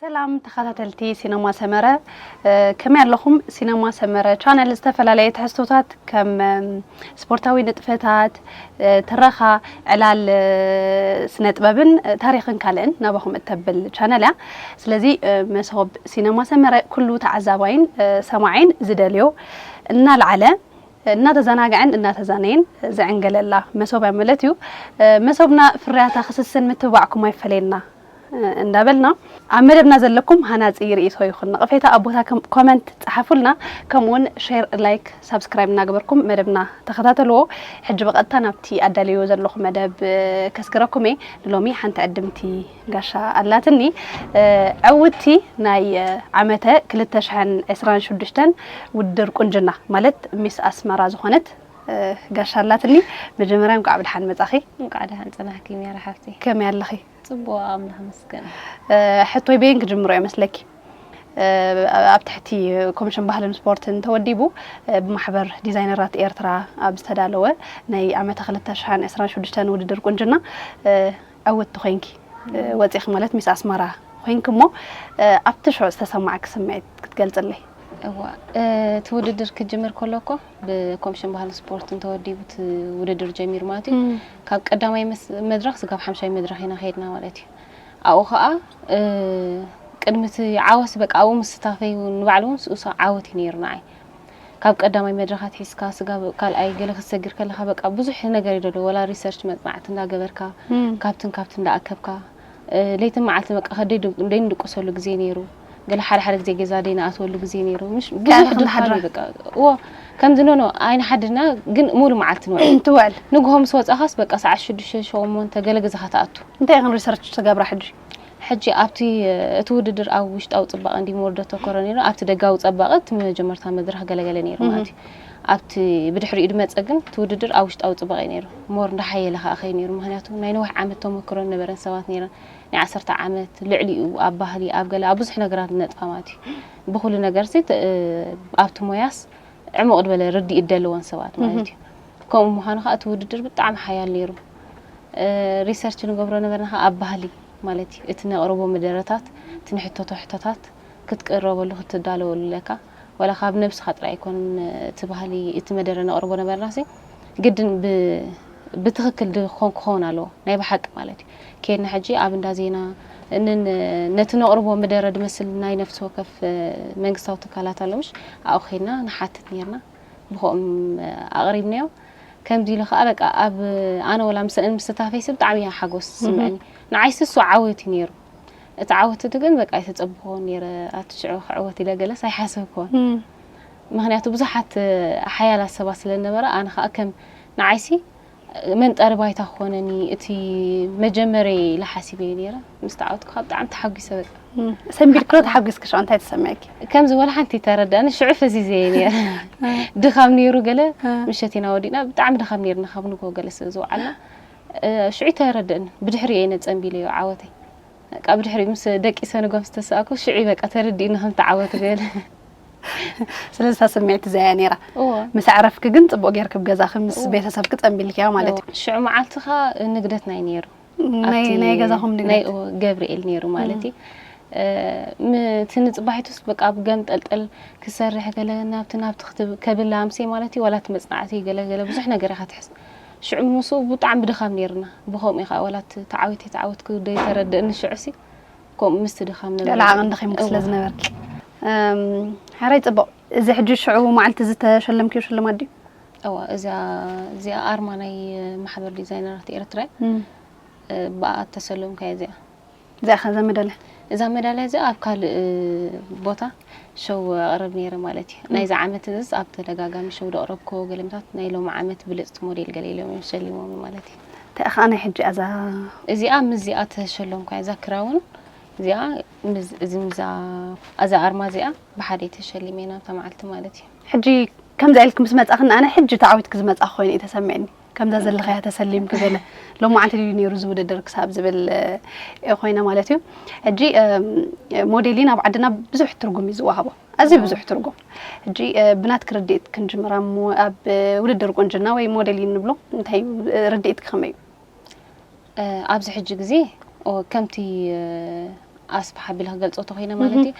ሰላም ተኸታተልቲ ሲነማ ሰመረ፣ እ፣ ከመይ ኣለኹም? ሲነማ ሰመረ ቻነል ዝተፈላለየ ትሕዝቶታት ከም፣ እም፣ ስፖርታዊ ንጥፈታት፣ እ፣ ትረኻ፣ ዕላል፣ እ፣ ስነ ጥበብን፣ እ፣ ታሪኽን ካልእን ናባኹም እተብል ቻነል እያ። ስለዚ፣ እ፣ መሶብ ሲነማ ሰመረ ኩሉ ተዓዛባይን፣ እ፣ ሰማዒን ዝደልዮ እናልዓለ እናተዘናግዐን እናተዛነየን ዝዕንገለላ መሶብ እያ ማለት እዩ። መሶብና ፍርያታ ክስስን ምትብባዕኩም ኣይፈለየና እንዳበልና፣ ኣብ መደብና ዘለኩም ሃናፂ ርእይቶ ይኹን ነቐፌታ ኣብ ቦታ ኮመንት ፀሓፉልና። ከምኡውን ሼር፣ ላይክ፣ ሳብስክራይብ እናገበርኩም መደብና ተኸታተልዎ። ሕጂ ብቐጥታ ናብቲ ኣዳልዮ ዘለኹ መደብ ከስግረኩም እየ። ንሎሚ ሓንቲ ዕድምቲ ጋሻ ኣላትኒ። ዕውቲ ናይ ዓመተ ክልተ ሽሕን ዕስራን ሽዱሽተን ውድድር ቁንጅና ማለት ሚስ ኣስመራ ዝኾነት ጋሻ ኣላትኒ። መጀመርያ እንኳዕ ብድሓን መጻኺ። እንኳዕ ደሓን ጸናሕኪ ሜራ ሓፍተይ። ከመይ ኣለኺ? ጽቡቕ ኣምላኽ ይመስገን። ሕቶይ በየን ክጅምሮ እየ መስለኪ? ኣብ ትሕቲ ኮሚሽን ባህልን ስፖርትን ተወዲቡ ብማሕበር ዲዛይነራት ኤርትራ ኣብ ዝተዳለወ ናይ ዓመተ ክልተ ሽሕን ዕስራን ሽዱሽተን ውድድር ቁንጅና ዕውትቲ ኮይንኪ ወፂኺ ማለት ሚስ ኣስመራ ኮይንኪ እሞ ኣብቲ ሽዑ ዝተሰማዕኪ ስምዒት ክትገልፅለይ? እዋ እቲ ውድድር ክጅምር ከሎ እኮ ብኮሚሽን ባህልን ስፖርትን ተወዲቡ እቲ ውድድር ጀሚሩ ማለት እዩ። ካብ ቀዳማይ መድረኽ ስጋብ ሓምሻይ መድረኽ ኢና ከይድና ማለት እዩ። ኣብኡ ከዓ ቅድሚ እቲ ዓወት በቃ ኣብኡ ምስታፈይ እውን ንባዕሉ እውን ስኡሳ ዓወት እዩ ነይሩ ንዓይ። ካብ ቀዳማይ መድረኻት ሒዝካ ስጋብ ካልኣይ ገለ ክትሰግር ከለኻ በቃ ብዙሕ ነገር እዩ ደሎ ወላ ሪሰርች መፅናዕቲ እንዳገበርካ ካብትን ካብትን እንዳኣከብካ ለይትን መዓልትን በቃ ከደይ ደይንድቅሰሉ ግዜ ነይሩ። ገለ ሓደ ሓደ ግዜ ገዛ ደይንኣትወሉ ግዜ ነይሩ። ምሽ ብዙሕ ድኻም እዩ በቃ። እዎ ከምዚ ኖኖ ኣይንሓድርና ግን ሙሉ መዓልቲ ንውዕል። ትውዕል። ንግሆ ምስ ወፃኻስ በቃ ሰዓት ሽዱሽተ ሸሞንተ ገለ ገዛኻ ትኣቱ። እንታይ ኢኽን ሪሰርች ትገብራ ሕጂ? ሕጂ ኣብቲ እቲ ውድድር ኣብ ውሽጣዊ ፅባቐ እንዲ ሞር ደተኮረ ነይሩ ኣብቲ ደጋዊ ፀባቐ እቲ መጀመርታ መድረኽ ገለገለ ነይሩ ማለት እዩ። ኣብቲ ብድሕሪኡ ድመፀ ግን እቲ ውድድር ኣብ ውሽጣዊ ፅባቐ እዩ ነይሩ። ሞር እንዳሓየለ ከዓ ኸይ ነይሩ ምክንያቱ ናይ ነዊሕ ዓመት ተመክሮ ነበረን ሰባት ነይረን ናይ ዓሰርተ ዓመት ልዕሊኡ ኣብ ባህሊ ኣብ ገለ ኣብ ብዙሕ ነገራት ነጥፋ ማለት እዩ። ብኩሉ ነገር ሲ ኣብቲ ሞያስ ዕሙቕ ዝበለ ርድኢት ደለዎን ሰባት ማለት እዩ። ከምኡ ምዃኑ ከዓ እቲ ውድድር ብጣዕሚ ሓያል ነይሩ። ሪሰርች ንገብሮ ነበርና ከዓ ኣብ ባህሊ ማለት እዩ እቲ ነቕርቦ መደረታት እቲ ንሕተቶ ሕቶታት ክትቅረበሉ ክትዳለወሉ ኣለካ። ዋላ ካብ ነብስኻ ጥራይ ኣይኮን እቲ ባህሊ እቲ መደረ ነቕርቦ ነበርና ሲ ግድን ብትኽክል ድኾን ክኸውን ኣለዎ ናይ ብሓቂ ማለት እዩ። ከድና ሕጂ ኣብ እንዳ ዜና ነቲ ነቕርቦ መደረ ድመስል ናይ ነፍሲ ወከፍ መንግስታዊ ትካላት ኣሎ ምሽ ኣብኡ ከድና ንሓትት ነርና። ብኸኦም ኣቕሪብናዮ። ከምዚ ኢሉ ከዓ በቃ ኣብ ኣነ ወላ ምስአን ምስታፈይሲ ብጣዕሚ እያ ሓጎስ ዝስምዐኒ። ንዓይሲ እሱ ዓወት እዩ ነይሩ። እቲ ዓወት እቲ ግን በቃ ኣይተፀብኾን ነይረ። ኣቲ ሽዑ ክዕወት ኢለ ገለስ ኣይሓሰብኮን። ምክንያቱ ብዙሓት ሓያላት ሰባት ስለ ነበረ ኣነ ከዓ ከም ንዓይሲ መንጠሪ ባይታ ክኾነኒ እቲ መጀመርያ ኢለ ሓሲበ ነይረ። ምስ ተዓወትኩ ከዓ ብጣዕሚ ተሓጒሰ በቃ። ሰንቢድክሎ ተሓጒስኪ ሽዑ እንታይ ተሰሚዕኪ? ከምዚ ወላ ሓንቲ ተረዳእኒ ሽዑ ፈዚዘ እየ ነይረ። ድኻም ነይሩ ገለ ምሸት ኢና ወዲእና ብጣዕሚ ድኻም ነይርና ካብ ንጎ ገለ ስለ ዝወዓልና ሽዑ ተረደእኒ። ብድሕሪ እየ ነፀንቢለዮ ዓወተይ። ካብ ድሕሪ ምስ ደቂሰ ንጎ ምስ ተሰኣኩ ሽዑ በቃ ተረዲእኒ ከም ተዓወት ገለ። ስለዚ እታ ስምዒት እዚኣ እያ ነይራ። እዎ። ምስ ኣዕረፍኪ ግን ጽቡቕ ጌርኪ ኣብ ገዛኺ ምስ እዎ። ቤተሰብኪ ጸንቢልክያ ማለት እዩ። ሽዑ መዓልቲ ኸኣ ንግደትና እዩ ነይሩ። ናይ ኣብቲ ናይ ገዛኹም ንግደት? ናይ እዎ፣ ገብርኤል ነይሩ ማለት እዩ። ም-፣ እቲ ንጽባሒቱስ በቃ ኣብ ገምጠልጠል ክሰርሕ ገለ ናብቲ ናብቲ ክትብ-፣ ከብል ኣምሴ ማለት እዩ፣ ዋላ እቲ መጽናዕቲ ገለ ገለ ብዙሕ ነገር ኢኻ ትሕዝ። ሽዑ ምስኡ ብጣዕሚ ብድኻም ነይርና። ብኸምኡ እዩ ኸኣ ዋላ እቲ ተዓዊተ ተዓወትኩ ደይተረድእኒ ሽዑሲ። ከምኡ ምስቲ ድኻም ነበረ። ልዕሊ ዓቐን ደኺምኪ ስለ እዋ። ዝነበርኪ። እም፣ ሕራይ ጽቡቕ። እዚ ሕጂ ሽዑ መዓልቲ ዝተሸለምክዮ ሽልማት ድዩ? እዋ፣ እዚኣ፣ እዚኣ ኣርማ ናይ ማሕበር ዲዛይነራት ኤርትራ እያ። እም። እ፣ ብኣ እተሰለምኩ እያ እዚኣ። እዚኣ ከ እዛ መዳልያ? እዛ መዳልያ እዚኣ ኣብ ካልእ ቦታ ሸው ኣቕርብ ነይረ ማለት እዩ። እም። ናይዚ ዓመት እዚስ ኣብ ተደጋጋሚ ሸው ዘቕረብክዎ ገለምታት ናይ ሎሚ ዓመት ብልጽቲ ሞዴል ገለ ኢሎም እዮም ሸሊሞም ማለት እዩ። እንታይ ከኣ ናይ ሕጂ እዛ? እዚኣ ምስዚኣ ተሸለምኩ እያ። እዛ ክራውን እዚኣ ምስ፣ እዚ ምስዛ፣ እዛ ኣርማ እዚኣ ብሓደ ተሸሊመ ኢና ኣብታ መዓልቲ ማለት እዩ። ሕጂ ከምዚ ኢልኪ ምስ መጻኽኒ ኣነ ሕጂ ተዓዊትኪ ዝመጻኺ ኮይኑ እዩ ተሰሚዕኒ። ከምዛ ዘለኽያ ተሰሊምኪ ገለ። ሎማዓንቲ ድዩ ነይሩ እዚ ውድድር ክሳብ ዝብል፣ እ፣ ኮይነ ማለት እዩ። ሕጂ፣ እም፣ ሞዴሊን ኣብ ዓድና ብዙሕ ትርጉም እዩ ዝወሃቦ። ኣዝዩ ብዙሕ ትርጉም። ሕጂ፣ እ፣ ብናትኪ ርድኢት ክንጅምራ እሞ ኣብ፣ እ፣ ውድድር ቁንጅና ወይ ሞዴሊን ንብሎ እንታይ እዩ፣ እ፣ ርድኢትኪ ከመይ እዩ? እ፣ ኣብዚ ሕጂ ግዜ፣ ኦ፣ ከምቲ፣ እ፣ ኣስፍሕ ኣቢለ ክገልጾ ተኾይነ ማለት እዩ።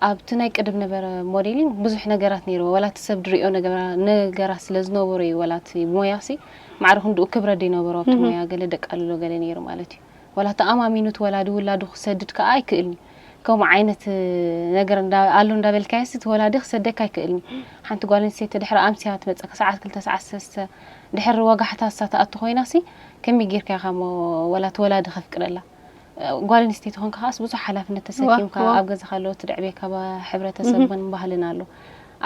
ኣብቲ ናይ ቅድም ነበረ ሞዴሊንግ ብዙሕ ነገራት ነይርዎ። ዋላ እቲ ሰብ ድሪኦ ነገራ-፣ ነገራት ስለ ዝነበሩ እዩ። ዋላ እቲ ሞያሲ ማዕረ ክንድኡ ክብረት ዘይነበሮ ኣብቲ ሞያ ገለ ደቃልሎ ገለ ነይሩ ማለት እዩ። ዋላ ተኣማሚኑ እቲ ወላዲ ውላዱ ክሰድድ ከኣ ኣይክእልን እዩ። ከምኡ ዓይነት ነገር እንዳ-፣ ኣሎ እንዳበልካዮሲ እቲ ወላዲ ክሰደካ ኣይክእልን እዩ። ሓንቲ ጓል ኣንስተይቲ ድሕሪ ኣምስያ ትመጸካ ሰዓት ክልተ ሰዓት ሰለስተ ድሕሪ ወጋሕታ እሳ ትኣቱ ኮይናሲ ከመይ ጌርካ ኢኻ እሞ ዋላ እቲ ወላዲ ከፍቅደላ? ጓል ኣንስተይቲ ኮንካ ከኣስ ብዙሕ ሓላፍነት ተሰኪምካ ዋ። ኣብ ገዛኻ ኣሎ ትድዕቤካ ባ-፣ ሕብረተሰብ እውን ባህልን ኣሎ።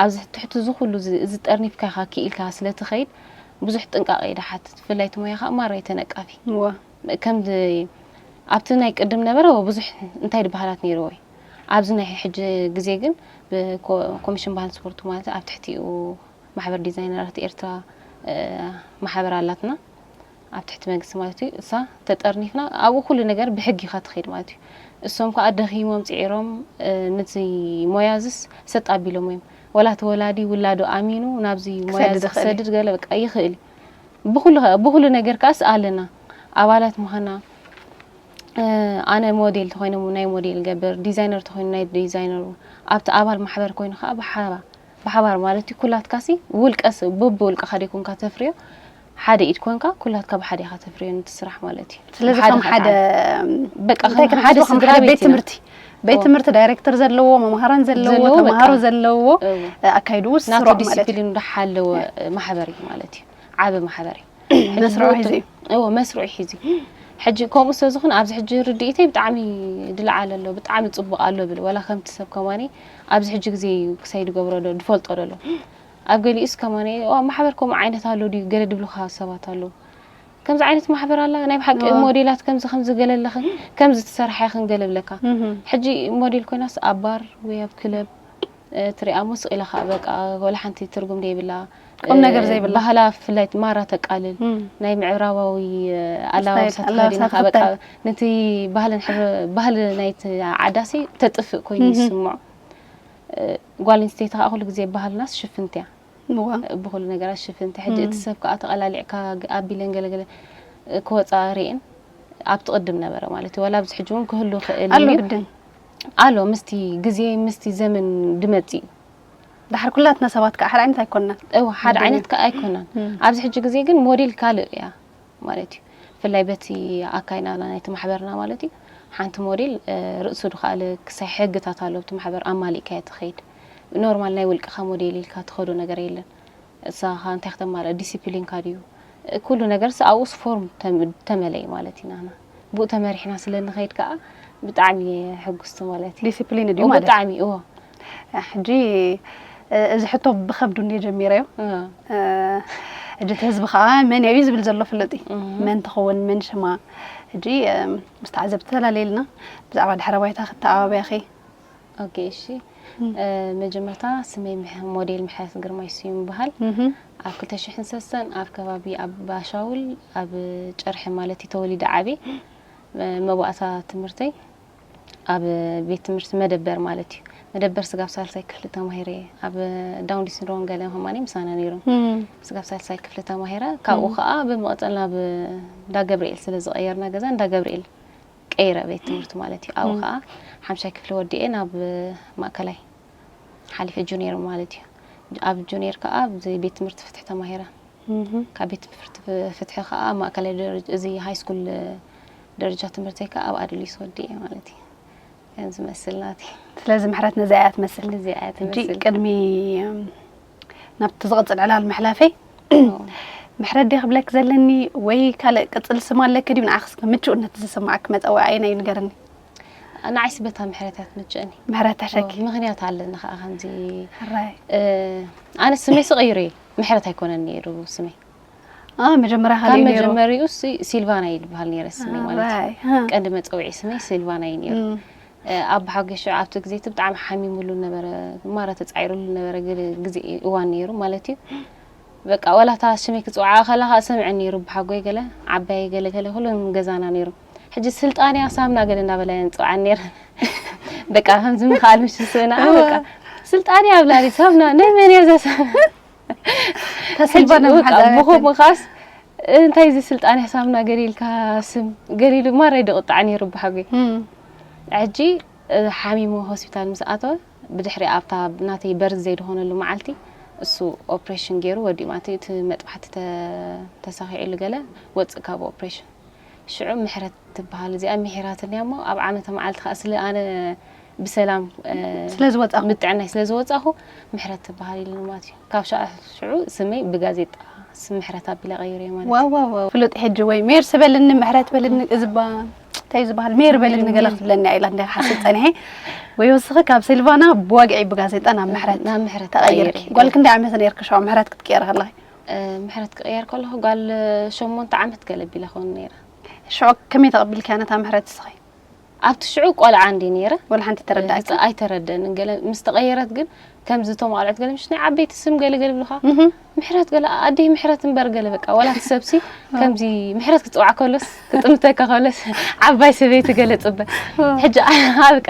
ኣብዚ ትሕቲ እዚ ኩሉ እዚ፣ እዚ ጠርኒፍካ ኢኻ ክኢልካ ስለ ትኸይድ ብዙሕ ጥንቃቐ እዩ ድሓትት። ብፍላይ እቲ ሞያ ከኣ ማራ እዩ ተነቃፊ። ዋ። ከምዚ ኣብቲ ናይ ቅድም ነበረ ብዙሕ እንታይ ድበሃላት ነይርዎ እዩ። ኣብዚ ናይ ሕጂ ግዜ ግን ብኮ-፣ ኮሚሽን ባህልን ስፖርት ማለት ኣብ ትሕቲኡ ማሕበር ዲዛይነራት ኤርትራ፣ እ፣ ማሕበር ኣላትና። ኣብ ትሕቲ መንግስቲ ማለት እዩ። እሳ ተጠርኒፍና ኣብኡ ኩሉ ነገር ብሕጊ ኢኻ ትኸይድ ማለት እዩ። እሶም ከኣ ደኺሞም ጽዒሮም፣ እ፣ ነዚ ሞያ እዝስ ሰጥ ኣቢሎም እዮም። ወላ እቲ ወላዲ ውላዱ ኣሚኑ ናብዚ ሞያ ክሰድድ እዚ ይኽእል እዩ። ክሰድድ ገለ በቃ ይኽእል እዩ። ብኹሉ ኸ-፣ ብኹሉ ነገር ከኣስ ኣለና። ኣባላት ምዃና፣ እ፣ ኣነ ሞዴል ተኾይነ ናይ ሞዴል ገብር፣ ዲዛይነር ተኾይኑ ናይ ዲዛይነሩ፣ ኣብቲ ኣባል ማሕበር ኮይኑ ከኣ ብሓባ-፣ ብሓባር ማለት እዩ። ኩላትካሲ ውልቀስ-፣ በብውልቅኻ ደይኮንካ ተፍርዮ፣ ሓደ ኢድ ኮንካ ኩላትካ ብሓደ ኢኻ ተፍርዮ ነቲ ስራሕ ማለት እዩ። ስለዚ ብሓደ ከም ሓደ፣ ከኣ በቃ እንታይ ከም ሓደ ክንሓስቦ፣ ከም ስድራ ሓደ ቤት ቤት ኢና። ትምህርቲ፣ ቤት እዎ። ትምህርቲ ዳይሬክተር ዘለዎ፣ መምሃራን ዘለዎ፣ ዘለዎ፣ ተምሃሮ በቃ። ዘለዎ፣ እዎ። ኣካይድኡ ናቱ ስሩዕ ማለት እዩ። ዲሲፕሊኑ ዝሓለወ ማሕበር እዩ ማለት እዩ። ዓቢ ማሕበር እዩ። ሕጂ መስርዑ ብኡ ሒዙ እዩ። እዎ፣ መስርዑ ሒዙ እዩ። ሕጂ ከምኡ ስለ ዝኾነ ኣብዚ ሕጂ ርድኢተይ ብጣዕሚ ድለዓል ኣሎ፣ ብጣዕሚ ጽቡቕ ኣሎ ብል። ዋላ ከምቲ ሰብ ከማኒ ኣብዚ ሕጂ ግዜ እዩ ክሳይ ድገብሮ ዶ፣ ድፈልጦ ደሎ። ኣብ ገሊኡስ ከማኒ፣ "ዋ፣ ማሕበር ከምኡ ዓይነት ኣሎ ድዩ?" ገለ ድብሉኻ ሰባት ኣለዉ። ከምዚ ዓይነት ማሕበር ኣላ፣ ናይ ብሓቂ እዎ። ሞዴላት ከምዚ፣ ከምዚ ገለ ኣለኽን፣ ከምዚ ትሰርሓ ኢኽን ገለ ብለካ። እህ። ሕጂ ሞዴል ኮይናስ ኣብ ባር ወይ ኣብ ክለብ፣ እ፣ ትሪኣ እሞ ስቕ ኢላ ኸኣ በቃ ወላ ሓንቲ ትርጉም ዘይብላ፣ ቁም ነገር እ፣ ዘይብላ። ባህላ ብፍላይ ማራ ተቃልል። እም። ናይ ምዕራባዊ፣ እ፣ ኣላባብሳ ስታይል፣ ተኸዲና ኣላባብሳ ኸኣ በቃ ትኽተል። ነቲ ባህልን ሕብረ-፣ ባህሊ ናይቲ ዓዳሲ ተጥፍእ ኮይኑ እህ። ይስምዖ። እ፣ ጓል ኣንስተይቲ ኸኣ ኩሉ ግዜ ባህልናስ ሽፍንቲ እያ። እዋ። ብኹሉ ነገራት ሽፍንቲ። ሕጂ እም። እቲ ሰብ ከኣ ተቐላሊዕካ ግ-፣ ኣቢለን ገለገለ፣ እ፣ ክወጻ ርእየን ኣብቲ ቅድም ነበረ ማለት እዩ። ዋላ ኣብዚ ሕጂ እውን ክህሉ ይኽእል ኣሎ እዩ። ግድን። ኣሎ፣ ምስቲ ግዜ፣ ምስቲ ዘመን ድመጽእ እዩ። ድሓር ኩላትና ሰባት ከኣ ሓደ ዓይነት ኣይኮንናን። እዋ፣ ሓደ ግድን ዓይነት እዩ። ከኣ ኣይኮናን። እም። ኣብዚ ሕጂ ግዜ ግን ሞዴል ካልእ እያ። ማለት እዩ። ብፍላይ በቲ ኣካይናና ናይቲ ማሕበርና ማለት እዩ። ሓንቲ ሞዴል፣ እ፣ ርእሱ ድኻለ ክሳይ ሕግታት ኣለዉ፣ እቲ ማሕበር ኣማሊእካዮ ትኸይድ። ኖርማል ናይ ውልቅኻ ሞዴል ኢልካ ትኸዶ ነገር የለን። እሳኻ እንታይ ክተማልእ፣ ዲሲፕሊንካ ድዩ? እ፣ ኩሉ ነገርስ ኣብኡስ ፎርም ተም-፣ ተመለኢ ማለት ኢና ንሕና። ብኡ ተመሪሕና ስለ ንኸይድ ከኣ ብጣዕሚ እየ ሕጉስቲ ማለት እዩ። ዲሲፕሊን ድዩ እዎ፣ ማለት? ብጣዕሚ፣ እዎ። ሕጂ፣ እ፣ እዚ ሕቶ ብኸብዱ እንድየ ጀሚረዮ። እዎ። እ፣ ሕጂ እቲ ህዝቢ ከኣ መን እዩ ዝብል ዘሎ ፍለጢ። እህ። መን ትኸውን፣ መን ሽማ? ሕጂ፣ እ፣ ምስ ተዓዘብቲ ተላለየልና ብዛዕባ ድሕረ ባይታ ክተኣባብያኺ። ኦኬ፣ እሺ። እም። እ፣ መጀመርታ ስመይ ምሕ-፣ ሞዴል ምሕረት ግርማይ ስዩም ይበሃል። እህ። ኣብ ክልተ ሽሕን ሰለስተን ኣብ ከባቢ ኣብ ባሻውል ኣብ ጨርሒ ማለት እዩ ተወሊደ ዓብየ። እ፣ መባእታ ትምህርተይ ኣብ ቤት ትምህርቲ መደበር ማለት እዩ። መደበር ስጋብ ሳልሳይ ክፍሊ ተማሂረ እየ። ኣብ ዳውን ሲንድሮም ገለ ከማኒ ምሳና ነይሮም። እም። ስጋብ ሳልሳይ ክፍሊ ተማሂረ። ካብኡ እም። ከኣ ብምቕጻል ናብ እንዳ ገብርኤል ስለ ዝቐየርና ገዛ፣ እንዳ ገብርኤል ቀይረ ቤት ትምህርቲ ማለት እዩ። ኣብኡ እም። ከኣ ሓምሻይ ክፍሊ ወዲኤ ናብ ማእከላይ ሓሊፈ ጁኒየር ማለት እዩ። ኣብ ጁኒየር ከኣ ኣብዚ ቤት ትምህርቲ ፍትሒ ተማሂረ። እህ። ካብ ቤት ትምህርቲ ፍ-፣ ፍትሒ ከኣ ማእከላይ ደረጃ፣ እዚ ሃይ ስኩል ደረጃ ትምህርተይ ከኣ ኣብ ኣድሊስ ወዲኤ ማለት እዩ። ከም ዝመስል ናቲ። ስለዚ ምሕረት ነዚኣ እያ ትመስል። ነዚኣ እያ ሕጂ ትመስል። ቅድሚ፣ እም፣ ናብቲ ዝቕጽል ዕላል ምሕላፈይ፣ ኦ። ምሕረት ድየ ክብለኪ ዘለኒ ወይ ካልእ ቅጽል ስም ኣለኪ ድዩ? ንዓኽስ ምቹእነት ዝስምዓኪ መጸውዒ ኣየናይ እዩ ንገርኒ። ንዓይስ በታ ምሕረት እያ ትምችእኒ። ምሕረት ተሸኪ። ኦ፣ ምኽንያት ኣለኒ ከኣ ከምዚ፣ ሕራይ። እ፣ ኣነ ስመይ ስቐይሩ እየ። ምሕረት ኣይኮነን ነይሩ ስመይ። አ፣ መጀመርያ ካብ ካልእ እዩ ነይሩ። መጀመሪኡ ሲ-፣ ሲልቫና እዩ ዝበሃል ነይረ ስመይ ማለት እዩ። ራይ፣ ሀ። ቀንዲ መጸውዒ ስመይ ሲልቫና እዩ ነይሩ። እም። እ፣ ኣቦሓጎይ ሽዑ ኣብቲ ግዜ እቲ ብጣዕሚ ሓሚሙሉ ነበረ፣ ማራ ተጻዒሩሉ ነበረ፣ ገለ ግዜ እዋን ነይሩ ማለት እዩ። በቃ፣ ዋላ እታ ሽመይ ክጽውዓ ከላ ከኣ ሰምዐ ነይሩ፣ ኣቦሓጎይ ገለ፣ ዓባየይ ገለ፣ ገለ፣ ኩሎም ገዛና ነይሩ። ሕጂ ስልጣንያ ሳምና ገለ እናበላ እየን ዝጽውዓኒ ነይረን። በቃ፣ ከምዚ ምኽኣል ምሽ ዝስእና፣ እዋ። በቃ፣ ስልጣንያ ኣብላኒ፣ ሳምና፣ ናይ መን እያ እዛ ሳምና? ተስልባና ሕጂ በቃ መሓዛውያተን። ብኸምኡ ኸኣስ፣ እንታይ እዚ ስልጣን ሕሳብና ገሊልካ ስም ገሊሉ ማራ እዩ ድቕጣዕ ነይሩ ብሓጎይ። እም። ሕጂ እ፣ ሓሚሙ ሆስፒታል ምስ ኣተወ፣ ብድሕሪ ኣብታ ናተይ በርዝደይ ዝኾነሉ መዓልቲ እሱ ኦፕሬሽን ገይሩ ወዲኡ ማለት እዩ። እቲ መጥባሕቲ ተ-፣ ተሳኺዑሉ ገለ ወፅእ ካብ ኦፕሬሽን። ሽዑ ምሕረት ትበሃል እዚኣ ምሒራትኒ እሞ ኣብ ዓመተ መዓልቲ ከዓ ስለ ኣነ ብሰላም፣ እ፣ ስለ ዝወጻኹ። ምጥዕናይ ስለ ዝወጻኹ ምሕረት ትበሃል ኢሉኒ ማለት እዩ። ካብ ሸዓ ሽዑ ስመይ ብጋዜጣ ስም ምሕረት ኣቢለ ቀይረ ማለት እዩ። ዋው ዋው ዋው። ፍሉጥ ሕጂ ወይ ሜር ስበልኒ ምሕረት በልኒ እዝባ እንታይ ዝበሃል ሜር በልኒ ገለ ክትብለኒ እያ ኢላ እንደ ሓስብ ጸኒሐ። ወይ ወስኺ ካብ ሲልቫና ብዋግዒ ብጋዜጣ ናብ ምሕረት ናብ ምሕረት ተቐይርኪ። ተቐይረ። ጓል ክንደይ ዓመት ነርኪ ሽዑ ምሕረት ክትቀይሪ ከለኺ? እ፣ ምሕረት ክቕየር ከለኹ ጓል ሸሞንተ ዓመት ገለ ቢለ ኸውን ነይረ። ሽዑ ከመይ ተቐቢልኪያ ነታ ምሕረት እስኺ? ኣብቲ ሽዑ ቆልዓ እንዲ ነይረ። ወላ ሓንቲ ተረዳእኪ? ህፃ-፣ ኣይተረደንን። ገለ ምስ ተቐየረት ግን ከምዚ እቶም ኣልዕት ገለ ምሽ ናይ ዓበይቲ ስም ገለ ገለ ብልኻ እህም። ምሕረት ገለ ኣደይ ምሕረት እምበር ገለ በቃ ዋላ እቲ ሰብሲ ከምዚ ምሕረት ክፅዋዕ ከሎስ ክጥምተካ ከሎስ ዓባይ ሰበይቲ ገለ ፅበ ሕጂ ኣብቃ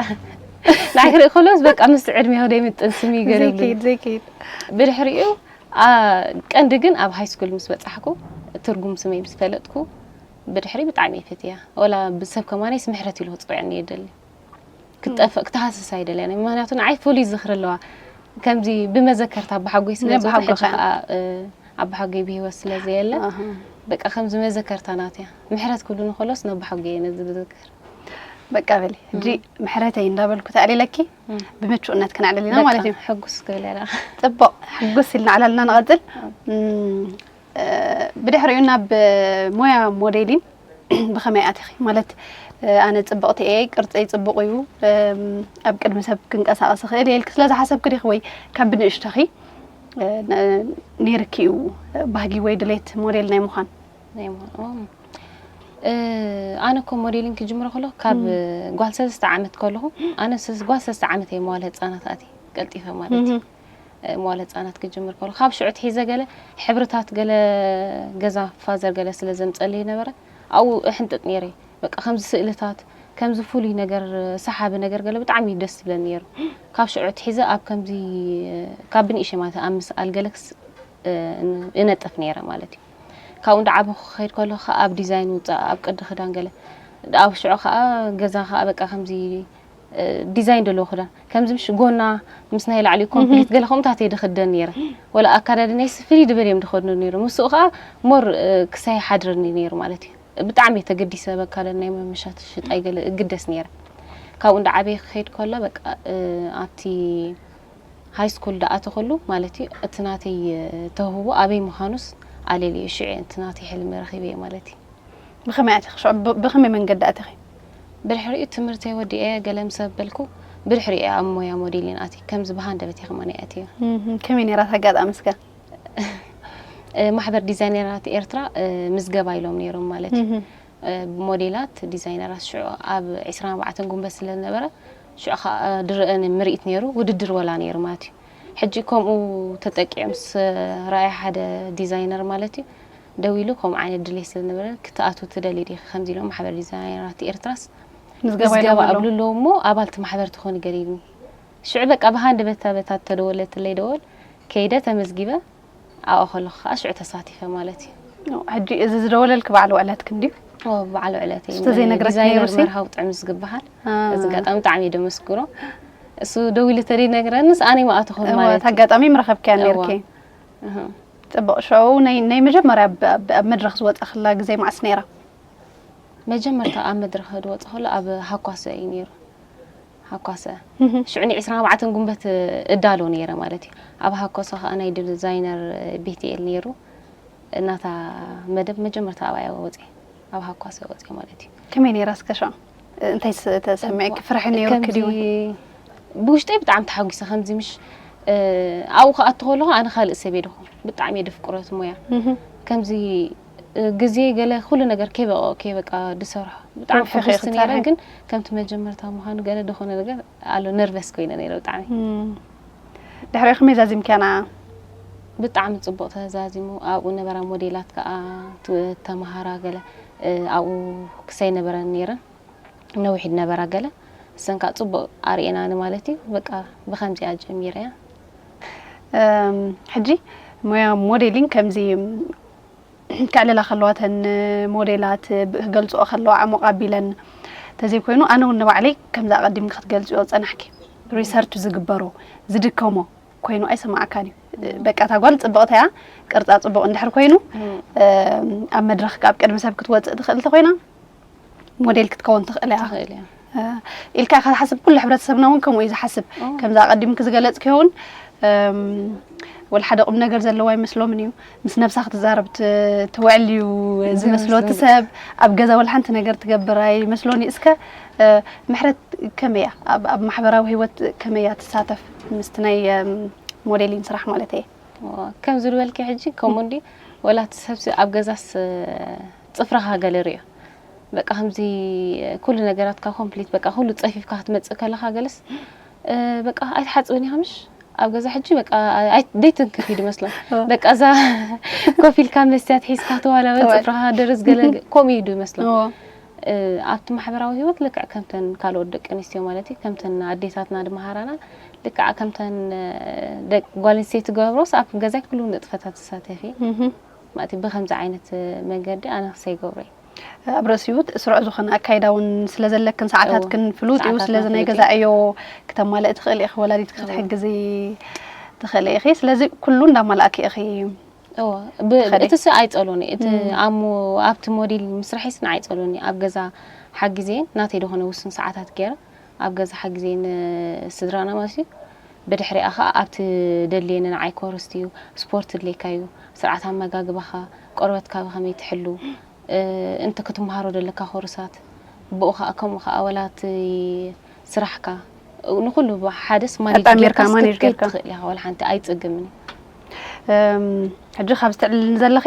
ናይ ክርኢ ከሎስ በቃ ምስ ዕድሜ ከደ ምጥን ስም እዩ ገለ ብሉ ዘይከይድ ዘይከይድ። ብድሕሪኡ ኣ፣ ቀንዲ ግን ኣብ ሃይ ስኩል ምስ በጻሕኩ ትርጉም ስመይ ምስ ፈለጥኩ ብድሕሪ ብጣዕሚ እየ ፈትያ። ወላ ብሰብ ከማነይስ ምሕረት ኢሉ ክፅውዐኒ እየ ደሊ። ክትጠፍእ ክትሃስስ ኣይደልያን እየ። ምክንያቱ ንዓይ ፍሉይ ዝኽሪ ኣለዋ። ከምዚ ብመዘከርታ ኣባሓጎይ ስለ ዝወደ፣ ነባሓጎኻ። ሕጂ ከዓ፣ እ፣ ኣባሓጎይ ብህይወት ስለ ዘየለ፣ ኣሃ። በቃ ከምዚ መዘከርታ ናት እያ። ምሕረት ክብሉ ንኸሎስ ነባሓጎይ እየ ነዚ ዝዝክር። በቃ በሊ ሕጂ ምሕረተይ እንዳበልኩ ተዕሊለኪ እም። ብምቹእነት ክነዕልል ኢና በቃ ማለት እዩ። ሕጉስ ክብል እየ ደኣ። ጽቡቕ ሕጉስ ኢልና ዕላልና ንቐጽል። እም፣ እ፣ ብድሕሪኡ ናብ ሞያ ሞዴሊን ብኸመይ ኣቲኺ ማለት፣ እ፣ ኣነ ጽብቕቲ እየ ቅርጸይ ጽቡቕ እዩ፣ እም፣ ኣብ ቅድሚ ሰብ ክንቀሳቐስ እኽእል እየ ኢልኪ ስለ ዝሓሰብኪ ዲኺ ወይ ካብ ብንእሽቶኺ፣ እ፣ ነ-፣ ነይርኪ እዩ ባህጊ ወይ ድሌት ሞዴል ናይ ምዃን? ናይ ምዃን ኦ። እ፣ ኣነ እኮ ሞዴሊንግ ክጅምሮ ከለኹ ካብ ጓል ሰለስተ ዓመት ከለኹ ኣነ ሰስ-፣ ጓል ሰለስተ ዓመት እየ መዋለ ህፃናት ኣትየ ቀልጢፈ ማለት እዩ። እም። እ፣ መዋለ ህፃናት ክጅምር ከለኹ ካብ ሽዑ ትሒዘ ገለ ሕብርታት ገለ ገዛ ፋዘር ገለ ስለ ዘምፀልይ ነበረ ኣብኡ እሕንጥጥ ነይረ። በቃ ከምዚ ስእልታት ከምዚ ፍሉይ ነገር ሰሓቢ ነገር ገለ ብጣዕሚ እዩ ደስ ዝብለኒ ነይሩ። ካብ ሽዑ ትሒዘ ኣብ ከምዚ ካብ ብንእሽተይ ማለት ኣብ ምስኣል ገለ ክስ እ፣ እነጥፍ ነይረ ማለት እዩ። ካብኡ እንዳዓበኹ ክኸይድ ከለኹ ከዓ ኣብ ዲዛይን ውፃእ ኣብ ቅዲ ክዳን ገለ ኣብ ሽዑ ከዓ ገዛ ከዓ በቃ ከምዚ እ፣ ዲዛይን ዘለዎ ክዳን ከምዚ ምሽ ጎና ምስ ናይ ላዕሊ ኮምፕሊት ገለ ከምኡታት እየ ድኽደን ነይረ። ወላ ኣካዳድናይ ስፍሪ ድበል እዮም ድኸድኑ ነይሩ። ምስኡ ከዓ ሞር፣ እ፣ ክሳይ ሓድረኒ ነይሩ ማለት እዩ። ብጣዕሚ እየ ተገዲሰ በካ ናይ መመሻት ሽጣይ ገለ እግደስ ነይረ። ካብኡ እንዳዓበየ ክኸይድ ከሎ በቃ፣ እ፣ ኣብቲ ሃይ ስኩል ዳኣተኸሉ ማለት እዩ እቲ ናተይ ተውህቦ ኣበይ ምዃኑስ ኣለልየ ሽዑ እቲ ናተይ ሕልሚ ረኺበ ማለት እዩ። ብኸመይ ኣቲኺ ሽዑ ብ-፣ ብኸመይ መንገዲ ኣቲኺ? ብድሕሪኡ ትምህርተይ ወዲኤ ገለ ምስ ኣበልኩ ብድሕሪኡ ኣብ ሞያ ሞዴሊን ኣትየ ከምዚ ብሃንደበት እየ ከማን ኣትየ። እም፣ ከመይ ነይራ ኣጋጣሚ እስከ? እ፣ ማሕበር ዲዛይነራት ኤርትራ፣ እ፣ ምዝገባ ኢሎም ነይሮም ማለት እዩ። እም። እ፣ ሞዴላት ዲዛይነራት ሽዑ ኣብ ዕስራን ኣርባዕተን ጉንበት ስለ ዝነበረ ሽዑ ከዓ ድረአን ምርኢት ነይሩ ውድድር ወላ ነይሩ ማለት እዩ። ሕጂ ከምኡ ተጠቂዖም ምስ ረኣየ ሓደ ዲዛይነር ማለት እዩ ደዊሉ ከምኡ ዓይነት ድሌት ስለ ዝነበረ ክትኣትው ትደሊ ዲኺ ከምዚ ኢሎም ማሕበር ዲዛይነራት ኤርትራስ ምዝገባ ምዝገባ ኢሎም ኣለዉ። ኣብሉ ኣለዉ እሞ ኣባልቲ ማሕበር ትኾኒ ገሊልኒ። ሽዑ በቃ ብሃንደበት በታ ተደወለትለይ ደወል ከይደ ተመዝጊበ ኣብኣ ከለኹ ከዓ ሽዑ ተሳቲፈ ማለት እዩ። ሕጂ እዚ ዝደወለልኪ በዓል ውዕለትኪ እንድዩ? ኦ፣ በዓል ውዕለተይ እስቲ ዘይነግረኪ ዲዛይነር ነይሩሲ? መርሃዊ ጥዑም ዝግበሃል አ። እዚ ኣጋጣሚ ብጣዕሚ እየ ደመስግኖ። እሱ ደዊሉ ተደይነግረንስ ኣነ ይመኣትኹን እወ፣ ማለት እቲ ኣጋጣሚ ምረኸብክያ እወ። ነይርኪ። እህ። ጽቡቕ። ሽዑ ናይ፣ ናይ መጀመርያ ኣብ፣ ኣብ፣ ኣብ መድረኽ ዝወጻኽላ ግዜ መዓስ ነይራ? መጀመርታ ኣብ መድረኽ ዝወፀ ከሎ ኣብ ሃኳሰ እዩ ነይሩ። ሃኳሰ እህ። ሽዑ ን ዕስራን ኣርባዕተን ጉንበት እዳሎ ነይረ ማለት እዩ። ኣብ ሃኳሰ ከዓ ናይ ዲዛይነር ቤትኤል ነይሩ። እናታ መደብ መጀመርታ ኣብኣ ወፅየ። ኣብ ሃኳሰ ወፅየ ማለት እዩ። ከመይ ነይራ እስከ ሽዑ? እንታይ ስ-፣ ተሰሚዕኪ? ፍርሒ ነይሩኪ ከምዚ ድዩ? ብውሽጠይ ብጣዕሚ ተሓጒሰ። ከምዚ ምሽ፣ እ፣ ኣብኡ ክኣቱ ከለኹ ኣነ ካልእ ሰብ እየ ድኹ። ብጣዕሚ እየ ድፍቅሮ እቲ ሞያ። እህ። ከምዚ፣ እ፣ ግዜ ገለ ኩሉ ነገር ከይበ-፣ ከይበቃ ድሰርሖ። ብጣዕሚ ተወፊኺ ሕጉስቲ ነይረ፣ ክትሰርሒ? ግን ከምቲ መጀመርታ ምዃኑ ገለ ድኾነ ነገር ኣሎ፣ ነርቨስ ኮይነ ነይረ ብጣዕሚ። እም። ድሕሪኡ ከመይ ዛዚምክያ ንዓ? ብጣዕሚ ጽቡቕ ተዛዚሙ። ኣብኡ ነበራ ሞዴላት ከኣ ት-፣ ተመሃራ ገለ፣ እ፣ ኣብኡ ክሳይ ነበረን ነይረን። ነዊሕ ነበራ ገለ። እሰን ከኣ ጽቡቕ ኣርእየናኒ ማለት እዩ። በቃ ብኸምዚኣ ጀሚረያ። እም፣ ሕጂ ሞያ ሞዴሊንግ ከምዚ ከዕልላ ከለዋ፣ እተን ሞዴላት ክገልጽኦ ከለዋ፣ ዕሙቕ ኣቢለን ተዘይኮይኑ ኣነ እውን ንባዕለይ ከምዚ ኣቐዲምኪ ክትገልፅዮ ዝፀናሕኪ ሪሰርች ዝግበሮ ዝድከሞ ኮይኑ ኣይሰማዓካን እዩ። በቃ እታ ጓል ፅብቕቲ እያ፣ ቅርፃ ፅቡቕ እንድሕር ኮይኑ ኣብ መድረኽ ኣብ ቅድሚ ሰብ ክትወፅእ ትኽእል እንተኮይና ሞዴል ክትከውን ትኽእል እያ ኢልካ ኢኻ ትሓስብ። ኩሉ ሕብረተሰብና እውን ከምኡ እዩ ዝሓስብ። ከምዛ ኣቐዲምኪ ዝገለፅክዮ እውን ወላ ሓደ ቁም ነገር ዘለዎ ኣይመስሎምን እዩ። ምስ ነብሳ ክትዛረብ ትውዕል እዩ ዝመስሎ እቲ ሰብ። ኣብ ገዛ ወላ ሓንቲ ነገር ትገብር ኣይመስሎን እዩ። እስከ ምሕረት ከመይ እያ ኣብ ማሕበራዊ ህይወት ከመይ እያ ትሳተፍ ምስቲ ናይ ሞዴሊን ስራሕ ማለት እየ? ከም ዝበልኪ ሕጂ ከምኡ እንዲ ወላ እቲ ሰብሲ ኣብ ገዛስ ፅፍርኻ ገለ ርእዮ በቃ ከምዚ ኩሉ ነገራትካ ኮምፕሊት በቃ ኩሉ ፀፊፍካ ክትመፅእ ከለካ ገለስ በቃ ኣይትሓፅብን ኢኻ ምሽ ኣብ ገዛ ሕጂ በቃ ደይትንክፍ እዩ ድመስሎም በቃ እዛ ኮፍ ኢልካ መስትያት ሒዝካ ተዋላበ ፅፍርኻ ደርዝ ገለ ከምኡ እዩ ድመስሎም ኣብቲ ማሕበራዊ ህይወት ልክዕ ከምተን ካልኦት ደቂ ኣንስትዮ ማለት እዩ ከምተን ኣዴታትና ድመሃራና ልክዓ ከምተን ጓል ኣንስተይቲ ገብሮስ ኣብ ገዛይ ኩሉ ንጥፈታት ትሳተፊ ማለት ብከምዚ ዓይነት መንገዲ ኣነ ክሰይ ገብሮ እዩ ኣብ ርእሲኡ ስሩዕ ዝኾነ ኣካይዳ እውን ስለ ዘለክን ሰዓታትክን ፍሉጥ እዩ። ስለዚ ናይ ገዛ ዕዮ ክተማልእ ትኽእል ኢኺ፣ ወላዲት ክትሕግዚ ትኽእል ኢኺ። ስለዚ ኩሉ እንዳማላእኪ ኢኺ። እወ እቲ ስ ኣይፀሎኒ እቲ ኣብቲ ሞዴል ምስራሒስ ንዓይ ፀሎኒ ኣብ ገዛ ሓጊዜ ናተይ ዝኾነ ውሱን ሰዓታት ገይረ ኣብ ገዛ ሓጊዜ ንስድራና ማለት እዩ። ብድሕሪኣ ከዓ ኣብቲ ደድልየኒ ንዓይ ኮርስ እዩ ስፖርት ድሌካ እዩ ስርዓት ኣመጋግባኻ ቆርበትካ ብኸመይ ትሕሉ እንተ ክትመሃሮ ዘለካ ኮርሳት ብኡ ከዓ ከምኡ ከዓ ወላ እቲ ስራሕካ ንኩሉ ሓደስ ማኔጅ ኣጣሚርካ ጌርካስ ማኔጅ ክትከይድ ጌርካ። ትኽእል ኢኻ ወላ ሓንቲ ኣይፅግምን እዩ ሕጂ ካብ ዝተዕልልኒ ዘለኺ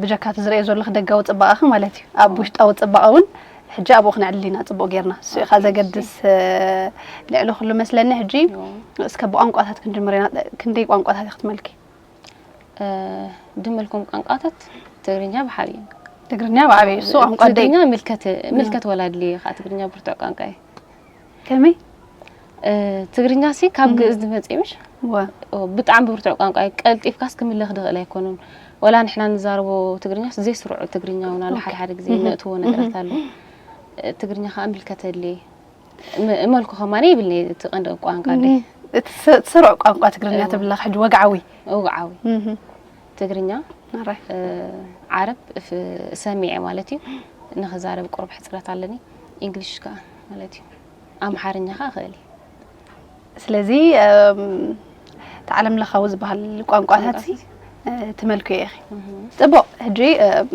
ብጀካ እቲ ዝርእዮ ዘለኹ ደጋዊ ፅባቐኺ ማለት እዩ ኣብ ውሽጣዊ ፅባቐ እውን ሕጂ ኣብኡ ክነዕልል ኢና ፅቡቕ ጌርና እሱ ኢኻ ዘገድስ ልዕሊ ኩሉ መስለኒ ሕጂ እስከ ብቋንቋታት ክንጅምር ኢና ክንደይ ቋንቋታት ክትመልኪ ድመልኮም ቋንቋታት ትግርኛ ብሓብዩ ትግርኛ ብዓብዩ እሱ ቋንቋ ደይ ትግርኛ ምልከት ምልከት ወላድሊ ከዓ ትግርኛ ብርቱዕ ቋንቋ እዩ ከመይ ትግርኛ ሲ ካብ ግእዝ ዝመፅእ ምሽ ብጣዕሚ ብርቱዕ ቋንቋ እዩ ቀልጢፍካስ ክምለኽ ድኽእል ኣይኮኑን ወላ ንሕና ንዛረቦ ትግርኛስ ዘይስርዑ ትግርኛ እውን ኣሎ ሓደ ሓደ ግዜ ነእትዎ ነገራት ኣሎ ትግርኛ ከዓ ምልከተሊ እመልኩ ከማነ ይብልኒ እቲ ቀንዲ ቋንቋ ደ እቲ ስሩዕ ቋንቋ ትግርኛ ትብላ ሕጂ ወግዓዊ ወግዓዊ ትግርኛ ዓረብ ሰሚዐ ማለት እዩ ንክዛረብ ቁሩብ ሕፅረት ኣለኒ እንግሊሽ ከዓ ማለት እዩ ኣምሓርኛ ከዓ ክእል ስለዚ እቲ ዓለም ለኻዊ ዝበሃል ቋንቋታት ትመልክዮ ኢኺ ፅቡቕ ሕጂ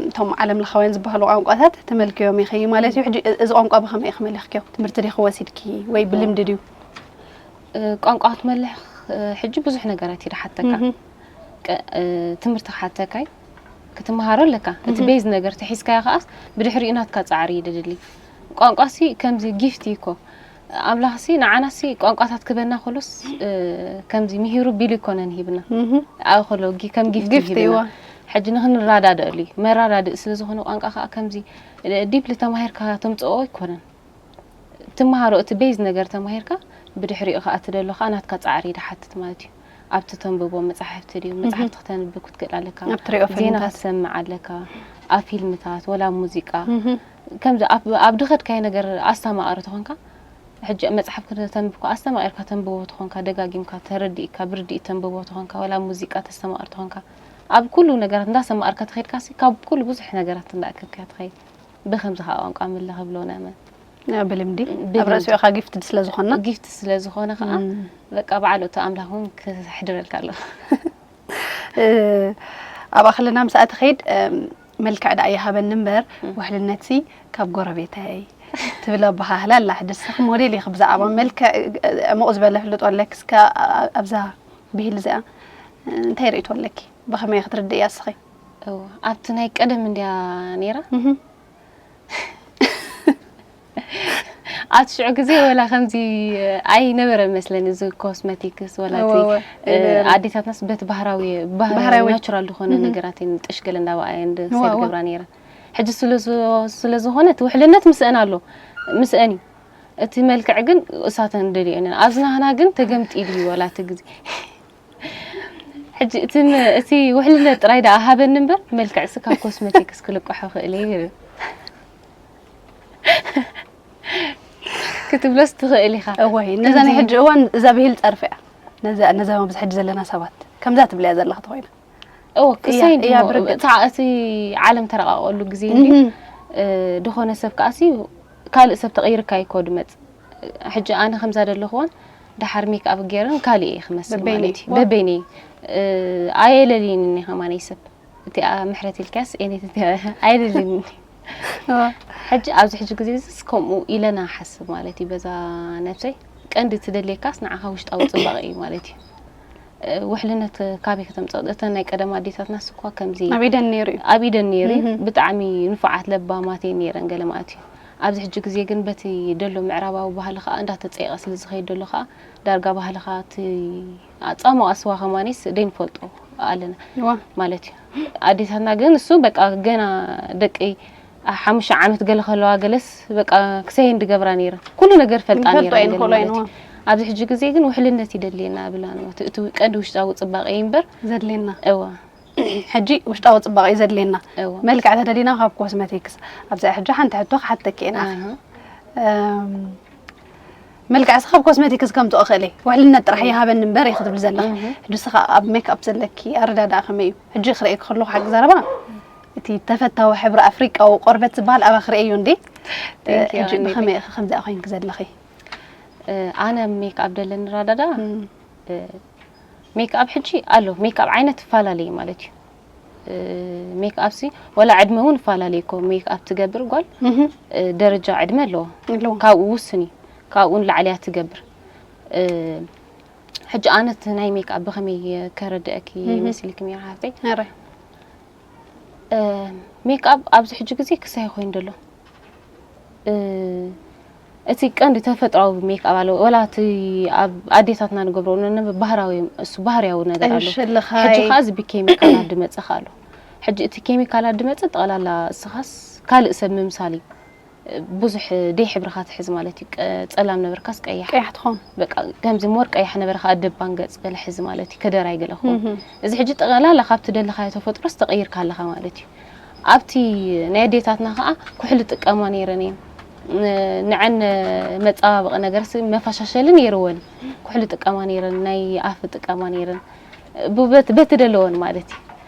እቶም ዓለም ለኻውያን ዝበሃሉ ቋንቋታት ትመልክዮም ኢኺ ማለት እዩ ሕጂ እዚ ቋንቋ ብኸመይ ኢኺ መሊኽክዮ ትምህርቲ ዲኺ ወሲድኪ ወይ ብልምዲ ድዩ ቋንቋ ክትመልኽ ሕጂ ብዙሕ ነገራት እዩ ድሓተካ ትምህርቲ ክሓተካይ ክትመሃሮ ኣለካ እቲ ቤዝ ነገር ተሒዝካዮ ከዓስ ብድሕሪኡ ናትካ ፃዕሪ እዩ ድድሊ ቋንቋ ሲ ከምዚ ጊፍት እዩ እኮ ኣምላኽ ሲ ንዓና ሲ ቋንቋታት ክበና ከሎስ ከምዚ ምሂሩ ቢሉ ይኮነን ሂብና ኣብ ከሎ ከም ጊፍት ሂብና ሕጂ ንክንረዳደእሉ እዩ መረዳድእ ስለ ዝኾነ ቋንቋ ከዓ ከምዚ ዲፕሊ ተማሂርካ ተምፅኦ ኣይኮነን ትመሃሮ እቲ ቤዝ ነገር ተማሂርካ ብድሕሪኡ ከዓ እቲ ደሎ ከዓ ናትካ ፃዕሪ ድሓትት ማለት እዩ ኣብቲ ተንብቦ መፅሓፍቲ ድዩ መፅሓፍቲ ክተንብብ ክትክእል ኣለካ ዜና ክትሰምዕ ኣለካ ኣብ ፊልምታት ወላ ሙዚቃ ከምዚ ኣብ ድኸድካዮ ነገር ኣስተማቐሪ ተኾንካ ሕጂ መፅሓፍ ከተንብብ ኣስተማቒርካ ተንብቦ ተኾንካ ደጋጊምካ ተረዲእካ ብርድኢት ተንብቦ ተኾንካ ወላ ሙዚቃ ተስተማቕር ተኾንካ ኣብ ኩሉ ነገራት እንዳሰማቕርካ ተኸድካ ካብ ኩሉ ብዙሕ ነገራት እንዳእከብካ ትኸይድ ብከምዚ ከዓ ቋንቋ ምለ ክብሎ ነመ ብልምዲ ኣብ ርእሲኡ ካ ጊፍትድ ስለ ዝኾና ጊፍት ስለ ዝኾነ ከዓ በቃ ባዕሉ እቲ ኣምላኽ እውን ክሕድረልካ ኣሎ ኣብ ኣኽልና ምሳኣ ትኸይድ መልክዕ ደኣ ይሃበኒ እምበር ውሕልነት ሲ ካብ ጎረቤተይ ትብል ኣባሃህላ ኣላ ሕጂ ንስኺ ሞዴል ኢኺ ብዛዕባ መልክዕ ዕሙቕ ዝበለ ፍልጦ ኣለኪ እስከ ኣብዛ ብሂል እዚኣ እንታይ ርእቶ ኣለኪ ብኸመይ ክትርድእያ እስኺ ኣብቲ ናይ ቀደም እንድያ ነይራ ኣብቲ ሽዑ ግዜ ወላ ከምዚ ኣይነበረ መስለኒ እዚ ኮስመቲክስ ወላ ኣዴታትናስ በቲ ባህራዊ ባህራዊ ናቹራል ዝኾነ ነገራት ጥሽ ገለ እንዳበኣየ ሰይድ ገብራ ነይረ ሕጂ ስለዝኾነ እቲ ውሕልነት ምስአን ኣሎ ምስአን እዩ እቲ መልክዕ ግን እሳተን ደልየንን ኣብዚ ናህና ግን ተገምጢሉ እዩ ወላ እቲ ግዜ ሕጂ እቲ ውሕልነት ጥራይ ደኣ ሃበኒ እምበር መልክዕሲ ካብ ኮስመቲክስ ክልቅሖ ክእል እየ ይብል ክትብሎስ ትኽእል ኢኻ። እወይ፣ ነዛ ናይ ሕጂ እዋን እዛ ብሂል ጸርፊ እያ። ነዛ ነዛ ኣብዚ ሕጂ ዘለና ሰባት ከምዛ ትብልያ ዘለኻ ተኾይና። እወ ክሳይ እያ፣ እንዲሞ ብርግጽ። እታ እቲ ዓለም ተረቃቀሉ ግዜ እንዲ እህ። እ፣ ድኾነ ሰብ ከኣሲ ካልእ ሰብ ተቐይርካ ይኮ ድመጽ። ሕጂ ኣነ ከምዛ ደለኹዋን ደሓር ሜክ ኣብ ገይረን ካልእ እየ ክመስል በበይነይ። ማለት እዩ። በበይነይ እ፣ ኣየለልይን እኔ ከማነይ ሰብ እቲኣ ምሕረት ኢልካስ ኤኔት እቲኣ ኣየለልይን። እወ። ሕጂ ኣብዚ ሕጂ ግዜ እዚስ ከምኡ ኢለና ሓስብ ማለት እዩ። በዛ ነብሰይ ቀንዲ ትደልየካስ ንዓኻ ውሽጣዊ ጽባቐ እዩ ማለት እዩ። እ፣ ውሕልነት ካበይ ከተምጽኦ? እተን ናይ ቀደም ኣዴታትናስ እኳ ከምዚ ኣብ ኢደን ነይሩ እዩ። ኣብ ኢደን ነይሩ እዩ። እህ። ብጣዕሚ ንፉዓት ለባማት እየን ነይረን ገለ ማለት እዩ። ኣብዚ ሕጂ ግዜ ግን በቲ ደሎ ምዕራባዊ ባህሊ ከዓ እንዳተጸየቐ ስለ ዝኸይድ ደሎ ከዓ ዳርጋ ባህልኻ እቲ ጻማኡ ኣስዋ ከማኒስ ደይንፈልጦ ኣለና እዋ። ማለት እዩ። ኣዴታትና ግን እሱ በቃ ገና ደቂ ሓሙሽተ ዓመት ገለ ከለዋ ገለስ በቃ ክሰየን ድገብራ ነይረን። ኩሉ ነገር ፈልጣ ይፈልጦ ነይረን እየን ገለ ከሎ ማለት እየን፣ እዩ። ኣብዚ ሕጂ ግዜ ግን ውሕልነት ይደልየና ብላ ነው። እቲ እቲ ቀንዲ ውሽጣዊ ጽባቐ እዩ እምበር ዘድልየና። እዋ ሕጂ ውሽጣዊ ጽባቐ እዩ ዘድልየና። እዋ መልክዕ ተደሊና ካብ ኮስመቲክስ ኣብዛ ሕጂ ሓንቲ ሕቶ ክሓተኪ ኢና። ኣሃ። እም፣ መልክዕስ ካብ ኮስመቲክስ ከምጽኦ ክእል እየ፣ ውሕልነት ጥራሕ ይሃበኒ እምበር እየ ክትብል ዘለኺ። እህ። ሕጂ ስኻ ኣብ ሜክኣፕ ዘለኪ ኣረዳድኣ ከመይ እዩ? ሕጂ ክርእየኪ ከለኹ ሓቂ ዘረባ እቲ ተፈታዊ ሕብሪ ኣፍሪቃዊ ቆርበት ዝበሃል ኣባ ክርእየዮ እንዴ? Thank you፣ ሕጂ ኣነይ ብኸመይ ኢኺ ከምዚኣ ኮይንኪ ዘለኺ? እ፣ ኣነ ሜክኣፕ ደለኒ ኣረዳድኣ እም። እ፣ ሜክኣፕ ሕጂ ኣሎ። ሜክኣፕ ዓይነት ትፈላለየ ማለት እዩ። እ፣ ሜክኣፕ ሲ ወላ ዕድመ እውን ይፈላለየ እኮ። ሜክኣፕ ትገብር ጓል እህ። እ፣ ደረጃ ዕድመ ኣለዎ። ኣለዎ። ካብኡ ውስን እዩ። ካብኡ ንላዕሊ እያ ትገብር። እ፣ ሕጂ ኣነ እቲ ናይ ሜክኣፕ ብኸመይ ከረድአኪ እህ። መሲልኪ ሚራ ሓፍተይ? ኣረ። እ፣ ሜክኣፕ ኣብዚ ሕጂ ግዜ ክሳይ ኮይኑ ደሎ። እ፣ እቲ ቀንዲ ተፈጥሮኣዊ ሜክኣፕ ኣሎ። ወላ እቲ ኣብ ኣዴታትና ንገብሮ ነ-፣ ነ-፣ ባህራዊ፣ እሱ ባህርያዊ ነገር ኣሎ። ቀይሽ እልኻይ። ሕጂ ከኣ እዚ ብኬሚካላት ድመጽእ ከኣ ኣሎ። ሕጂ እቲ ኬሚካላት ድመጽእ ጠቕላላ እስኻስ ካልእ ሰብ ምምሳል እዩ። ብዙሕ ደይ ሕብርኻ ትሕዝ ማለት እዩ። ቀ-፣ ጸላም ነበርካስ ቀያሕ። ቀያሕ ትኾን። በቃ ከምዚ ሞር ቀያሕ ነበረ ከኣ ደባን ገጽ ገለ ሕዚ ማለት እዩ። ከደራይ ገለ ክኸውን። እህ። እዚ ሕጂ ጠቕላላ ካብቲ ደለኻዮ ተፈጥሮስ ተቐይርካ ኣለኻ ማለት እዩ። ኣብቲ ናይ ኣዴታትና ከኣ ኩሕሊ ጥቀማ ነይረን እየን። ን-፣ ንዐን መጸባበቒ ነገርሲ መፈሻሸሊ ነይርወን። ኩሕሊ ጥቀማ ነይረን፣ ናይ ኣፍ ጥቀማ ነይረን። ብበት-፣ በቲ ደለወን ማለት እዩ።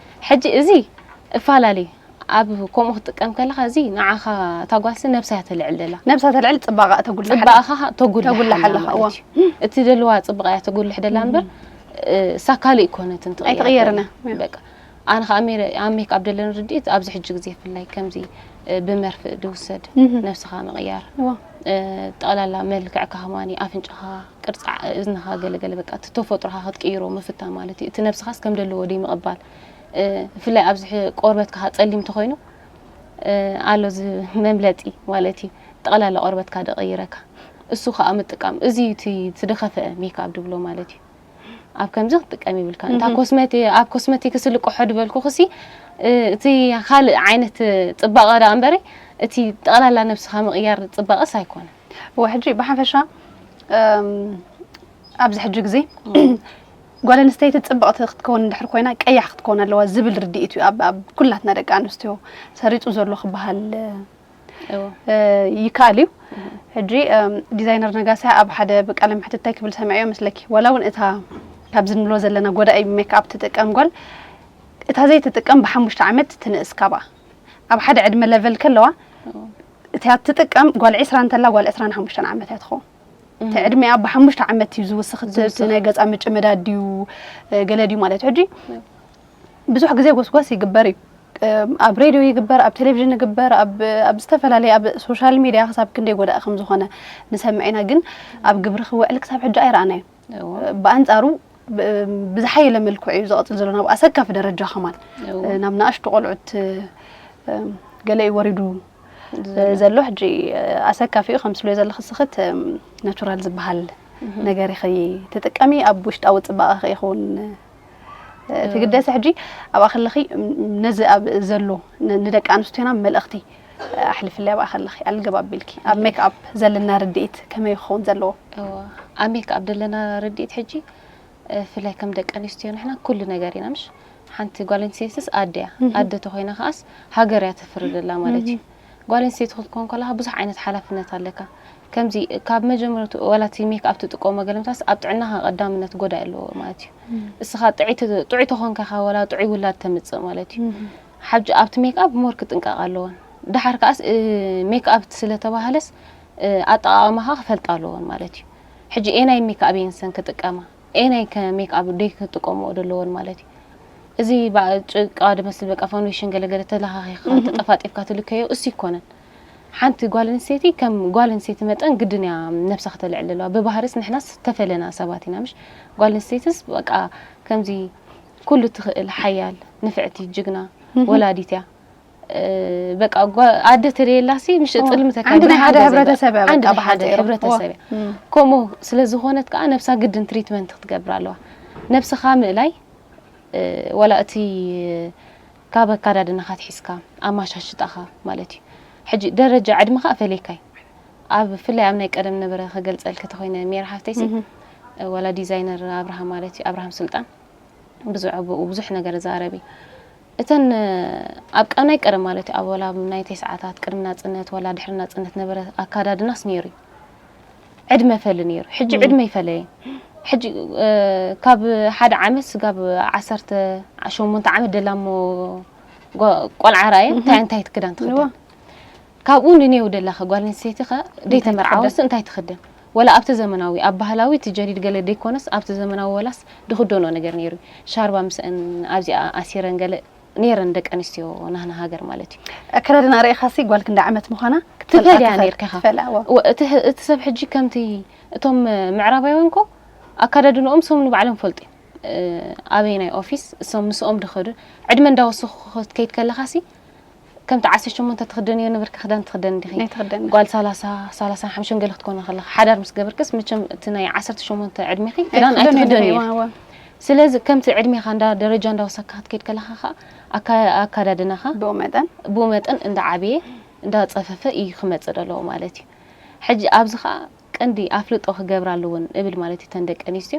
ሕጂ እዚ እፈላለዩ። ኣብ ከምኡ ክትጥቀም ከለኻ እዚ ንዓኻ እታ ጓልሲ ነብሳ እያ ተልዕል ደላ። ነብሳ ተልዕል፣ ጽባቐኣ ተጉልሕ ኣላ። ጽባቐኻ ተጉልሕ ተጉልሕ ኣላ ኣለኻ፣ ማለት እዋ። እዩ። እቲ ደልዋ ጽባቐ እያ ተጉልሕ ደላ እምበር፣ እ፣ እሳ ካልእ ኣይኮነትን ትቕየር ኣይትቕየርን ደላ። እያ። በቃ። ኣነ ኸኣ ሜረ-፣ ኣብ ሜክኣፕ ደለኒ ርድኢት ኣብዚ ሕጂ ግዜ ብፍላይ ከምዚ፣ እ፣ ብመርፍእ ድውሰድ፣ እህ። ነብስኻ ምቕያር፣ እዋ። እ፣ ጠቕላላ መልክዕካ ከማኒ፣ ኣፍንጫኻ፣ ቅርጻ እዝንኻ፣ ገለገለ በቃ እቲ ተፈጥሮኻ ክትቅይሮ ምፍታን ማለት እዩ። እቲ ነብስኻስ ከም ደለዎ ደይ ምቕባል። እ፣ ብፍላይ ኣብዚ ሕ-፣ ቆርበትካ ኸኣ ጸሊም ተኾይኑ፣ እ፣ ኣሎ እዚ መምለጢ ማለት እዩ። ጠቕላላ ቆርበትካ ደቐይረካ። እሱ ኸኣ ምጥቃም። እዚ እቲ፣ እቲ ዝኸፍአ ሜክኣፕ ድብሎ ማለት እዩ። ኣብ ከምዚ ክትጥቀም ይብልካ። እንታ እህ። ኮስመቲ-፣ ኣብ ኮስመቲክስ ልቅሖ ድበልኩኽሲ፣ እ፣ እቲ ካልእ ዓይነት ጽባቐ ደኣ እምበሪ፣ እቲ ጠቕላላ ነብስኻ ምቕያር ጽባቐስ ኣይኮነን። እወ፣ ሕጂ ብሓፈሻ፣ እም፣ ኣብዚ ሕጂ ግዜ ጓል ኣንስተይቲ ጽብቕቲ ክትከውን እንድሕር ኮይና ቀያሕ ክትከውን ኣለዋ ዝብል ርድኢት እዩ ኣብ፣ ኣብ ኩላትና ደቂ ኣንስትዮ ሰሪጹ ዘሎ ክበሃል፣ እወ። እ፣ ይከኣል እዩ። ሕጂ፣ እም፣ ዲዛይነር ነጋሳ ኣብ ሓደ ብቃለ መሕትት እንታይ ክብል ሰሚዐዮ መስለኪ? ዋላ እውን እታ ካብዚ ንብሎ ዘለና ጎዳኢ ሜክኣፕ ትጥቀም ጓል፣ እታ ዘይትጥቀም ብሓሙሽተ ዓመት ትንእስ ካብኣ። ኣብ ሓደ ዕድመ ለቨል ከለዋ፣ እወ። እታ ትጥቀም ጓል ዕስራ እንተላ፣ ጓል ዕስራን ሓሙሽተን ዓመት እያ ትኸውን። እቲ ዕድሜኣ ብሓሙሽተ ዓመት እዩ ዝውስኽ። እቲ፣ እቲ ዝውስኽ። ናይ ገጻ ምጭምዳድ ድዩ፣ እ፣ ገለ ድዩ ማለት እዩ። ሕጂ ብዙሕ ግዜ ጎስጓስ ይግበር እዩ። እ፣ ኣብ ሬድዮ ይግበር፣ ኣብ ቴሌቪዥን ይግበር፣ ኣብ፣ ኣብ ዝተፈላለየ፣ ኣብ ሶሻል ሚድያ ክሳብ ክንደይ ጎዳኢ ከም ዝኾነ ንሰምዕ ኢና። ግን ኣብ ግብሪ ክውዕል ክሳብ ሕጂ ኣይረኣናዮን። እወ። ብኣንጻሩ ብ-፣ ብዝሓየለ መልክዑ እዩ ዝቐጽል ዘሎ፣ ናብ ኣሰካፊ ደረጃ ከማን። እወ። ናብ ንኣሽቱ ቆልዑት፣ እም፣ ገለ እዩ ወሪዱ ዘሎ። ዘሎ። ሕጂ፣ ኣሰካፊ እዩ፣ ከም ትብልዮ ዘለኺ ስኽት፣ እም፣ ናቹራል ዝበሃል እህ። ነገር ኢኺ ትጥቀሚ፣ ኣብ ውሽጣዊ ጽባቐኺ ኢኺ እውን፣ እ፣ እህ። ትግደሲ። ሕጂ ኣብኣ ከለኺ፣ እም፣ ነዚ ኣብ ዘሎ ን-፣ ንደቂ ኣንስትዮና መልእኽቲ ኣሕልፍለይ። ኣብኣ ከለኺ ኣልገብ ኣቢልኪ ኣብ ሜክኣፕ ዘለና ርድኢት ከመይ ክኸውን ዘለዎ? እወ፣ ኣብ ሜክኣፕ ዘለና ርድኢት ሕጂ፣ እ፣ ብፍላይ ከም ደቂ ኣንስትዮ ንሕና ኩሉ ነገር ኢና፣ ምሽ? ሓንቲ ጓል ኣንስተይትስ ኣደ እያ። እህ። ኣደ ተኾይና ከኣስ ሃገር እያ ተፍሪ ደላ ማለት እዩ። እህ። ጓል ኣንስተይቲ ክትኮን ከለኻ ብዙሕ ዓይነት ሓላፍነት ኣለካ። ከምዚ ካብ መጀመርቱ ዋላ እቲ ሜክኣፕ ትጥቀሞ ገለምታስ ኣብ ጥዕናኻ ቀዳምነት ጎዳኢ ኣለዎ ማለት እዩ። እስኻ ጥዑይ ተ- ጥዑይ ተኾንካ ኢኻ ዋላ ጥዑይ ውላድ ተምጽእ ማለት እዩ። ሓጂ ኣብቲ ሜክኣፕ ሞር ክጥንቀቕ ኣለዎን። ደሓር ከኣስ እ፣ ሜክኣፕ ስለተባህለስ እ፣ ኣጠቓቕማኻ ክፈልጣ ኣለዎን ማለት እዩ። ሕጂ ኤናይ ሜክኣፕ እየን ሰን ክጥቀማ ኤናይ ከ ሜክኣፕ ደይ ክጥቀምኦ ደለዎን ማለት እዩ። እዚ ባ- ጭቃ ድመስል በቃ ፋውንዴሽን ገለገለ ተለኻኺኻ ተጠፋጢፍካ ትልከዮ እሱ ይኮነን። ሓንቲ ጓል ኣንስተይቲ ከም ጓል ኣንስተይቲ መጠን ግድን እያ ነብሳ ክተልዕል ኣለዋ። ብባህርስ ንሕናስ ተፈለና ሰባት ኢና ምሽ? ጓል ኣንስተይትስ በቃ ከምዚ ኩሉ ትኽእል ሓያል ንፍዕቲ ጅግና ወላዲት እያ። እ፣ በቃ ጓ- ኣደ ተለየላሲ ምሽ እዎ። ጽልምተካ ዓንዲ ናይ ብርሃን ሓደ ገዛ ህብረተሰብ እያ፣ በቃ ዓንዲ ናይ ሓደ ብሓጺሩ። ህብረተሰብ እያ። እዎ። እም። ከምኡ ስለ ዝኾነት ከዓ ነብሳ ግድን ትሪትመንት ክትገብር ኣለዋ። ነብስኻ ምእላይ እ፣ ዋላ እቲ ካብ ኣካዳድናኻ ትሒዝካ ኣማሻሽጣኻ ማለት እዩ። ሕጂ ደረጃ ዕድመኻ ኣፈለይካይ ኣብ ብፍላይ ኣብ ናይ ቀደም ነበረ ክገልጸልኪ ተኾይነ ሜራ ሓፍተይሲ እህ። እ፣ ዋላ ዲዛይነር ኣብርሃም ማለት እዩ ኣብርሃም ስልጣን ብዙሕ ኣብኡ ብዙሕ ነገር ዛረብ እዩ። እተን እ፣ ኣብ ቀ- ናይ ቀደም ማለት እዩ ኣብ ዋላ ናይ ተስዓታት ቅድሚ ናጽነት ዋላ ድሕሪ ናጽነት ነበረ ኣካዳድናስ ነይሩ እዩ። ዕድመ ፈሊ ነይሩ። ሕጂ ዕድመ ይፈለየ። ሕጂ እ፣ ካብ ሓደ ዓመት ስጋብ ዓሰርተ ሸሞንተ ዓመት ደላሞ ጓ- ቆልዓ ራእየ እንታይ እንታይ ክዳን ትኽደን? ካብኡ ንኔው ደላኸ ጓል ኣንስተይቲ ኸ ደይተመርዓወስ እንታይ ትኽደን? ወላ ኣብቲ ዘመናዊ ኣብ ባህላዊ እቲ ጀዲድ ገለ ደይኮነስ ኣብቲ ዘመናዊ ወላስ ድኽደኖ ነገር ነይሩ። ሻርባ ምስአን ኣብዚኣ ኣሲረን ገለ ነይረን ደቂ ኣንስትዮ ናህና ሃገር ማለት እዩ። ኣከዳድና ርኢኻሲ ጓል ክንደ ዓመት ምዃና ክትፈልጣ ትፈል እያ ትኽእል። ነይርካ ኢኻ። ትፈል፣ እዎ። ወ- እቲ ህ- እቲ ሰብ ሕጂ ከምቲ እቶም ምዕራባውያን ኮ ኣካዳድንኦም እሶም ንባዕሎም ፈልጡ እዮም። እ፣ ኣበይ ናይ ኦፊስ እሶም ምስኦም ድኸዱ ዕድመ እንዳወሰኹ ክትከይድ ከለኻሲ ከምቲ ዓሰርተ ሸሞንተ ትኽደንዮ ነበርኪ ክዳን ትኽደን ዲኺ? ኣይትኽደን። ጓል ሰላሳ ሰላሳ ሓሙሽተ ገለ ክትኮነ ከለኻ ሓዳር ምስ ገበርክስ መቸም እቲ ናይ ዓሰርተ ሸሞንተ ዕድሜኺ ክዳን ኣይትኽደንዮ ኣይትኽደንዮ ዲኺ? እዋ። ስለዚ ከምቲ ዕድሜኻ እንዳ ደረጃ እንዳወሰካ ክትከይድ ከለኻ ኸዓ ኣካ- ኣካዳድናኻ ብኡ መጠን ብኡ መጠን እንዳዓበየ እንዳጸፈፈ እዩ ክመጽእ ዘለዎ ማለት እዩ። ሕጂ ኣብዚ ኸዓ ቀንዲ ኣፍልጦ ክገብራ ኣለወን እብል ማለት እዩ። ተን ደቂ ኣንስትዮ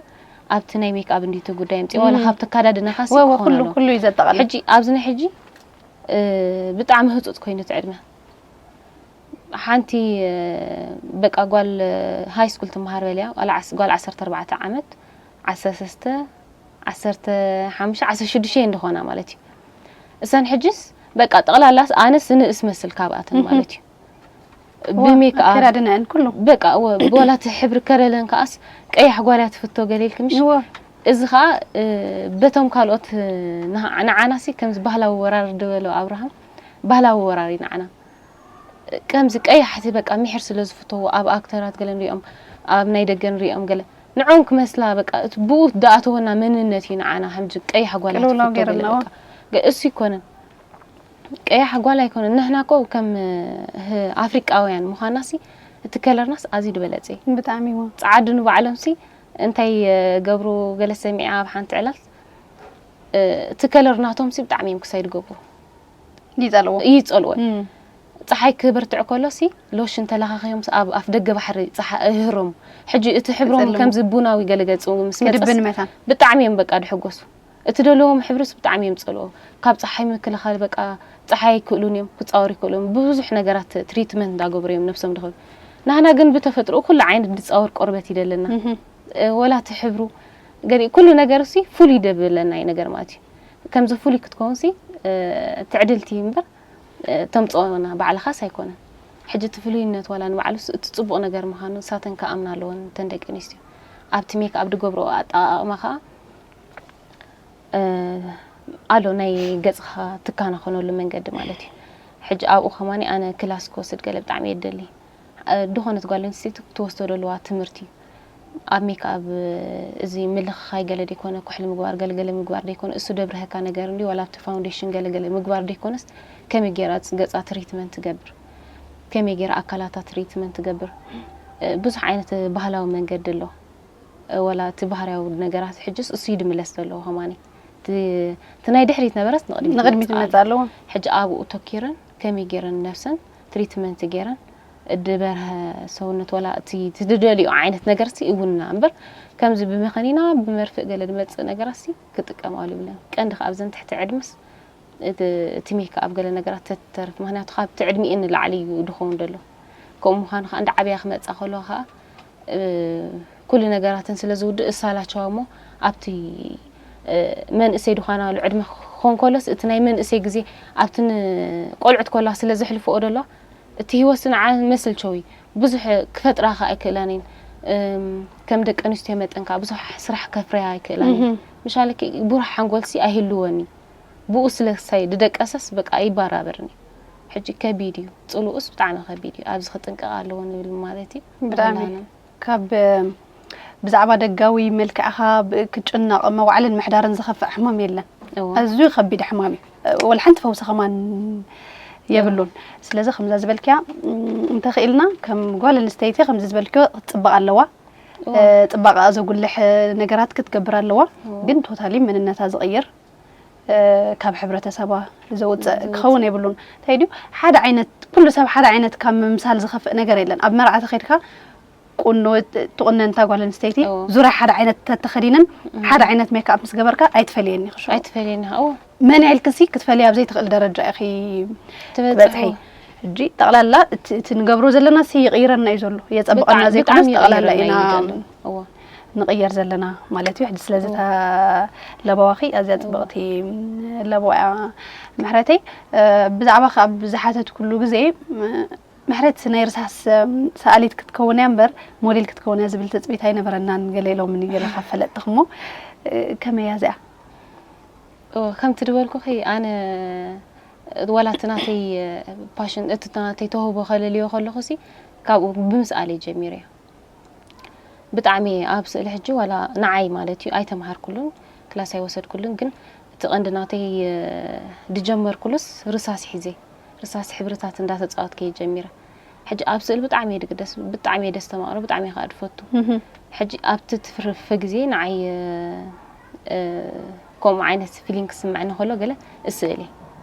ኣብቲ ናይ ሜክኣፕ እንዲቲ ጉዳይ ኣምፅእ ዋላ እም። ካብቲ ኣካዳድናኻ ሲ ወ- ወ- ክኾን ኩሉ ኣለዎ። ኩሉ እዩ ዘጠቓልል። ሕጂ ኣብዚ ናይ ሕጂ እ፣ ብጣዕሚ ህፁፅ ኮይኑ እቲ ዕድመ ሓንቲ እ፣ በቃ ጓል ሃይ ስኩል ትመሃር በልያ ጓል ዓስ- ጓል ዓሰርተ ኣርባዕተ ዓመት ዓሰርተ ሰለስተ ዓሰርተ ሓሙሽተ ዓሰርተ ሽዱሽተ እንደኾና ማለት እዩ። እሰን ሕጅስ በቃ ጠቕላላስ ኣነስ ንእስ መስል ካብኣተን እህ። ማለት እዩ። እዋ፣ ብሜክኣፕ ኣከዳድናኣን ኩሉ። በቃ እወ፣ ብዋላ እቲ ሕብሪ ከለለን ከኣስ ቀያሕ ጓል እያ ትፍቶ ገለ ኢልኪ ምሽ? እወ። እዚ ኸኣ እ፣ በቶም ካልኦት እ፣ ንዓ- ንዓናሲ ከምዚ ባህላዊ ወራር ድበሎ ኣብርሃም ባህላዊ ወራር እዩ ንዓና። ከምዚ ቀያሕቲ በቃ ምሕር ስለ ዝፍተዉ ኣብ ኣክተራት ገለ ንሪኦም ኣብ ናይ ደገ ንሪኦም ገለ ንዕኦም ክመስላ በቃ እቲ ብኡ ዝኣተወና መንነት እዩ ንዓና ከምዚ ቀያሕ ጓል እያ ቅልውላው ትፍቶ ገለ ገይርናዋ። በቃ ገ- እሱ ይኮነን ቀያሕ ጓል ኣይኮነን ንሕና ኮ ከም ህ- ኣፍሪቃውያን ምዃናሲ እቲ ከለርናስ ኣዝዩ ዝበለጸ እዩ። ብጣዕሚ እዋ። ጸዓዱ ንባዕሎምሲ እንታይ እ፣ ገብሩ ገለ ሰሚዐ ኣብ ሓንቲ ዕላል እ፣ እቲ ከለር ናቶምሲ ብጣዕሚ እዮም ክሳይ ዝገብሩ ይጸልዎ። ይጸልዎ እም። ፀሓይ ክበርትዕ ከሎሲ ሎሽን ተለኻኺዮም ኣብ ኣፍ ደገ ባሕሪ ፀሓ እህሮም ሕጂ እቲ ሕብሮም ክጸልሙ። ከምዚ ቡናዊ ገለገጹ ምስ መጸስ ክድብን መታን። ብጣዕሚ እዮም በቃ ድሕጎሱ እቲ ደለዎም ሕብርስ ብጣዕሚ እዮም ዝጸልዎ ካብ ፀሓይ ምክልኻል በቃ ፀሓይ ኣይክእሉን እዮም ክፃወሩ ይክእሉ እዮም ብብዙሕ ነገራት ትሪትመንት እንዳገበሩ እዮም ነብሶም ድኸዱ ናህና ግን ብተፈጥሮ ኩሉ ዓይነት ድፃወር ቆርበት ይደለና እህ። እ፣ ወላ እቲ ሕብሩ ገሊእ ኩሉ ነገር ሲ ፍሉይ ደብለና እዩ ነገር ማለት እዩ ከምዚ ፍሉይ ክትከውን ሲ እ፣ ትዕድልቲ እምበር እ፣ ተምፅኦና ባዕልኻስ ኣይኮነን ሕጂ እቲ ፍሉይነት ዋላ ንባዕሉስ እቲ ፅቡቕ ነገር ምዃኑ ንሳተን ክኣምና ኣለወን እተን ደቂ ኣንስትዮ ኣብቲ ሜክ ኣብ ድገብርኦ ኣጠቓቕማ ከዓ እ፣ ኣሎ ናይ ገፅኻ ትካናኸነሉ መንገዲ ማለት እዩ ሕጂ ኣብኡ ከማኒ ኣነ ክላስ ክወስድ ገለ ብጣዕሚ እየ ደሊ እ፣ ድኾነት ጓል ኣንስተይቲ ክትወስዶ ደለዋ ትምህርቲ ኣብ ሜክኣብ እዚ ምልኽኻይ ገለ ደይኮነ ኩሕሊ ምግባር ገለገለ ምግባር ደይኮነ እሱ ደብርሀካ ነገር እንዲ ዋላ ኣብቲ ፋውንዴሽን ገለገለ ምግባር ደይኮነስ ከመይ ገይራ ገፃ ትሪትመንት ትገብር ከመይ ገይራ ኣካላታ ትሪትመንት ትገብር እ፣ ብዙሕ ዓይነት ባህላዊ መንገዲ ኣሎ እ፣ ዋላ እቲ ባህርያዊ ነገራት ሕጅስ እሱ እዩ ድምለስ ዘለዎ ከማኒ እቲ እቲ ናይ ድሕሪት ነበረስ ንቕድሚት ንቕድሚት ይመጽእ ይመጽእ ኣለዎ። ኣለዎ ሕጂ ኣብኡ ተኪረን ከመይ ገይረን ነብሰን ትሪትመንት ገይረን እዲ በርሀ ሰውነት ወላ እቲ ትደልዮ ዓይነት ነገር ሲ እውን እምበር ከምዚ ብመኸኒና ብመርፍእ ገለ ዝመፅእ ነገራት ሲ ክጥቀማሉ ይብለን ቀንዲ ካብ ዘን ትሕቲ ዕድመስ እቲ እቲ ሜክኣፕ ገለ ነገራት ተትተርፍ፣ ምኽንያቱ ካብቲ ዕድሚኤን ንላዕሊ እዩ ድኸውን ደሎ። ከምኡ ምዃኑ ከኣ እንዳ ዓብያ ክመጻ ከሎ ከኣ እ፣ ኩሉ ነገራተን ስለ ዝውድእ እሳላቸው እሞ ኣብቲ እ፣ መንእሰይ ድዃናሉ ዕድመ ክኾን ከሎስ እቲ ናይ መንእሰይ ግዜ ኣብቲ ንቆልዑት ኮላ ስለ ዘሕልፍኦ ደሎ እቲ ህይወት ንዓ መስልቸው እዩ። ብዙሕ ክፈጥራ ከኣ ኣይክእላን እየን። እም፣ ከም ደቂ ኣንስትዮ መጠን ከኣ ብዙሕ ስራሕ ከፍርያ ኣይክእላን እየን። ምሻለኪ ብሩህ ሓንጎልሲ ኣይህልወን እዩ። ብኡ ስለ ሳይ ድደቀሰስ በቃ ይባራበርኒ። ሕጂ ከቢድ እዩ። ጽልኡስ ብጣዕሚ ከቢድ እዩ። ኣብዚ ክጥንቀቕ ኣለዎ ንብል ማለት እዩ። ብጣዕሚ። ንኹላና። ካብ ብዛዕባ ደጋዊ መልክዕኻ ብ- ክትጭነቕ መዋዕልን ምሕዳርን ዝኸፍእ ሕማም የለን። እወ። ኣዝዩ ከቢድ ሕማም እዩ። ወላ ሓንቲ ፈውሲ ከማን የብሉን። ስለዚ ከምዛ ዝበልክያ ም፣ እንተኽኢልና ከም ጓል ኣንስተይቲ ከምዚ ዝበልክዮ ክትፅበቕ ኣለዋ። እወ። እ፣ ፅባቐኣ ዘጉልሕ ነገራት ክትገብር ኣለዋ። ግን ቶታሊ መንነታ ዝቕይር እ፣ ካብ ሕብረተሰባ ዘውፅእ ክኸውን የብሉን። እንታይ ድዩ ሓደ ዓይነት ኩሉ ሰብ ሓደ ዓይነት ካብ ምምሳል ዝኸፍእ ነገር የለን። ኣብ መርዓ ተኸድካ ቁኖ ትቑነን እታ ጓል ኣንስተይቲ እዎ። ዙርያ ሓደ ዓይነት ተተኸዲነን ሓደ ዓይነት ሜክኣፕ ምስ ገበርካ ኣይትፈልየን ኢኺ ሽዑ። ኣይትፈልየን ኢኻ። እዎ። መን ኢልክሲ ክትፈልያ ኣብ ዘይትኽእል ደረጃ ኢኺ ትበጽሒ። ትበጽሒ። ሕጂ ጠቕላላ እቲ እቲ ንገብሮ ዘለና ሲ ይቕይረና እዩ ዘሎ፣ የጸብቐና ብጣዕሚ- ዘይኮነስ ብጣዕሚ ጠቕላላ ይቕይረና ኢና እዩ ዘሎ። እዎ። ንቕየር ዘለና ማለት እዩ። ሕጂ ስለዚ እታ ለበዋኺ ኣዝያ ጽብቕቲ ለበዋ እያ ምሕረተይ። እ፣ ብዛዕባ ካብ ዝሓተትኩሉ ግዜ ም- ምሕረት ናይ ርሳስ ም፣ ሰኣሊት ክትከውን እያ እምበር ሞዴል ክትከውን እያ ዝብል ትጽቢት ኣይነበረናን ገለ ኢሎምኒ ገለ ካብ ፈለጥትኽ እሞ እ፣ ከመይ እያ እዚኣ? ኦ፣ ከምቲ ዝበልኩኺ ኣነ ወላ እቲ ናተይ ፓሽን እቲ ናተይ ተውህቦ ከለልዮ ከለኹ ሲ ካብኡ ብምስኣል እየ ጀሚረዮ። ብጣዕሚ ኣብ ስእሊ ሕጂ ዋላ ንዓይ ማለት እዩ ኣይተምሃርኩሉን ክላስ ኣይወሰድኩሉን፣ ግን እቲ ቀንዲ ናተይ እ፣ ድጀመርኩሉስ ርሳስ ሒዘ ርሳስ ሕብርታት እንዳተፃወትከ እየ ጀሚረ። ሕጂ ኣብ ስእሊ ብጣዕሚ እየ ድግደስ፣ ብጣዕሚ እየ ደስተማቕሮ፣ ብጣዕሚ እየ ከዓ ድፈቱ። ሕጂ ኣብቲ ትርፊ ግዜ ንዓይ እ፣ ከምኡ ዓይነት ፊሊንግ ክስምዐኒ ከሎ ገለ እስእል እየ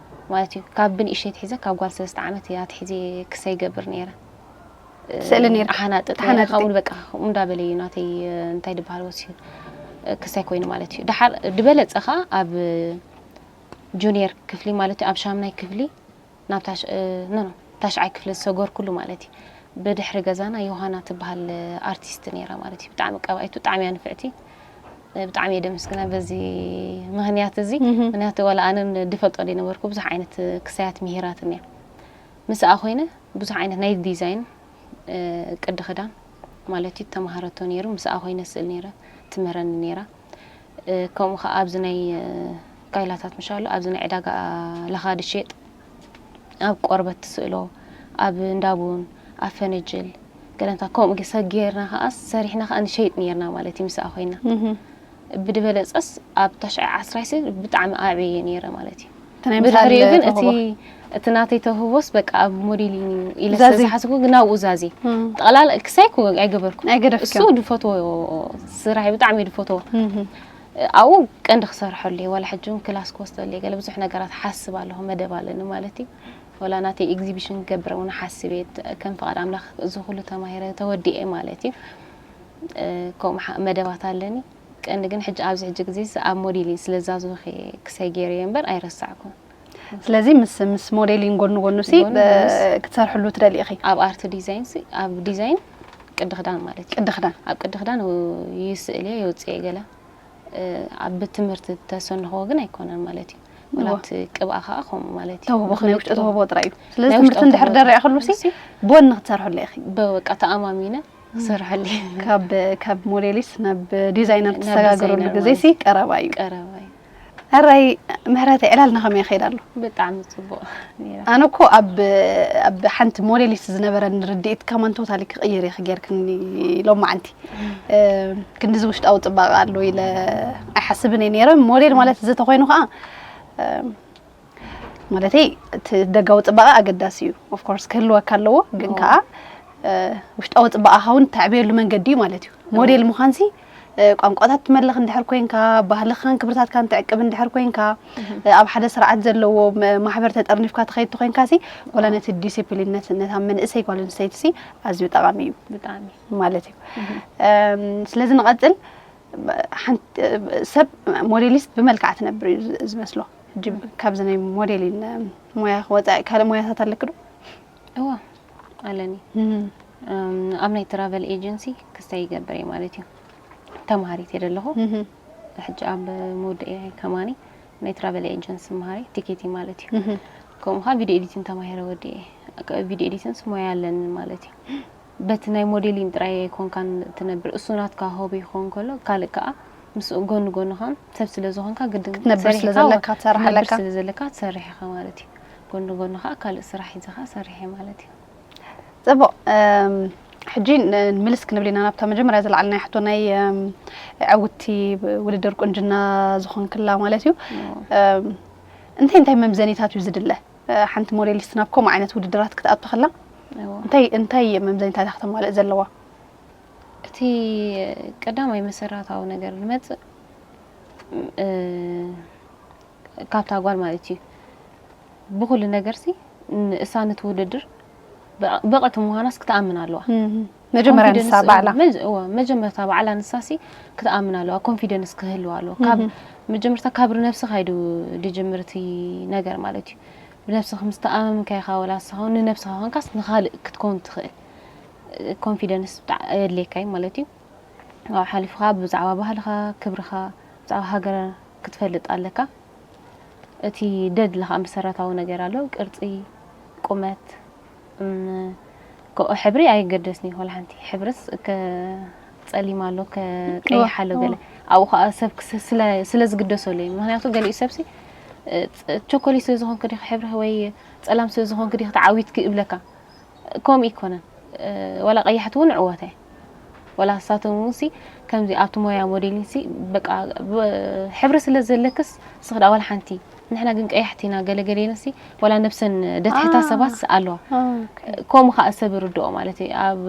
ማለት እዩ። ካብ ብንእሽተይ ትሒዘ ካብ ጓል ሰለስተ ዓመት እያ ትሒዘ ክሰ ይገብር ነይረ። ትስእሊ ነይርካ? ኣሓናጥጥ ተሓናጥጢ? ከምኡ በቃ ከምኡ እንዳበለ እዩ ናተይ እ፣ እንታይ ድበሃል ወሲዩ እ፣ ክሳይ ኮይኑ ማለት እዩ። ድሓር ድበለፀ ከዓ ኣብ ጁኒየር ክፍሊ ማለት እዩ ኣብ ሻምናይ ክፍሊ ናብ ታሽ እ፣ ኖ ኖ ታሽዓይ ክፍሊ ዝሰገርኩሉ ማለት እዩ። ብድሕሪ ገዛና ዮሃና ትበሃል እ፣ ኣርቲስት ነይራ ማለት እዩ። ብጣዕሚ ቀባኢት ብጣዕሚ እያ ንፍዕቲ እ፣ ብጣዕሚ እየ ደመስግና በዚ ምክንያት እዚ። ምክንያቱ ዋላ ኣነ ድፈልጦ ዘይነበርኩ ብዙሕ ዓይነት ክሳያት ምሂራትኒ እያ። ምስኣ ኮይነ ብዙሕ ዓይነት ናይ ዲዛይን እ፣ ቅዲ ክዳን ማለት እዩ ተማሃረቶ ነይሩ። ምስኣ ኮይነ ስእል ነይረ ትምህረኒ ነይራ። እ፣ ከምኡ ከዓ ኣብዚ ናይ እ፣ ካይላታት ምሻሉ ኣብዚ ናይ ዕዳጋ ለኻ ድሸጥ ኣብ ቆርበት ትስእሎ ኣብ እንዳቡን ኣብ ፈነጅል ገለንታ ከምኡ ገሰ ጌርና ከዓ ሰሪሕና ከዓ ንሸይጥ ነይርና ማለት እዩ። ምስኣ ኮይና ብድበለፀስ ኣብ ታሽዓይ ዓስራይ ሲ ብጣዕሚ ኣዕበየ ነይረ ማለት እዩ። እቲ ናይ ብድሕሪኡ ምሳል ግን ተውህቦ። እቲ እቲ ናተይ ተውህቦስ በቃ ኣብ ሞዴሊንግ ኢለ ዛዚ። ስለዝሓስብኩ ግን ናብኡ ዛዜ እም። ጠቕላላ ክሳይ ኮ ኣይገበርኩ ኣይገደፍክዮ። እሱ ድፈትዎ ስራሕ እዩ፣ ብጣዕሚ ድፈትዎ ኣብኡ ቀንዲ ክሰርሐሉ እየ። ዋላ ሕጂ እውን ክላስ ክወስደሉ እየ። ገለ ብዙሕ ነገራት ሓስብ ኣለኹ፣ መደብ ኣለኒ ማለት እዩ። ዋላ ናተይ ኤግዚቢሽን ክገብር እውን ሓስብ እየ። ከም ፍቓድ ኣምላኽ እዚ ኩሉ ተማሂረ ተወዲኤ ማለት እዩ። እ፣ ከምኡ ሓ- መደባት ኣለኒ። ቀንዲ ግን ሕጂ ኣብዚ ሕጂ ግዜ ስ- ኣብ ሞዴሊንግ ስለ ዛዝወ ክሳይ ገይረ እየ እምበር ኣይረሳዕኩን። ስለዚ ምስ ምስ ሞዴሊንግ ጎኒ ጎኑ ሲ ጎኒ ጎኑስ እ፣ ክትሰርሕሉ ትደሊ ኢኺ? ኣብ ኣርት ዲዛይን ሲ ኣብ ዲዛይን ቅዲ ክዳን ማለት እዩ። ቅዲ ክዳን። ኣብ ቅዲ ክዳን ይስእል እየ የውፅእ እየ ገለ እ፣ ኣብ ትምህርቲ ተሰንኽዎ ግን ኣይኮነን ማለት እዩ። እዎ። ወላት ቅብኣ ከዓ ከምኡ ማለት እዩ። ተውህቦ ናይ ውሽጢ ተውህቦ ጥራይ እዩ። ስለዚ ናይ ትምህርቲ ውሽጢ እንድሕር ተውህቦ ደሪዕክሉ ሲ ጎኒ ክትሰርሕሉ ኢኺ? በቃ ተኣማሚነ ክሰርሐሉ እየ። ካብ ካብ ሞዴሊስት ናብ ዲዛይነር ናብ ትሰጋገረሉ ዲዛይነር ግዜ ማለት ሲ ቀረባ እዩ። ቀረባ እዩ። ሕራይ ምሕረተይ ዕላልና ከመይ ይኸይድ ኣሎ? ብጣዕሚ ፅቡቕ ነይራ። ኣነ እኮ ኣብ ኣብ ሓንቲ ሞዴሊስት ዝነበረኒ ርድኢት ከማን ቶታሊ ክቕይር ኢኺ ጌርክኒ ሎማዓንቲ። እ፣ ክንድዚ ውሽጣዊ ፅባቐ ኣሎ ኢለ ኣይሓስብን እየ ነይረ። ሞዴል ማለት እዚ ተኮይኑ ከዓ እ፣ ማለተይ እቲ ደጋዊ ፅባቐ ኣገዳሲ እዩ። ኦፍኮርስ ክህልወካ ኣለዎ፣ ግን ከዓ እ፣ ውሽጣዊ ፅባቐኻ እውን ተዕብየሉ መንገዲ እዩ ማለት እዩ። ሞዴል ምዃንሲ እ፣ ቋንቋታት ትመልኽ እንድሕር ኮይንካ፣ ባህልኻን ክብርታትካን ትዕቅብ እንድሕር ኮይንካ፣ እ፣ ኣብ ሓደ ስርዓት ዘለዎ መ- ማሕበር ተጠርኒፍካ ትኸይድ ተኮይንካ ሲ ዋላ ነቲ ዲሲፕሊን ነት ነታ መንእሰይ ጓል ኣንስተይቲ ሲ ኣዝዩ ጠቓሚ እዩ ብጣዕሚ ማለት እዩ። እም፣ ስለዚ ንቐጽል ሓንቲ ሰብ ሞዴሊስት ብመልክዓ ትነብር እዩ ዝ- ዝመስሎ። ሕጂ ካብዚ ናይ ሞዴሊን ሞያ ክወፃእ ካልእ ሞያታት ኣለክ ዶ? እዋ ኣለኒ። እም፣ ኣብ ናይ ትራቨል ኤጀንሲ ክስታይ ይገብር እየ ማለት እዩ። ተማሃሪት እየ ዘለኹ። ሕጂ ኣብ መወደኢ ከማኒ ናይ ትራቨል ኤጀንሲ መሃሪ ቲኬት እዩ ማለት እዩ። ከምኡ ከዓ ቪድዮ ኤዲቲን ተማሂረ ወዲኤ። ቪድዮ ኤዲቲንስ ሞያ ኣለኒ ማለት እዩ። በቲ ናይ ሞዴሊን ጥራይ ኣይኮንካን ትነብር፣ እሱ ናትካ ሆቢ ይኸውን ከሎ፣ ካልእ ከዓ ምስ ጎኒ ጎኒ ከዓ ሰብ ስለ ዝኾንካ ግድን ክትነብር ስለ ሰሪሕካ፣ ዘለካ ትሰርሕ ክትነብር ኣለካ። ስለ ዘለካ ትሰርሕ ኢኻ ማለት እዩ። ጎኒ ጎኒ ከዓ ካልእ ስራሕ ሒዘኻ ሰርሕ ማለት እዩ። ፅቡቕ። እም፣ ሕጂ ን- ንምልስ ክንብል ኢና ናብታ መጀመርያ ዝለዓልናያ ሕቶ፣ ናይ እም፣ ዕውትቲ ውድድር ቁንጅና ዝኾንክላ ማለት እዩ። እም፣ እንታይ እንታይ መምዘኒታት እዩ ዝድለ? እ፣ ሓንቲ ሞዴሊስት ናብ ከምኡ ዓይነት ውድድራት ክትኣቱ ከላ እዎ። እንታይ እንታይ መምዘኒታት እያ ክተማልእ ዘለዋ? እቲ ቀዳማይ መሰረታዊ ነገር ዝመፅእ እ፣ ካብታ ጓል ማለት እዩ። ብኩሉ ነገርሲ ንእሳ ንትውድድር ብቕ- ብቕዕቲ ምዃናስ ክትኣምን ኣለዋ። እም፣ መጀመርያ ንሳ ኮንፊደንስ- ባዕላ መጀ- እዋ፣ መጀመርታ ባዕላ ንሳሲ ክትኣምን ኣለዋ። ኮንፊደንስ ክህልዋ ኣለዎ። ካብ መጀመርታ ካብ ነብስኻ እዩ ድጅምር እቲ ነገር ማለት እዩ። ብነብስኻ ምስ ተኣማመንካ ኢኻ፣ ወላ ንስኻ ንነብስኻ ኮንካስ ንኻልእ ክትከውን ትኽእል። ኮንፊደንስ ብጣዕ- የድልየካ እዩ ማለት እዩ። ኣብ ሓሊፍኻ ብዛዕባ ባህልኻ፣ ክብርኻ፣ ብዛዕባ ሃገር ክትፈልጥ ኣለካ። እቲ ደድልኻ መሰረታዊ ነገር ኣሎ፣ ቅርፂ፣ ቁመት፣ እም፣ ከምኡ ሕብሪ ኣይገደስን እዩ። ወላ ሓንቲ ሕብርስ ከ- ፀሊም ኣሎ፣ ከ- ቀይሕ ኣሎ፣ ገለ ኣብኡ ከዓ ሰብ ክስ- ስለ- ስለ ዝግደሰሉ እዩ። ምክንያቱ ገሊኡ ሰብሲ እ፣ ፅ- ቸኮሌት ስለ ዝኾንክ ዲኺ ሕብርኺ ወይ ፀላም ስለ ዝኾንክ ዲኺ ተዓዊትኪ እብለካ። ከምኡ ይኮነን። እ፣ ዋላ ቀያሕቲ እውን ንዕወት እየ። ዋላ ንሳቶም እውን ሲ ከምዚ ኣብቲ ሞያ ሞዴሊንግ ሲ በቃ ብ- ሕብሪ ስለ ዘለክስ ንስኺ ደኣ ዋላ ሓንቲ፣ ንሕና ግን ቀያሕቲ ኢና ገለ ገለ ኢለን ሲ ዋላ ነብሰን ደትሕታ አ። ሰባት ኣለዋ። ኦኬ። ከምኡ ከዓ ሰብ ይርድኦ ማለት እዩ። ኣብ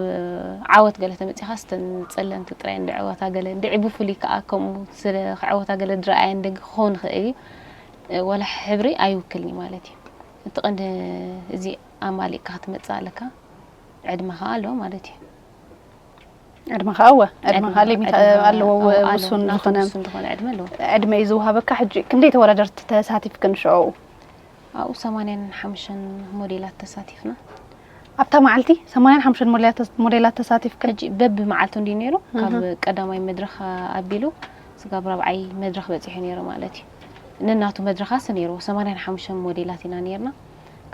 ዓወት ገለ ተመፂኻ ስተን ፀለምቲ ጥራይ እንድዕወታ ገለ እንድዒ ብፍሉይ ከዓ ከምኡ ስለ ክዕወታ ገለ ድረኣየን ደግ ክኸውን ይኽእል እዩ። ወላ ሕብሪ ኣይውክልን እዩ ማለት እዩ። እቲ ቀንዲ እዚ ኣማሊእካ ክትመፅእ ኣለካ። ዕድመ ከዓ ኣለዎ ማለት እዩ። ዕድመ ከዓ እወ፣ ዕድመ ከዓ ሊሚት ኣለዎ፣ ውሱን ዝኾነ ዝኾነ ዕድመ ኣለዎ። ዕድመ እዩ ዝወሃበካ። ሕጂ ክንደይ ተወዳደርቲ ተሳቲፍክን ሽዑ? ኣብኡ ሰማንያን ሓሙሽተን ሞዴላት ተሳቲፍና። ኣብታ መዓልቲ ሰማንያን ሓሙሽተን ሞዴላት ተሳቲፍክን? ሕጂ በቢ መዓልቱ እንዲ ነይሩ፣ ካብ ቀዳማይ መድረኽ ኣቢሉ ስጋብ ራብዓይ መድረኽ በፂሑ ነይሩ ማለት እዩ። ነናቱ መድረኻስ ነይሩ፣ ሰማንያን ሓሙሽተን ሞዴላት ኢና ነይርና።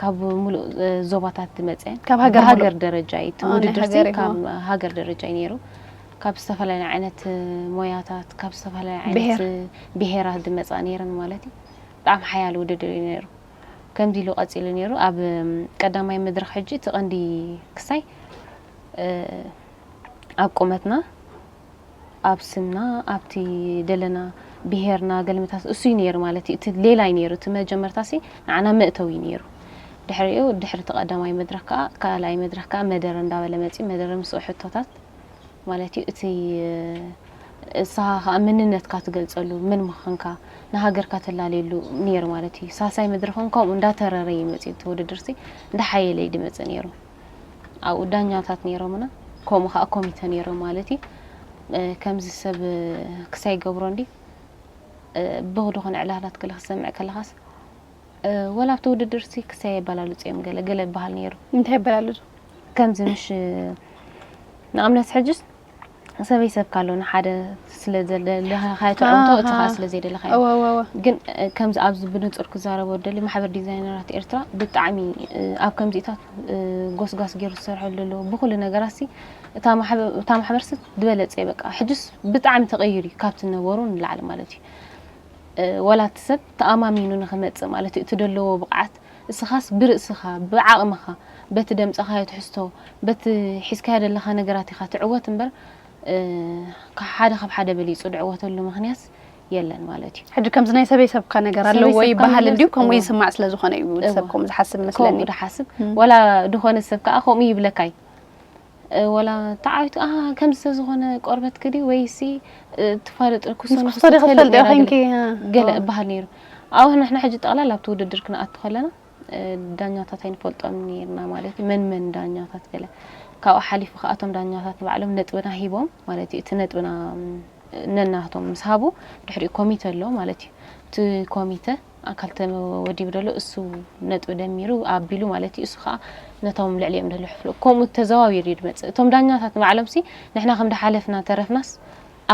ካብ ሙሉእ ዞባታት ዝመፀ ካብ ሃገር ብሃገር ሙሉእ? ደረጃ እዩ እቲ ኣዎ፣ ናይ ውድድር ሃገር እዩ። ካብ ሃገር ደረጃ እዩ ነይሩ። ካብ ዝተፈላለዩ ዓይነት ሞያታት፣ ካብ ዝተፈላለዩ ዓይነት ብሄር። ብሄራት ዝመፃ ነይረን ማለት እዩ። ብጣዕሚ ሓያል ውድድር እዩ ነይሩ። ከምዚ ኢሉ ቀፂሉ ነይሩ። ኣብ ቀዳማይ መድረኽ ሕጂ እቲ ቀንዲ ክሳይ ኣብ ቁመትና፣ ኣብ ስምና፣ ኣብቲ ደለና ብሄርና ገልምታት እሱ እዩ ነይሩ ማለት እዩ። እቲ ሌላ እዩ ነይሩ። እቲ መጀመርታ ሲ ንዓና መእተዊ እዩ ነይሩ። ድሕሪኡ ድሕሪ እቲ ቀዳማይ መድረኽ ከዓ ካልኣይ መድረኽ ከዓ መደረ እንዳበለ መፂኡ። መደረ ምስኡ ሕቶታት ማለት እዩ። እቲ ንስኻ ከዓ መንነትካ ትገልፀሉ፣ መን ምዃንካ ንሃገርካ ተላለየሉ ነይሩ ማለት እዩ። ሳልሳይ መድረኽ እውን ከምኡ እንዳተረረ እዩ መፂኡ። እቲ ውድድር ሲ እንዳሓየለ እዩ ድመፅእ ነይሩ። ኣብኡ ዳኛታት ነይሮምና፣ ከምኡ ከዓ ኮሚተ ነይሮም ማለት እዩ። እ፣ ከምዚ ሰብ ክሳይ ገብሮ እንዲ እ፣ ብኽ ዝኾነ ዕላላት ገለ ክሰምዕ ከለኻስ እ፣ ወላ ኣብቲ ውድድር ሲ ክሳይ የበላልፁ እዮም፣ ገለ ገለ ይበሃል ነይሩ። እንታይ ይበላልፁ? ከምዚ ምሽ ንኣብነት ሕጅስ ሰበይ ሰብ ካሎ ንሓደ ስለ ዘለኻዮ ትዕውቶ፣ እቲ ከዓ ኣሃ። ስለ ዘይደለኻዮ። እወ፣ እወ፣ እወ። ግን እ፣ ከምዚ ኣብዚ ብንጹር ክዛረቦ ደሊ፣ ማሕበር ዲዛይነራት ኤርትራ ብጣዕሚ እ፣ ኣብ ከምዚታት እ፣ ጎስጓስ ገይሩ ዝሰርሐሉ ኣሎ። ብኹሉ ነገራት ሲ እታ ማሕበ- እታ ማሕበር ሲ ዝበለጸ በቃ ሕጅስ ብጣዕሚ ተቐይሩ እዩ ካብቲ ነበሩ ንላዕሊ ማለት እዩ። እ፣ ወላ እቲ ሰብ ተኣማሚኑ ንኽመጽእ ማለት እዩ፣ እቲ ደለዎ ብቕዓት እስኻስ ብርእስኻ፣ ብዓቕምኻ፣ በቲ ደምጸኻዮ ትሕዝቶ፣ በቲ ሒዝካዮ ደለኻ ነገራት ኢኻ ትዕወት እምበር፣ እ፣ ካብ ሓደ ካብ ሓደ በሊጹ ድዕወተሉ ምኽንያት የለን ማለት እዩ። ሕጂ ከምዚ ናይ ሰበይ ሰብካ ነገር ኣሎ ሰበይ ወይ ሰብካ ባህል ነገር እንዲሁ ከምኡ እወ። ይስማዕ ስለ ዝኾነ እዩ እቲ ሰብ እወ። ከምኡ ዝሓስብ መስለኒ። ከምኡ ድሓስብ፣ ወላ ድኾነ ሰብ ከዓ ከምኡ ይብለካ እዩ። እ፣ ወላ ተዓዊቱ፣ "ኣሃ፣ ከምዚ ስለ ዝኾነ ቆርበትኪ ድዩ ወይሲ፣ እ፣ ትፋለጢ ኩሶ ምስ ንኹሶ ክሶ ዲኺ ትፈልጢ ትፈልጢ ዲኻ?" ኮንኪ፣ እ፣ ገለ እ። እበሃል ነይሩ። ኣብኡ ንሕና ሕጂ ጠቕላላ ኣብቲ ውድድር ክንኣቱ ከለና፣ እ፣ ዳኛታት ኣይንፈልጦም ነይርና ማለት እዩ። መን መን ዳኛታት ገለ። ካብኡ ሓሊፉ ከዓ እቶም ዳኛታት ንባዕሎም ነጥብና ሂቦም ማለት እዩ። እቲ ነጥብና፣ ም፣ ነናቶም ምስ ሃቡ ድሕሪኡ ኮሚተ ኣሎ ማለት እዩ። እቲ ኮሚተ ኣካል ተወዲቡ ደሎ እሱ ነጥቢ ደሚሩ ኣቢሉ ማለት እዩ። እሱ ከዓ ነቶም ልዕሊኦም ደሎ ሕፍሉ ከምኡ ተዘዋዊሩ እዩ ድመፅእ። እቶም ዳኛታት ንባዕሎም ሲ ንሕና ከም ድሓለፍና ተረፍናስ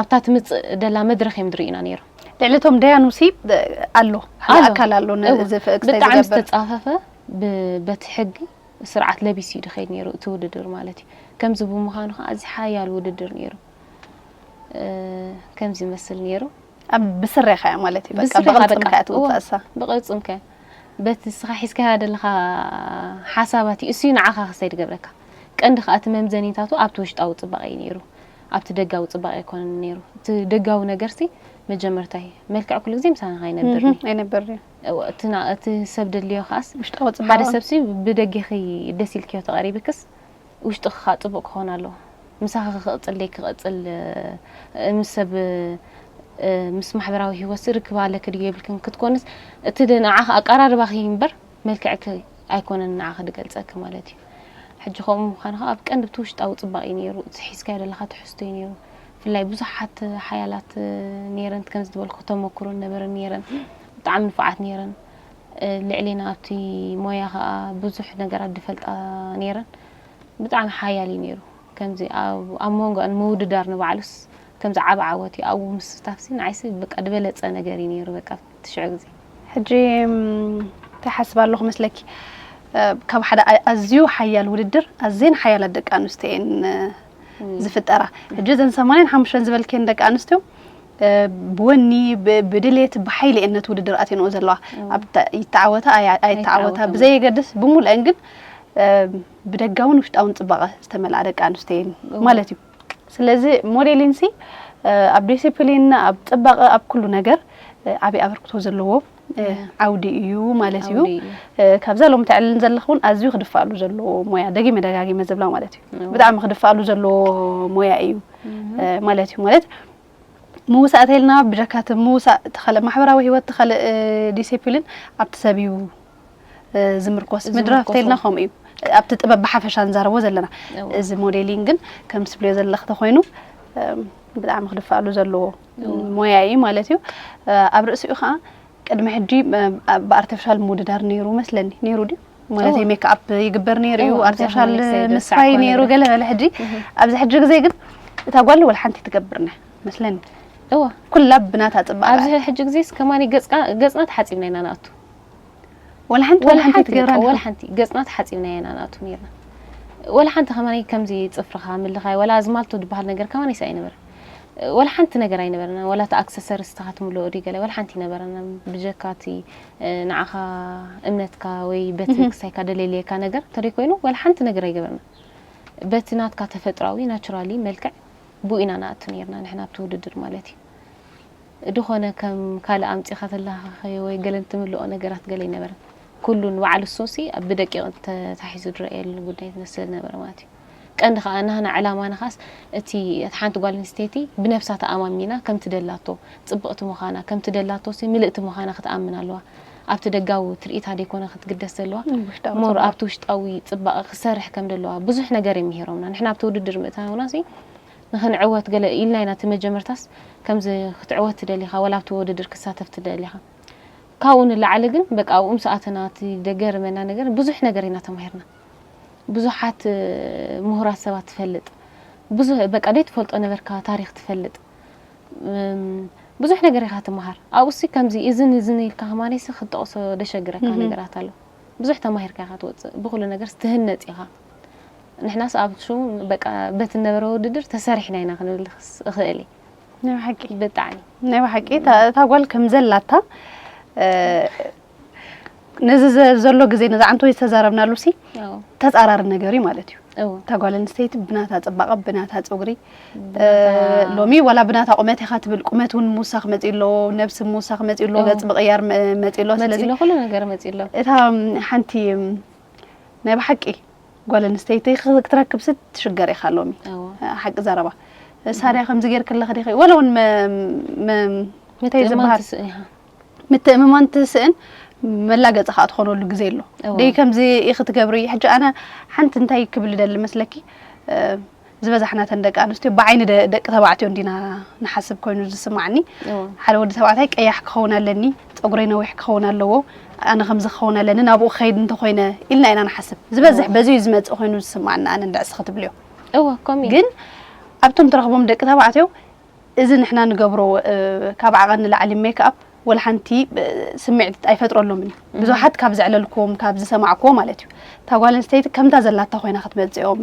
ኣብታ ትምፅእ ደላ መድረኽ እዮም ድርእዩና ነይሩ። ልዕሊ እቶም ደያኑ ሲ ኣሎ ኣሎ። ኣካል ኣሎ ነ- እወ። እዚ ፍእክስታይ ብጣዕሚ ዝገብር ዝተፃፈፈ ብ- በቲ ሕጊ ስርዓት ለቢሱ እዩ ድኸይድ ነይሩ እቲ ውድድር ማለት እዩ። ከምዚ ብምዃኑ ከዓ እዚ ሓያል ውድድር ነይሩ። እ፣ ከምዚ ይመስል ነይሩ። ኣብ ብስሬኻ እያ ማለት እዩ። በቃ ብስሬኻ ብቕርፅምካ በቃ፣ እያ ትውፃእ እሳ። ብቕርፅምካ በቲ ንስኻ ሒዝካያ ዘለኻ ሓሳባት እዩ እሱ ንዓኻ ክሳይ ድገብረካ። ቀንዲ ከዓ እቲ መምዘኒታቱ ኣብቲ ውሽጣዊ ፅባቐ እዩ ነይሩ፣ ኣብቲ ደጋዊ ፅባቐ ኣይኮነን ነይሩ። እቲ ደጋዊ ነገርሲ መጀመርታ እዩ። መልክዕ ኩሉ ግዜ ምሳና ኣይነብርን እዩ። ኣይነብርን እዩ። እወ፣ እቲ ና- እቲ ሰብ ደልዮ ከዓስ ውሽጣዊ ሓደ ፅባቐ ሰብሲ ብደጌኺ ደስ ኢልክዮ ተቐሪብክስ ውሽጥኺ ከዓ ፅቡቕ ክኾን ኣለዎ። ምሳኺ ክቕፅል ደይ ክቕፅል እ፣ ምስ ሰብ እ፣ ምስ ማሕበራዊ ህይወት ርክብ ኣለኪ ድዩ የብልክን ክትኮንስ እቲ ድ- ንዓኺ ኣቀራርባኺ እምበር መልክዕኪ ኣይኮነን ንዓኺ ድገልፀኪ ማለት እዩ። ሕጂ ከምኡ ምዃኑ ከዓ ኣብ ቀንዲ እቲ ውሽጣዊ ፅባቕ እዩ ነይሩ። እቲ ሒዝካዮ ዘለኻ ትሕዝቶ እዩ ነይሩ። ብፍላይ ብዙሓት ሓያላት እ፣ ነይረን ከምዚ ዝበልኩ ተመክሮ ነበረን ነይረን ብጣዕሚ ንፉዓት ነይረን። እ፣ ልዕሌና ኣብቲ ሞያ ከዓ ብዙሕ ነገራት ድፈልጣ ነይረን። ብጣዕሚ ሓያል እዩ ነይሩ። ከምዚ ኣብ ኣብ መንጎኣን ምውድዳር ንባዕሉስ ከምዚ ዓቢ ዓወት እዩ። ኣብኡ ምስታፍሲ ንዓይሲ በቃ ዝበለፀ ነገር እዩ ነይሩ በቃ ትሽዑ ግዜ። ሕጂ ም፣ እንታይ ሓስብ ኣለኹ መስለኪ እ፣ ካብ ሓደ ኣ- ኣዝዩ ሓያል ውድድር ኣዝየን ሓያላት ደቂ ኣንስትዮ እየን እ፣ ዝፍጠራ። ሕጂ እዘን ሰማንያን ሓሙሽተን ዝበልክየን ደቂ ኣንስትዮ እ፣ ብወኒ ብ- ብድሌት ብሓይሊ እየን ነቲ ውድድር ኣትየንኦ ዘለዋ። ኣብ ተ- ይተዓወታ ኣይ- ኣይተዓወታ ኣይተዓወታ። ብዘየገድስ ብምሉአን ግን እ፣ ብደጋውን ውሽጣውን ፅባቐ ዝተመልኣ ደቂ ኣንስትዮ እየን እዎ። ማለት እዩ። ስለዚ ሞዴሊንሲ እ፣ ኣብ ዲሲፕሊን ኣብ ፅባቐ ኣብ ኩሉ ነገር እ፣ ዓብዪ ኣበርክቶ ዘለዎ እ፣ ዓውዲ እዩ ማለት እዩ። ዓውዲ እዩ። እ፣ ካብዛ ሎም ተዕልን ዘለኹ እውን ኣዝዩ ክድፋኣሉ ዘለዎ ሞያ ደጊመ ደጋጊመ ዝብላ ማለት እዩ። እዎ። ብጣዕሚ ክድፋኣሉ ዘለዎ ሞያ እዩ እ፣ ማለት እዩ ማለት ምውሳእ ተይልና ብጀካቲ ምውሳእ ተኸለ ማሕበራዊ ህይወት ተኸለ እ፣ ዲሲፕሊን ኣብቲ ሰብ እዩ እ፣ ዝምርኮስ ምድራፍ ዝምርኮስ ተይልና እዩ። ከምኡ እዩ። ኣብቲ ጥበብ ብሓፈሻ ንዛረቦ ዘለና እዎ። እዚ ሞዴሊን ግን ከም ትብልዮ ዘለኽ ተኮይኑ እ፣ ብጣዕሚ ክድፋኣሉ ዘለዎ ሞያ እዩ ማለት እዩ። እ፣ ኣብ ርእሲኡ ከዓ ቅድሚ ሕጂ እ፣ ብኣርቲፊሻል ምውድዳር ነይሩ መስለኒ ነይሩ ድዩ ማለት እዎ። ሜክኣፕ ይግበር ነይሩ እዩ እዎ፣ ኣብዚኣ ኣርቲፊሻል ከማን ክሳይ ደስ ምስፋይ ኣኮነ ነይሩ ነይሩ። ገለ በለ ሕጂ ኣብዚ ሕጂ ግዜ ግን እታ ጓል ወላ ሓንቲ ትገብርና መስለኒ እዋ ኩላ ብናታ ፅባቐ ኣብዚ ሕጂ ግዜስ ከማን ገፅና ተሓፂብና ኢና ንኣቱ። ወላ ሓንቲ ወላ ወላ ሓንቲ ሓንቲ ትገብራ በቃ፣ ወላ ነይሩ ሓንቲ ገፅና ተሓፂብና ኢና ንኣቱ ነይርና። ወላ ሓንቲ ከማን ከምዚ ፅፍርኻ ምልኻይ ወላ ዝማልቶ ዝበሃል ነገር ከማን ይስ ኣይነበረ። ወላ ሓንቲ ነገር ኣይነበረና። ወላ እቲ ኣክሰሰሪ ስትኻ ትምልኦ ድዩ ገለ ወላ ሓንቲ ይነበረና። ብጀካ እቲ እ፣ ንዓኻ እምነትካ ወይ በቲ ክሳይካ ደለልየካ ነገር እንተደይ ኮይኑ ወላ ሓንቲ ነገር ኣይገበርና። በቲ ናትካ ተፈጥራዊ ናቹራሊ መልክዕ ብኡ ኢና ንኣቱ ነይርና ንሕና ኣብቲ ውድድር ማለት እዩ። ድኾነ ከም ካልእ ኣምጺኻ ተለኻኸ ወይ ገለን ትምልኦ ነገራት ገለ ኣይነበረን። ኩሉ ንባዕሉ እሱሲ ኣብ ብደቂቕ ተታሒዙ ዝረኣየሉ ጉዳይ ትመስል ነበረ ማለት እዩ። ቀንዲ ኸኣ ናህና ዕላማና ኸኣስ እቲ እታ ሓንቲ ጓል ኣንስተይቲ ብነብሳ ተኣማሚና ከምቲ ደላቶ ጽብቕቲ ምዃና ከምቲ ደላቶ ሲ ምልእቲ ምዃና ክትኣምን ኣለዋ። ኣብቲ ደጋዊ ትርኢታ ደይኮነ ክትግደስ ዘለዋ ውሽጣዊ ሞር ጽባቐ። ኣብቲ ውሽጣዊ ጽባቐ ክሰርሕ ከም ደለዋ ብዙሕ ነገር እዮም ምሂሮምና። ንሕና ኣብቲ ውድድር ምእታውና ሲ ንኽንዕወት ገለ ኢልና ኢና እቲ መጀመርታስ ከምዚ ክትዕወት ትደሊኻ ወላ ኣብቲ ውድድር ክሳተፍ ትደሊኻ። ካብኡ ንላዕሊ ግን በቃ ኣብኡ ምስ ኣተና እቲ ደገርመና ነገር ብዙሕ ነገር ኢና ተማሂርና። ብዙሓት እ፣ ምሁራት ሰባት ትፈልጥ ብዙሕ በቃ ደይ ትፈልጦ ነበርካ ታሪኽ ትፈልጥ እም፣ ብዙሕ ነገር ኢኻ ትመሃር ኣብኡሲ ከምዚ እዝን እዝን ኢልካ ከማነይሲ ክትጠቕሶ ደሸግረካ ነገራት ኣሎ ብዙሕ ተማሂርካ ኢኻ ትወፅእ ብኩሉ ነገር ትህነፅ ኢኻ ንሕናስ ኣብ ሽሙ በቃ በቲ ነበረ ውድድር ተሰሪሕና ኢና ክንብል እኽእል እየ ናይ ብሓቂ ብጣዕሚ ናይ ብሓቂ እታ እታ ጓል ከም ዘላታ እ፣ ነዚ ዘ- ዘሎ ግዜ ነዚ ዓንቶ ዝተዛረብናሉ ሲ ኣዎ። ተፃራሪ ነገር እዩ ማለት እዩ እዎ እታ ጓል ኣንስተይቲ ብናታ ፅባቐ ብናታ ፀጉሪ እ፣ ብናታ- ሎሚ ዋላ ብናታ ቁመት ኢኻ ትብል ቁመት እውን ምውሳኽ መፂኡ ኣሎ ነብሲ ምውሳኽ መፂኡ ኣሎ እዎ። ገፅ ብቕያር መ- መፂኡ ኣሎ ስለዚ መፂሎ ኩሉ ነገር መፂሎ እታ ሓንቲ ናይ ብሓቂ ጓል ኣንስተይቲ ክትረክብ ስ ትሽገር ኢኻ ሎሚ እዎ ሓቂ ዘረባ ሳርያ ከምዚ ጌር ከለኺ ዲኺ ወላ እውን መ- መ- እንታይ ዝበሃል ትእማን ትስእን ኢኻ ምትእምማን ትስእን መላገፂ ከዓ ትኾነሉ ግዜ ኣሎ እዎ። ደይ ከምዚ ኢኺ ትገብሪ ሕጂ ኣነ ሓንቲ እንታይ ክብል ደሊ መስለኪ እ፣ ዝበዛሕናተን ደቂ ኣንስትዮ ብዓይኒ ደ- ደቂ ተባዕትዮ እንዲና ንሓስብ ኮይኑ ዝስማዕኒ እዎ ሓደ ወዲ ተባዕታይ ቀያሕ ክኸውን ኣለኒ ጸጉረይ ነዊሕ ክኸውን ኣለዎ፣ ኣነ ከምዚ ክኸውን ኣለኒ፣ ናብኡ ክኸይድ እንተኾይነ ኢልና ኢና ንሓስብ። ዝበዝሕ በዚ እዩ ዝመጽእ ኮይኑ ዝስምዓና ኣነ እንድዕስ ክትብልዮ። እወ ከምኡ እዩ። ግን ኣብቶም ትረኽቦም ደቂ ተባዕትዮ እዚ ንሕና ንገብሮ እ፣ ካብ ዓቐን ንላዕሊ ሜክኣፕ ወላ ሓንቲ እ፣ ስምዒት ኣይፈጥረሎምን እዩ። ብዙሓት ካብ ዘዕለልኩም ካብ ዝሰማዕኩዎ ማለት እዩ። እታ ጓል ኣንስተይቲ ከምታ ዘላታ ኮይና ክትመፅኦም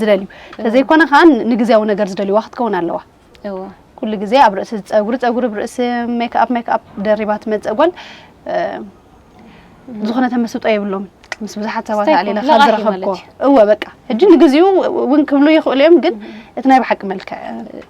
ዝደልዩ ተዘይኮነ ከዓ ንግዜያዊ ነገር ዝደልዩዋ ክትከውን ኣለዋ። እወ ኩሉ ግዜ ኣብ ርእሲ ጸጉሪ ጸጉሪ፣ ኣብ ርእሲ ሜክኣፕ ሜክኣፕ ደሪባ ትመጽእ ጓል እ፣ ዝኾነ ተመስጦ የብሎም። ምስ ብዙሓት ሰባት ስታይ ኣዕሊለ ኮም ካብ ለቓሒ ዝረኸብኩ ማለት እዩ። እወ በቃ ሕጂ ንግዜኡ እውን ክብሉ ይኽእሉ እዮም፣ ግን እቲ ናይ ብሓቂ መልክዕ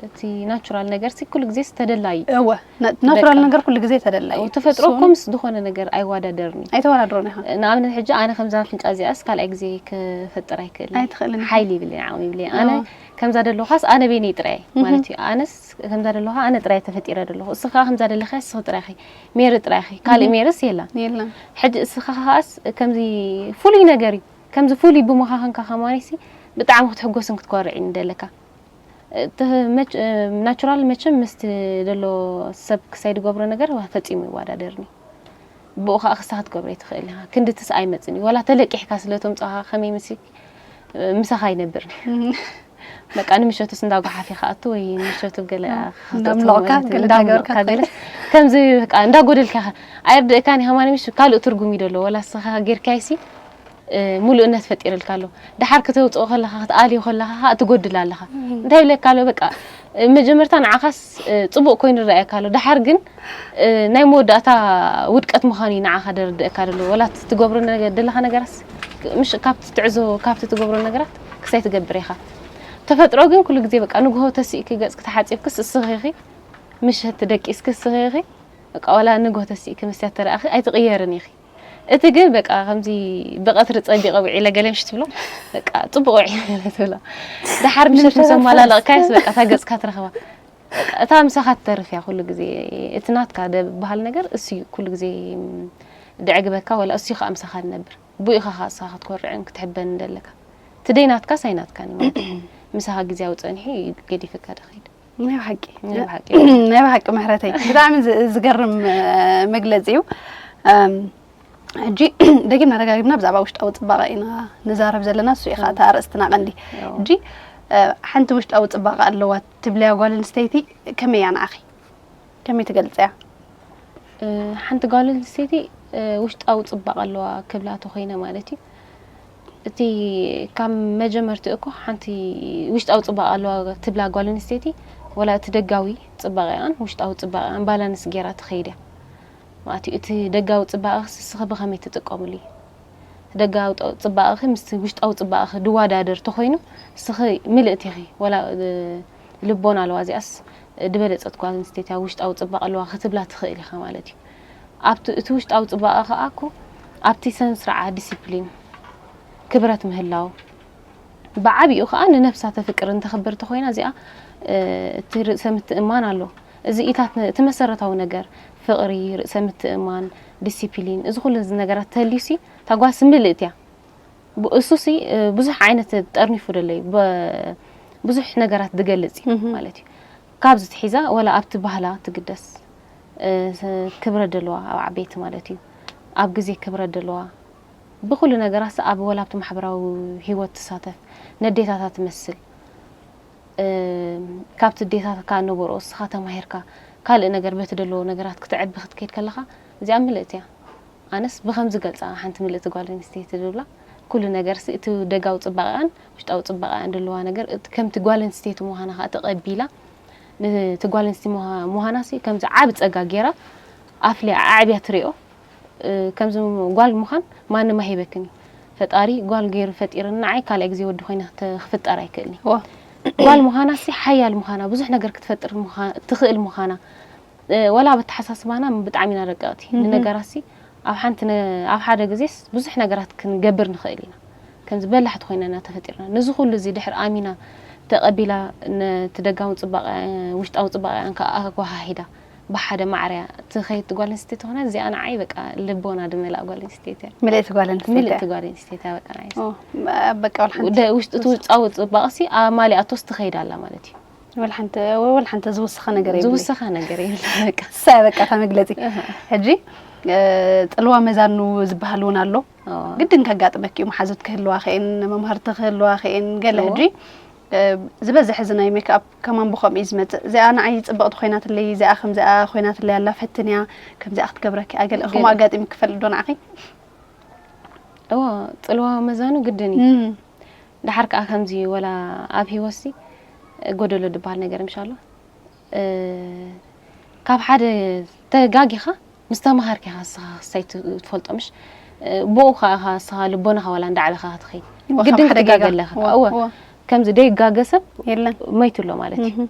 እቲ ናቹራል ነገር ሲ ኩሉ ግዜ ዝተደላይ እዩ። እወ ና- ናቹራል በቃ። ነገር ኩሉ ግዜ ተደላይ እዩ። ተፈጥሮ እሱ እኮ ምስ ዝኾነ ነገር ኣይወዳደርን እዩ። ኣይተወዳድሮን ኢኻ። ንኣብነት ሕጂ ኣነ ከምዛ ኣፍንጫ እዚኣስ ካልኣይ ግዜ ክፈጥር ኣይክእልን። ኣይትኽእልን ኢኻ። ሓይሊ ይብለይ ዓቕሚ ይብለይ። ኣነ እወ። ከምዛ ደለኹስ ኣነ በይነይ ጥራይ ማለት እዩ። ኣነስ ከምዛ ደለኹ ኣነ ጥራይ ተፈጢረ ደለኹ። እስኻ ከምዛ ደለኻ እስኺ ጥራይ ኢኺ። ሜሪ ጥራይ ኢኺ። ካልእ ሜርስ የላን። የለን። ሕጂ እስኻ ከኣስ ከምዚ ፍሉይ ነገር እዩ። ከምዚ ፍሉይ ብምዃንካ ከማኒሲ ብጣዕሚ ክትሕጎስን ክትኮርዕን ይደለካ። እቲ መች- ናቹራል መቸም ምስቲ ዘሎ ሰብ ክሳይ ዝገብሮ ነገር ፈጺሙ ይወዳደርኒ። ብኡ ከዓ ክሳ ክትገብሮ ኣይትኽእል ኢኻ። ክንድትስ ኣይመጽን እዩ። ዋላ ተለቂሕካ ስለ ተምጽኻ ከመይ ምስልኪ ምሳኻ ኣይነብርን። በቃ ንምሸቱስ እንዳጓሓፊ ክኣቱ ወይ ንምሸቱ ገለ እንዳምለቕካ ገለ እንዳምለቕካ እንዳገበርካ ገለ ከምዚ በቃ እንዳጎደልካ ኢኻ። ኣይርድእካን ኢኻ ማለት ምሽ ካልእ ትርጉም እዩ ደሎ። ዋላ ስኻ ጌርካይሲ እ፣ ሙሉእነት ፈጢርልካ ኣሎ። ደሓር ከተውፅኦ ከለኻ ክትኣልዮ ከለኻ ከዓ ትጎድል ኣለኻ። እንታይ ይብለካ ኣሎ በቃ እ፣ መጀመርታ ንዓኻስ እ፣ ፅቡቅ ኮይኑ ይረኣየካ ኣሎ። ደሓር ግን እ፣ ናይ መወዳእታ ውድቀት ምዃኑ እዩ ንዓኻ ደርድእካ ደሎ። ወላ እቲ ትገብሮ ነገ- ደለኻ ነገራስ ክ- ምሽ ካብቲ ትዕዞ ካብቲ ትገብሮ ነገራት ክሳይ ትገብር ኢኻ። ተፈጥሮ ግን ኩሉ ግዜ በቃ ንግሆ ተሲእኪ ገጽ ክትሓፂብክስ እስኺ ኢኺ ምሸት ደቂስኪ እስኺ ኢኺ በቃ ዋላ ንግሆ ተሲእኪ መስትያት ተረኣኺ ኣይትቕየርን ኢኺ። እቲ ግን በቃ ከምዚ ብቐትሪ ጸቢቐ ውዒለ ገለ ምሽ ትብሎ በቃ ጽቡቕ ውዒለ ገለ ትብሎ። ደሓር ምሸት ምስ ኣመላለቕካዮስ በቃ እታ ገጽካ ትረኽባ። በቃ እታ ምሳኻ ትተርፍ እያ ኩሉ ግዜ። እቲ ናትካ ደበሃል ነገር እሱ እዩ ኩሉ ግዜ ደዕግበካ ወላ እሱ እዩ ከኣ ምሳኻ ዝነብር። ብኡ ኢኻ ከኣ ንስኻ ክትኮርዕን ክትሕበንን ዘለካ። እቲ ደይናትካስ ኣይናትካን እዩ ማለት እዩ። ምሳኻ ግዝያዊ ጸኒሑ ገዲፍካ ዶ ይኸይድ። ናይ ብሓቂ ናይ ብሓቂ ናይ ብሓቂ ምሕረተይ ብጣዕሚ ዝ- ዝገርም እ፣ መግለፂ እዩ። እም፣ ሕጂ ደጊምና ደጋጊምና ብዛዕባ ውሽጣዊ ፅባቐ ኢና ንዛረብ ዘለና፣ እሱ ኢኻ እቲ ኣርእስትና ቀንዲ። ሕጂ እ፣ ሓንቲ ውሽጣዊ ፅባቐ ኣለዋ ትብልያ ጓል ኣንስተይቲ ከመይ እያ ንዓኺ? ከመይ ትገልፅያ? እ፣ ሓንቲ ጓል ኣንስተይቲ እ፣ ውሽጣዊ ፅባቐ ኣለዋ ክብላ ተኾይነ ማለት እዩ። እቲ ካብ መጀመርቲ እኮ ሓንቲ ውሽጣዊ ፅባቐ ኣለዋ ትብላ ጓል ኣንስተይቲ ወላ እቲ ደጋዊ ፅባቐኣን ውሽጣዊ ፅባቐኣን ባላንስ ጌራ ትኸይድ እያ ማለት እዩ። እቲ ደጋዊ ፅባቐ ስስኺ ብኸመይ ትጥቀምሉ እዩ? እቲ ደጋዊ ጥ- ፅባቐኺ ምስቲ ውሽጣዊ ፅባቐኺ ድዋዳደር ተኾይኑ ስኺ ምልእቲ ኢኺ ወላ እ፣ ልቦና ኣለዋ እዚኣስ ድበለፀት ጓል ኣንስተይቲ እያ ውሽጣዊ ፅባቐ ኣለዋ ክትብላ ትኽእል ኢኻ ማለት እዩ። ኣብቲ እቲ ውሽጣዊ ፅባቐ ከዓ እኮ ኣብቲ ሰን ስርዓት ዲሲፕሊን ክብረት ምህላው ብዓብኡ ከዓ ንነብሳ ተፍቅር እንተኽብር ተኾይና እዚኣ እ፣ እቲ ርእሰ ምትእማን ኣሎ። እዚ ኢታት ነ- እቲ መሰረታዊ ነገር ፍቕሪ፣ ርእሰ ምትእማን፣ ዲሲፕሊን እዚ ኩሉ እዚ ነገራት ተልዩሲ እታ ጓል ስምልእት እያ። ብ- እሱሲ እ፣ ብዙሕ ዓይነት ጠርኒፉ ደለዩ ብ- ብዙሕ ነገራት ዝገልጽ እዩ ማለት እዩ። ካብዚ ትሒዛ ወላ ኣብቲ ባህላ ትግደስ እ፣ ስ- ክብረት ደለዋ ኣብ ዓበይቲ ማለት እዩ ኣብ ግዜ ክብረት ደለዋ ብኩሉ ነገራት ኣብ ወላ ኣብቲ ማሕበራዊ ህይወት ትሳተፍ ነዴታታ ትመስል እ፣ ካብቲ ዴታትካ ነበሮ እስኻ ተማሂርካ ካልእ ነገር በቲ ደለዎ ነገራት ክትዕቢ ክትከይድ ከለኻ እዚኣ ምልእቲ እያ። ኣነስ ብኸምዚ ገልፃ ሓንቲ ምልእቲ ጓል ኣንስተይቲ ዝብላ ኩሉ ነገር ሲ እቲ ደጋዊ ፅባቐኣን ውሽጣዊ ፅባቐኣን ዘለዋ ነገር እቲ ከምቲ ጓል ኣንስተይቲ ምዃና ከዓ ተቐቢላ ነቲ ጓል ኣንስተይቲ ምዃ- ምዃና ሲ ከምዚ ዓቢ ፀጋ ገይራ ኣፍልያ ኣዕብያ ትሪኦ እ፣ ከምዚ ጓል ምዃን ማንም ኣይሂበክን እዩ። ፈጣሪ ጓል ገይሩ ፈጢርኒ ንዓይ ካልኣይ ግዜ ወዲ ኮይነ ክተ- ክፍጠር ኣይክእልን እዩ። ጓል ምዃና ሲ ሓያል ምዃና ብዙሕ ነገር ክትፈጥር ምዃ- ትኽእል ምዃና እ፣ ወላ ኣብ ኣተሓሳስባና ብጣዕሚ ኢና ረቀቕቲ ንነገራት ሲ ኣብ ሓንቲ ነ- ኣብ ሓደ ግዜስ ብዙሕ ነገራት ክንገብር ንኽእል ኢና ከምዚ በላሕቲ ኮይና ኢና ተፈጢርና ነዚ ኩሉ እዚ ድሕር ኣሚና ተቐቢላ ነቲ ደጋዊ ፅባቐ ውሽጣዊ ፅባቐ ኣንካ ኣጓሃሂዳ ብሓደ ማዕርያ ትኸይድ ጓል ኣንስተይቲ ትኾነ እዚኣ ንዓይ በቃ ልቦና ድመልኣ ጓል ኣንስተይቲ እያ ምልእቲ ጓል ኣንስተይቲ ምልእቲ ጓል ኣንስተይቲ እያ በቃ ንዓይ ኦ፣ በቃ ወላ ሓንቲ ወደ ውሽጢ እቲ ውጫዊ ፅባቐ ሲ ኣማሊኣቶስ ትኸይድ ኣላ ማለት እዩ ወላ ሓንቲ፣ ወላ ሓንቲ ዝውስኸ ነገር የብለይ። ዝውስኻ ነገር የለ በቃ። እሳ በቃ እታ መግለፂ። ሕጂ እ፣ ፅልዋ መዛኑ ዝበሃል እውን ኣሎ። ኦ፣ ግድን ከጋጥመኪ እዩ። መሓዙት ክህልዋ ክእን፣ መምሃርቲ ክህልዋ ክእን፣ ገለ እዎ። ሕጂ እ፣ ዝበዝሕ እዚ ናይ ሜክኣፕ ከማን ብኸምኡ እዩ ዝመፅእ። እዚኣ ንዓይ ፅብቕቲ ኮይናትለይ፣ እዚኣ ከምዚኣ ኮይናትለይ ኣላ፣ ፈትንያ፣ ከምዚኣ ክትገብረኪ ኣገለ። ከምኡ ገለ። ኣጋጢሙ ክፈልጥ ዶ ንዓኺ? እዎ፣ ፅልዋ መዛኑ ግድን እዩ። እም፣ ደሓር ከዓ ከምዚ ወላ ኣብ ህይወትሲ ጎደሎ ዝበሃል ነገር ምሽ ኣሎ። እ፣ ካብ ሓደ ተጋጊኻ ምስ ተምሃርኪ ኢኻ ንስኻ ክሳይ ት-፣ ትፈልጦ ምሽ? እ፣ ብኡ ከዓ ኢኻ ንስኻ ልቦናኻ ወላ እንዳዕበኻ ክትኸይድ። እወ፣ ግድን ካብ ሓደ ጌጋ። ክትጋገ ኣለኻ። እወ፣ እወ። እወ። ከምዚ ደይጋገ ሰብ የለን። መይቱ ኣሎ ማለት እዩ። እህ፣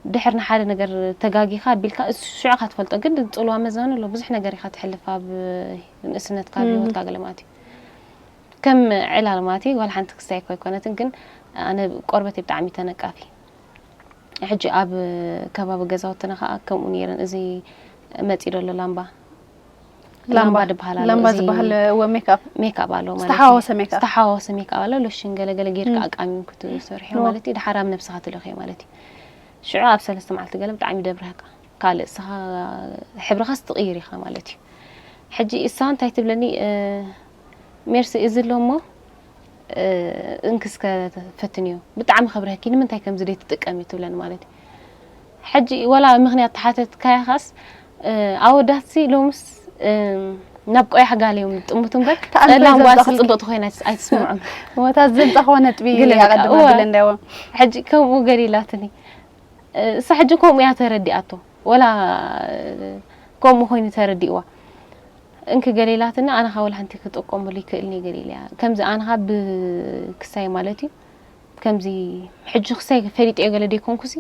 ድሕር ንሓደ ነገር ተጋጊኻ ኣቢልካ እሱ ሽዑ ኢኻ ትፈልጦ። ግን ፅልዋ መዛኑ ኣሎ። ብዙሕ ነገር ኢኻ ትሕልፍ ኣብ ንእስነትካ፣ ኣብ እህ። ህይወትካ ገለ ማለት እዩ። ከም ዕላል ማለት እዩ። ጓል ሓንቲ ክሳይ እኮ ኣይኮነትን፣ ግን ኣነ ቆርበተይ ብጣዕሚ ተነቃፊ። ሕጂ ኣብ ከባቢ ገዛውትና ከዓ ከምኡ ነይረን። እዚ መፂ ደሎ ላምባ፣ ላምባ። ላምባ ዝበሃል ኣሎ። ላምባ እዚ ዝበሃል እወ፣ ሜክኣፕ። ሜክኣፕ ኣሎ ማለት እዩ። ዝተሓዋወሰ ሜክኣፕ። ዝተሓዋወሰ ሜክኣፕ ኣሎ። ሎሽን ገለ ገለ ጌርካ እም። ኣቃሚምኩ ትሰርሒ እወ። ማለት እዩ። ድሓር ኣብ ነብስኻ ትለኽዮ ማለት እዩ። ሽዑ ኣብ ሰለስተ መዓልቲ ገለ ብጣዕሚ ይደብረካ። ካልእ እስኻ ሕብርኻስ ትቕይር ኢኻ ማለት እዩ። ሕጂ እሳ እንታይ ትብለኒ፣ እ፣ ሜርሲ፣ እዚ ኣሎ እሞ፣ እ፣ እንክስከ ፈትንዮ፣ ብጣዕሚ ከብረህኪ፣ ንምንታይ ከምዚ ደይ ትጥቀሚ ትብለኒ ማለት እዩ። ሕጂ ወላ ምኽንያት ተሓተትካያ ኻስ፣ እ፣ ኣወዳትሲ ሎምስ፣ እ፣ ናብ ቆያሕ ጋል እዮም ዝጥምቱ እምበር፣ ተኣንፈ ጸላም ጓልሲ ዘብዛኽልኪ። ጽብቕቲ ኮይና ኣይትስ-፣ ኣይትስምዖም። ወታ ዘንጻ ኾነ ጥቢ ግለ በቃ፣ ያቐድማ እወ። ብለ እንዳይወ። ሕጂ ከምኡ ገሊላትኒ። እ፣ እሳ ሕጂ ከምኡ እያ ተረዲኣቶ። ወላ፣ እ፣ ከምኡ ኮይኑ ተረዲእዋ። እንክ ገሊላትኒ፣ ኣነ ኻ ወላ ሓንቲ ክጥቀመሉ ይክእልኒ ገሊላ እያ። ከምዚ ኣነ ኻ ብክሳይ ማለት እዩ። ከምዚ ሕጂ ክሳይ ፈሊጠዮ ገለ ደይኮንኩሲ፣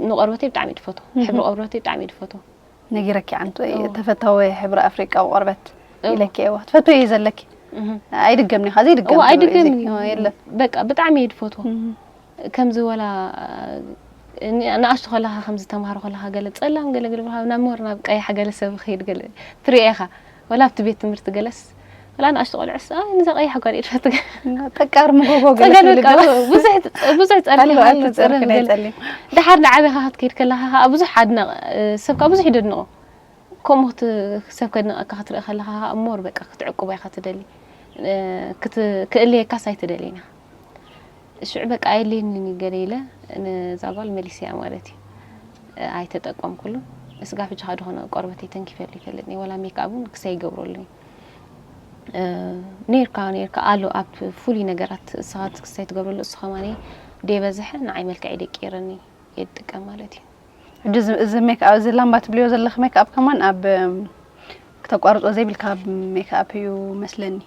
ንቆርበተይ ብጣዕሚ እየ ድፈትዎ። ሕብሪ ቆርበተይ ብጣዕሚ እየ ድፈትዎ። ነጊረኪ ዓንቱ እዎ። ተፈታዊ ሕብሪ ኣፍሪቃዊ ቆርበት እዎ። ኢለኪ እዋ። ትፈትዎ እዩ ዘለኪ። እህ። ኣይድገምኒ ኻዚ ይድገም እዎ፣ ኣሎ ኣይድገምኒ እዚ። እዩ። እዎ፣ የለ። በቃ ብጣዕሚ እየ ድፈትዎ። እህ። ከምዚ ወላ ን-፣ ንኣሽቱ ከለኻ ከምዚ ተማሃሮ ከለኻ ገለ ጸላም ገለ ገለ ብለኻ ናብ ሞር ናብ ቀያሕ ገለ ሰብ ክኸይድ ገለ ትሪኦ ኢኻ። ወላ ኣብቲ ቤት ትምህርቲ ገለስ፣ ወላ ንኣሽቱ ቆልዑስ፣ "ኣይ፣ ንዛ ቀያሕ ጓል እየ ድፈትዋ." ጠቃር መጎጎ ገለ ጸገል ትብል በቃ ገለ። ብዙሕ፣ ብዙሕ ጸርፊ ኣሎ፣ ኣሎ፣ ማለት ጸርፊ ጸርፊ ናይ ገለ። ጸሊም። ድሓር ንዓበኻ ክትከይድ ከለኻ ኸኣ ብዙሕ ኣድነቕ፣ ሰብ ከኣ ብዙሕ ይደድንቖ። ከምኡ ክት-፣ ሰብ ከድንቐካ ክትርኢ ከለኻ ኸኣ ሞር በቃ ክትዕቅቦ ኢኻ ትደሊ። እ፣ ክት-፣ ክእልየካስ ኣይትደልን ኢኻ። ሽዑ በቃ ኣየድልየንን እዩ ገለ ኢለ ነዛ ጓል መሊሰያ ማለት እዩ። እ፣ ኣይተጠቀምኩሉን። ስጋብ ሕጂ ኸኣ ዝኾነ ቆርበተይ ተንኪፈሉ ይፈልጥን እየ። ወላ ሜክኣፕ እውን ክሳይ ይገብረሉን እየ። እ፣ ነይርካ፣ ነይርካ ኣሎ ኣብ ፍሉይ ነገራት እሳት ክሳይ ትገብረሉ፣ እሱ ኸማኒ ደይበዝሐ ንዓይ መልክዐይ ደቂረኒ እየ ዝጥቀም ማለት እዩ። ሕጂ እዚ፣ እዚ ሜክኣፕ፣ እዚ ላምባ ትብልዮ ዘለኺ ሜክኣፕ ከማን ኣብ፣ እም፣ ክተቋርጾ ዘይብልካ ሜክኣፕ እዩ መስለኒ።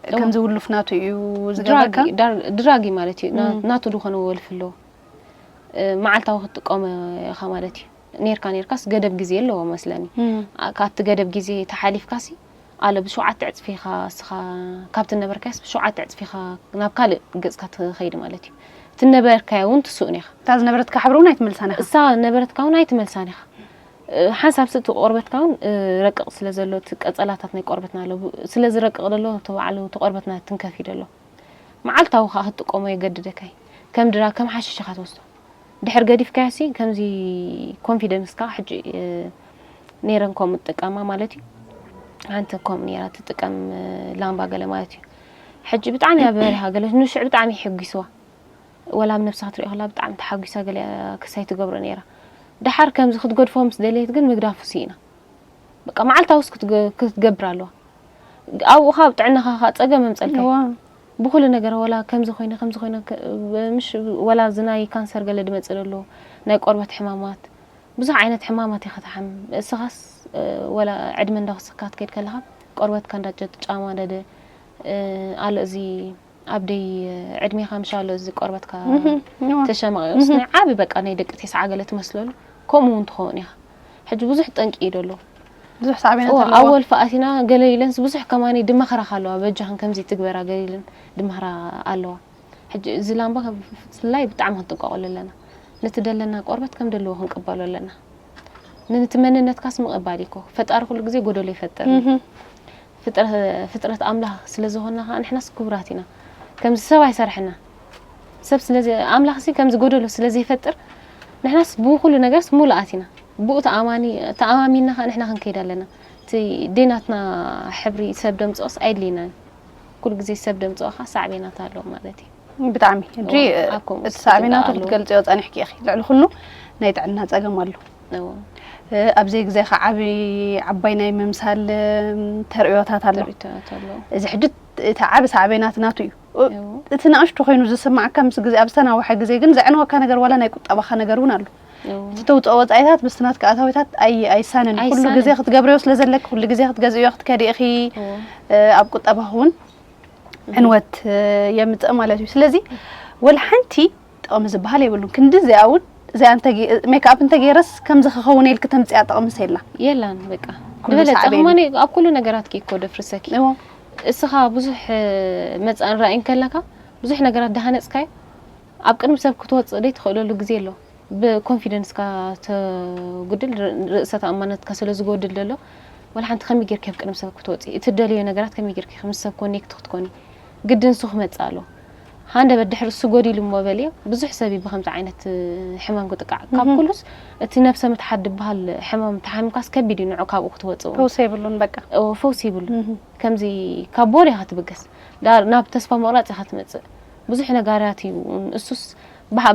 እዎ። ከምዚ ውሉፍ ናቱ እዩ ዝገብረካ? ድራጊ፣ ዳር-፣ ድራጊ ማለት እዩ። ና-፣ እም። ናቱ ዝኾነ ወልፊ ኣለዎ። እ፣ መዓልታዊ ክትጥቀሞ ኢኻ ማለት እዩ። ኔርካ ኔርካስ ገደብ ግዜ ኣለዎ መስለኒ። እም። ኣ-፣ ካብቲ ገደብ ግዜ ተሓሊፍካሲ፣ ኣሎ ብሸውዓተ ዕጽፊ ኢኻ እስኻ፣ ካብቲ ነበርካዮስ ብሸውዓተ ዕጽፊ ኢኻ ናብ ካልእ ገጽካ ትኸይድ ማለት እዩ። እቲ ነበርካዮ እውን ትስእኖ ኢኻ። እታ ዝነበረትካ ሕብሪ እውን ኣይትምልሳን ኢኻ። እሳ ነበረትካ እውን ኣይትመልሳን ኢኻ። እ፣ ሓንሳብ ስእ እቲ ቆርበትካ እውን፣ እ፣ ረቅቕ ስለ ዘሎ፣ እቲ ቀጸላታት ናይ ቆርበትና ኣሎ። ብ-፣ ስለ ዝረቅቕ ዘሎ፣ እቲ ባዕሉ እቲ ቆርበትና ትንከፍ እዩ ዘሎ። መዓልታዊ ከኣ ክትጥቀሞ የገድደካ እዩ። ከም ድራግ፣ ከም ሓሽሽ ኢኻ ትወስዶ። ድሕር ገዲፍካዮሲ፣ ከምዚ ኮንፊደንስካ፣ ሕጂ፣ እ፣ ነይረን ከምኡ ትጥቀማ ማለት እዩ። ሓንቲ ከምኡ ነይራ ትጥቀም፣ እ፣ ላምባ ገለ ማለት እዩ። ሕጂ ብጣዕሚ እያ በሪሃ ገለ፣ ንሽዕ ብጣዕሚ የሐጒስዋ። ወላ ኣብ ነብሳ ክትሪኦ ከላ ብጣዕሚ ተሓጒሳ ገለ ክሳይ ትገብሮ ነይራ። ደሓር ከምዚ ክትገድፎ ምስ ደለየት ግን ምግዳፉ ስኢና። በቃ መዓልታውስ ክትገ-፣ ክትገብር ኣለዋ። ኣብኡ ኻብ ጥዕናኻ ኻብ ጸገም የምጸልካ እዩ። እዋ። ብኹሉ ነገር ወላ ከምዚ ኮይነ፣ ከምዚ ኮይነ፣ ከ-፣ ምሽ ወላ እዚ ናይ ካንሰር ገለ ድመጽእ ደሎ፣ ናይ ቆርበት ሕማማት፣ ብዙሕ ዓይነት ሕማማት ኢኻ ትሓም። እስኻስ፣ እ፣ ወላ ዕድመ እንዳወሰኽካ ትከይድ ከለኻ፣ ቆርበትካ እንዳጨ-፣ ጫማደደ፣ እ፣ ኣሎ እዚ ኣብ ደይ ዕድሜኻ ምሽ ኣሎ እዚ ቆርበትካ እህ፣ እዋ። ተሸማቒቑስ እህ። ናይ ዓቢ በቃ ናይ ደቂ ቴስዓ ገለ ትመስለሉ፣ ከምኡ እውን ትኸውን ኢኻ። ሕጂ ብዙሕ ጠንቂ እዩ ደሎ። ብዙሕ ሳዕቤናት እዋ፣ ኣለዎ። ኣብ ወልፊ ኣቲና ገለ ኢለንስ ብዙሕ ከማኒ ድመኽራኻ ኣለዋ፣ በጃኽን ከምዚ ትግበራ ገለ ኢለን ድመኽራ ኣለዋ። ሕጂ እዚ ላምባ ከም ብፍላይ ብጣዕሚ ክንጥንቀቐሉ ኣለና። ነቲ ደለና ቆርበት ከም ደለዎ ክንቅበሎ ኣለና። ነቲ መንነትካስ ምቕባል እዩ እኮ። ፈጣሪ ኩሉ ግዜ ጎደሎ ይፈጥር እዩ። እህ። ፍጥረ-፣ ፍጥረት ኣምላኽ ስለ ዝኾንና ኸዓ ንሕናስ ክቡራት ኢና። ከምዚ ሰብ ኣይሰርሐና። ሰብ ስለዚ፣ ኣምላኽሲ ከምዚ ጎደሎ ስለ ዘይፈጥር፣ ንሕናስ ብኩሉ ነገርስ ሙሉኣት ኢና። ብኡ ተኣማኒ ተኣማሚንና ከዓ ንሕና ክንከይድ ኣለና። እቲ ደይ ናትና ሕብሪ ሰብ ደምፅኦስ ኣየድልየናን። ኩሉ ግዜ ሰብ ደምፅኦ ከዓ ሳዕቤናት ኣለዎ ማለት እዩ። ብጣዕሚ ሕጂ ኣብ ከምኡ እቲ ሳዕቤናቱ ዝግባእ ኣለዎ። ክትገልፅዮ ፀኒሕኪ ኢኺ። ልዕሊ ኩሉ ናይ ጥዕና ፀገም ኣሎ። እዎ። ኣብ ዘይግዜኻ ዓብዪ ዓባይ ናይ ምምሳል ተርእዮታት ኣሎ። ተርእዮታት ኣለዎ። እዚ ሕጂ እቲ ዓቢ ሳዕቤናት ናቱ እዩ። እዎ። እቲ ንእሽቶ ኮይኑ ዝስማዓካ ምስ ግዜ ኣብ ዝተናውሐ ግዜ ግን ዘዕንወካ ነገር ዋላ ናይ ቁጠባኻ ነገር እውን ኣሎ። እዎ። እቲ ተውፅኦ ወፃኢታት ምስቲ ናትካ ኣታዊታት ኣይ ኣይሳንን ኩሉ ኣይሳንን። ግዜ ክትገብርዮ ስለ ዘለኪ ኩሉ ግዜ ክትገዝእዮ ክትከዲ ኢኺ። እዎ። ኣብ ቁጠባኺ እውን ዕንወት የምፅእ ማለት እዩ። ስለዚ ወላ ሓንቲ ጥቕሚ ዝበሃል የብሉን። ክንዲ እዚኣ እውን እዚኣ እንተ ሜክኣፕ እንተገይረስ ከምዚ ክኸውን ኢልኪ ተምፅያ ጥቕምስ የላ። የላን በቃ ኩሉ ዝበለፀ ሳዕቤን ከማን ኣብ ኩሉ ነገራት እኮ ደፍርሰኪ። እዎ። እስኻ ብዙሕ መፃን ራእይ እንከለካ ብዙሕ ነገራት ዳሃነፅካዮ ኣብ ቅድሚ ሰብ ክትወፅእ ደይ ትኽእለሉ ግዜ ኣሎ። ብኮንፊደንስካ ተጉድል ር- ርእሰ ተኣማነትካ ስለ ዝጎድል ዘሎ ወላ ሓንቲ ከመይ ጌርኪ ኣብ ቅድሚ ሰብ ክትወፂ እቲ ደልዮ ነገራት ከመይ ጌርኪ ምስ ሰብ ኮኔክት ክትኮኒ ግድን ንሱ ክመፅእ ኣለዎ። ሃንደበት ድሕሪ እሱ ጎዲሉ እሞ በልዮ ብዙሕ ሰብ እዩ ብከምዚ ዓይነት ሕማም ክጥቃዕ ካብ እህ። ኩሉስ እቲ ነብሰ ምትሓት ዝበሃል ሕማም ተሓሚምካስ ከቢድ እዩ ንዑ ካብኡ ክትወፅእ ፈውሲ የብሉን በቃ። ፈውሲ ይብሉ ከምዚ ካብ ቦር ኢኻ ትብገስ ናብ ተስፋ መቁራፅ ኢኻ ትመፅእ ብዙሕ ነጋራት እዩ እሱስ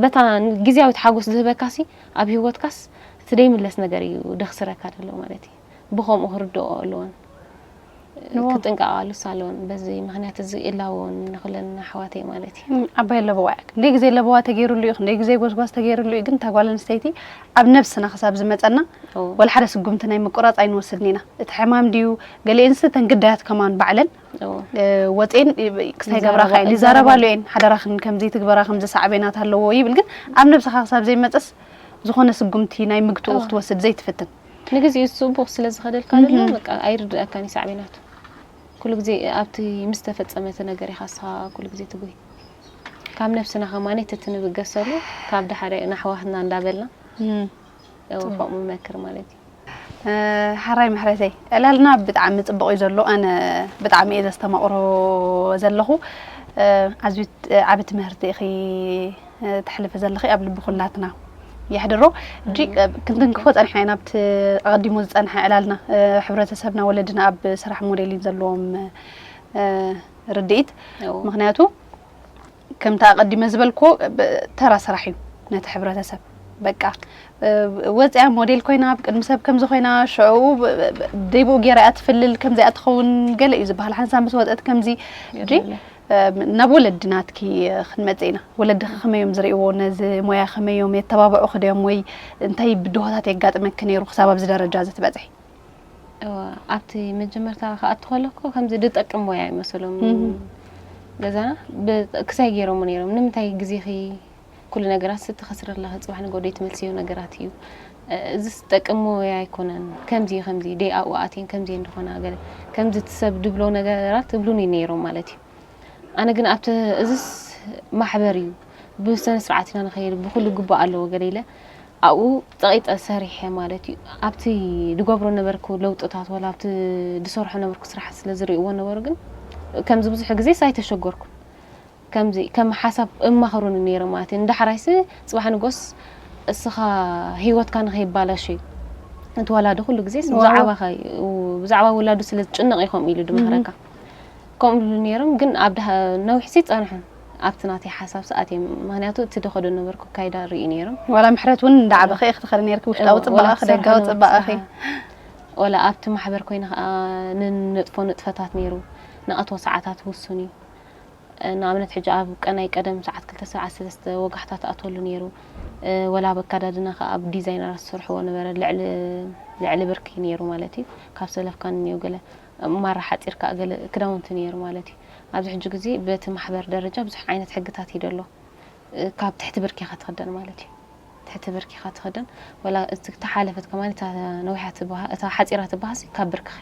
በታ ግዜያዊት ሓጎስ ዝህበካሲ ኣብ ሂወትካስ እቲ ደይምለስ ነገር እዩ ደኽስረካ ደሎ ማለት እዩ ብከምኡ ክርድኦ ኣለዎን ክጥንቀቃሉስ ኣለዎን በዚ ምክንያት እዚ እላዎን ንክለን ኣሕዋተይ ማለት እዩ ዓባይ ኣለበዋ እያ ክንደይ ግዜ ኣለበዋ ተገይሩሉ እዩ ክንደይ ግዜ ጎስጓስ ተገይሩሉ እዩ ግን እታ ጓል ኣንስተይቲ ኣብ ነብስና ክሳብ ዝመፀና ወላ ሓደ ስጉምቲ ናይ ምቁራፅ ኣይንወስድን ኢና እቲ ሕማም ድዩ ገሊኤንስ ተን ግዳያት ከማን ባዕለን ወፅኤን ክሳይ ገብራካ እየን ይዛረባሉ እየን ሓደራክን ከምዚ ትግበራ ከምዚ ሳዕቤናት ኣለዎ ይብል ግን ኣብ ነብስካ ክሳብ ዘይመፀስ ዝኾነ ስጉምቲ ናይ ምግትኡ ክትወስድ ዘይትፍትን ንግዜኡ ጽቡቕ ስለ ዝኸደልካ ዘሎ በቃ ኣይርድኣካን እዩ ሳዕቤናቱ ኩሉ ግዜ ኣብቲ ምስ ተፈጸመ እቲ ነገር ኢኻ እስኻ ኩሉ ግዜ ትጉሂ ካብ ነብስና ከማን ተትንብገሰሉ ካብ ድሓደ ናሕዋህና እንዳበልና ከምኡ መክር ማለት እዩ ሓራይ ምሕረተይ ዕላልና ብጣዕሚ ፅቡቕ እዩ ዘሎ ኣነ ብጣዕሚ እየ ዘስተማቕሮ ዘለኹ ኣዝዩ ዓቢ ትምህርቲ ኢኺ ተሕልፊ ዘለኺ ኣብ ልቢ ኩላትና የሕድሮ እጂ ክንትንክፎ ፀኒሕና ኢና ኣብቲ ኣቐዲሙ ዝፀንሐ ዕላልና ሕብረተሰብና ወለድና ኣብ ስራሕ ሞዴሊን ዘለዎም ርድኢት ምክንያቱ ከምቲ ኣቐዲመ ዝበልክዎ ተራ ስራሕ እዩ ነቲ ሕብረተሰብ በቃ ወፅያ ሞዴል ኮይና ብቅድሚ ሰብ ከምዚ ኮይና ሽዑ ደይብኡ ገይራ እያ ትፍልል ከምዚኣ ትኸውን ገለ እዩ ዝበሃል ሓንሳብ ምስ ወፀት ከምዚ እጂ ናብ ወለዲ ናትኪ ክንመፅእ ኢና ወለድኺ ከመዮም ዝርእዎ ነዚ ሞያ ከመዮም የተባብዑኺ ድዮም ወይ እንታይ ብድሆታት የጋጥመኪ ነይሩ ክሳብ ኣብዚ ደረጃ እዚ ትበፅሒ ኣብቲ መጀመርታ ክኣቱ ከለኩ ከምዚ ዝጠቅም ሞያ ይመስሎም ገዛና ክሳይ ገይሮሞ ነይሮም ንምንታይ ግዜኺ ኩሉ ነገራት ስትኸስሪ ኣለኺ ፅባሕ ንጎደይ ትመልስዮ ነገራት እዩ እዚ ዝጠቅም ሞያ ኣይኮነን ከምዚ ከምዚ ደይ ኣብኡ ኣትየን ከምዚ እንደኾና ገለ ከምዚ ትሰብ ድብሎ ነገራት ትብሉኒ ነይሮም ማለት እዩ ኣነ ግን ኣብቲ እዝስ ማሕበር እዩ ብስነ ስርዓት ኢና ንኸይድ ብኩሉ ግቡእ ኣለዎ ገለ ኢለ ኣብኡ ፀቒጠ ሰሪሐ ማለት እዩ ኣብቲ ድገብሮ ነበርኩ ለውጥታት ወላ ኣብቲ ድሰርሖ ነበርኩ ስራሕ ስለ ዝርእዎ ነበሩ ግን ከምዚ ብዙሕ ግዜ ኣይተሸገርኩ ከምዚ ከም ሓሳብ እማኸሩኒ ነይረ ማለት እዩ ንዳሕራይሲ ፅባሕ ንጎስ እስኻ ሂወትካ ንኸይባላሽ እዩ እቲ ወላዲ ኩሉ ግዜ ብዛዕባኻ ብዛዕባ ውላዱ ስለ ዝጭነቕ እዩ ከምኡ ኢሉ ድመኽረካ ከምኡ ኢሉ ነይሮም ግን ኣብ ነዊሕሲ ፀንሑ ኣብቲ ናተይ ሓሳብ ሰኣት እዮም ምክንያቱ እቲ ደኸዶ ነበርኩ ካይዳ ርኢ ነይሮም ዋላ ምሕረት እውን እንዳዓበኸ ኢኺ ትኸሪ ነርኪ ውሽጣዊ ፅባቐ ደጋዊ ፅባቐ ወላ ኣብቲ ማሕበር ኮይነ ከዓ ንነጥፎ ንጥፈታት ነይሩ ንኣቶ ሰዓታት ውሱን እዩ ንኣብነት ሕጂ ኣብ ቀናይ ቀደም ሰዓት ክልተ ሰዓት ሰለስተ ወጋሕታ ትኣትወሉ ነይሩ ወላ ኣብ ኣካዳድና ከዓ ኣብ ዲዛይነራት ዝሰርሕዎ ነበረ ልዕሊ ብርኪ ነይሩ ማለት እዩ ካብ ሰለፍካ ንኒው ገለ ማራ ሓፂርካ ገለ ክዳውንቲ ነይሩ ማለት እዩ ኣብዚ ሕጂ ግዜ በቲ ማሕበር ደረጃ ብዙሕ ዓይነት ሕግታት እዩ ደሎ ካብ ትሕቲ ብርኪ ኢኻ ትኽደን ማለት እዩ ትሕቲ ብርኪ ኢኻ ትኽደን ወላ እቲ ተሓለፈት ከማን እታ ነዊሓ ትበሃል እታ ሓፂራ ትበሃልሲ ካብ ብርክኺ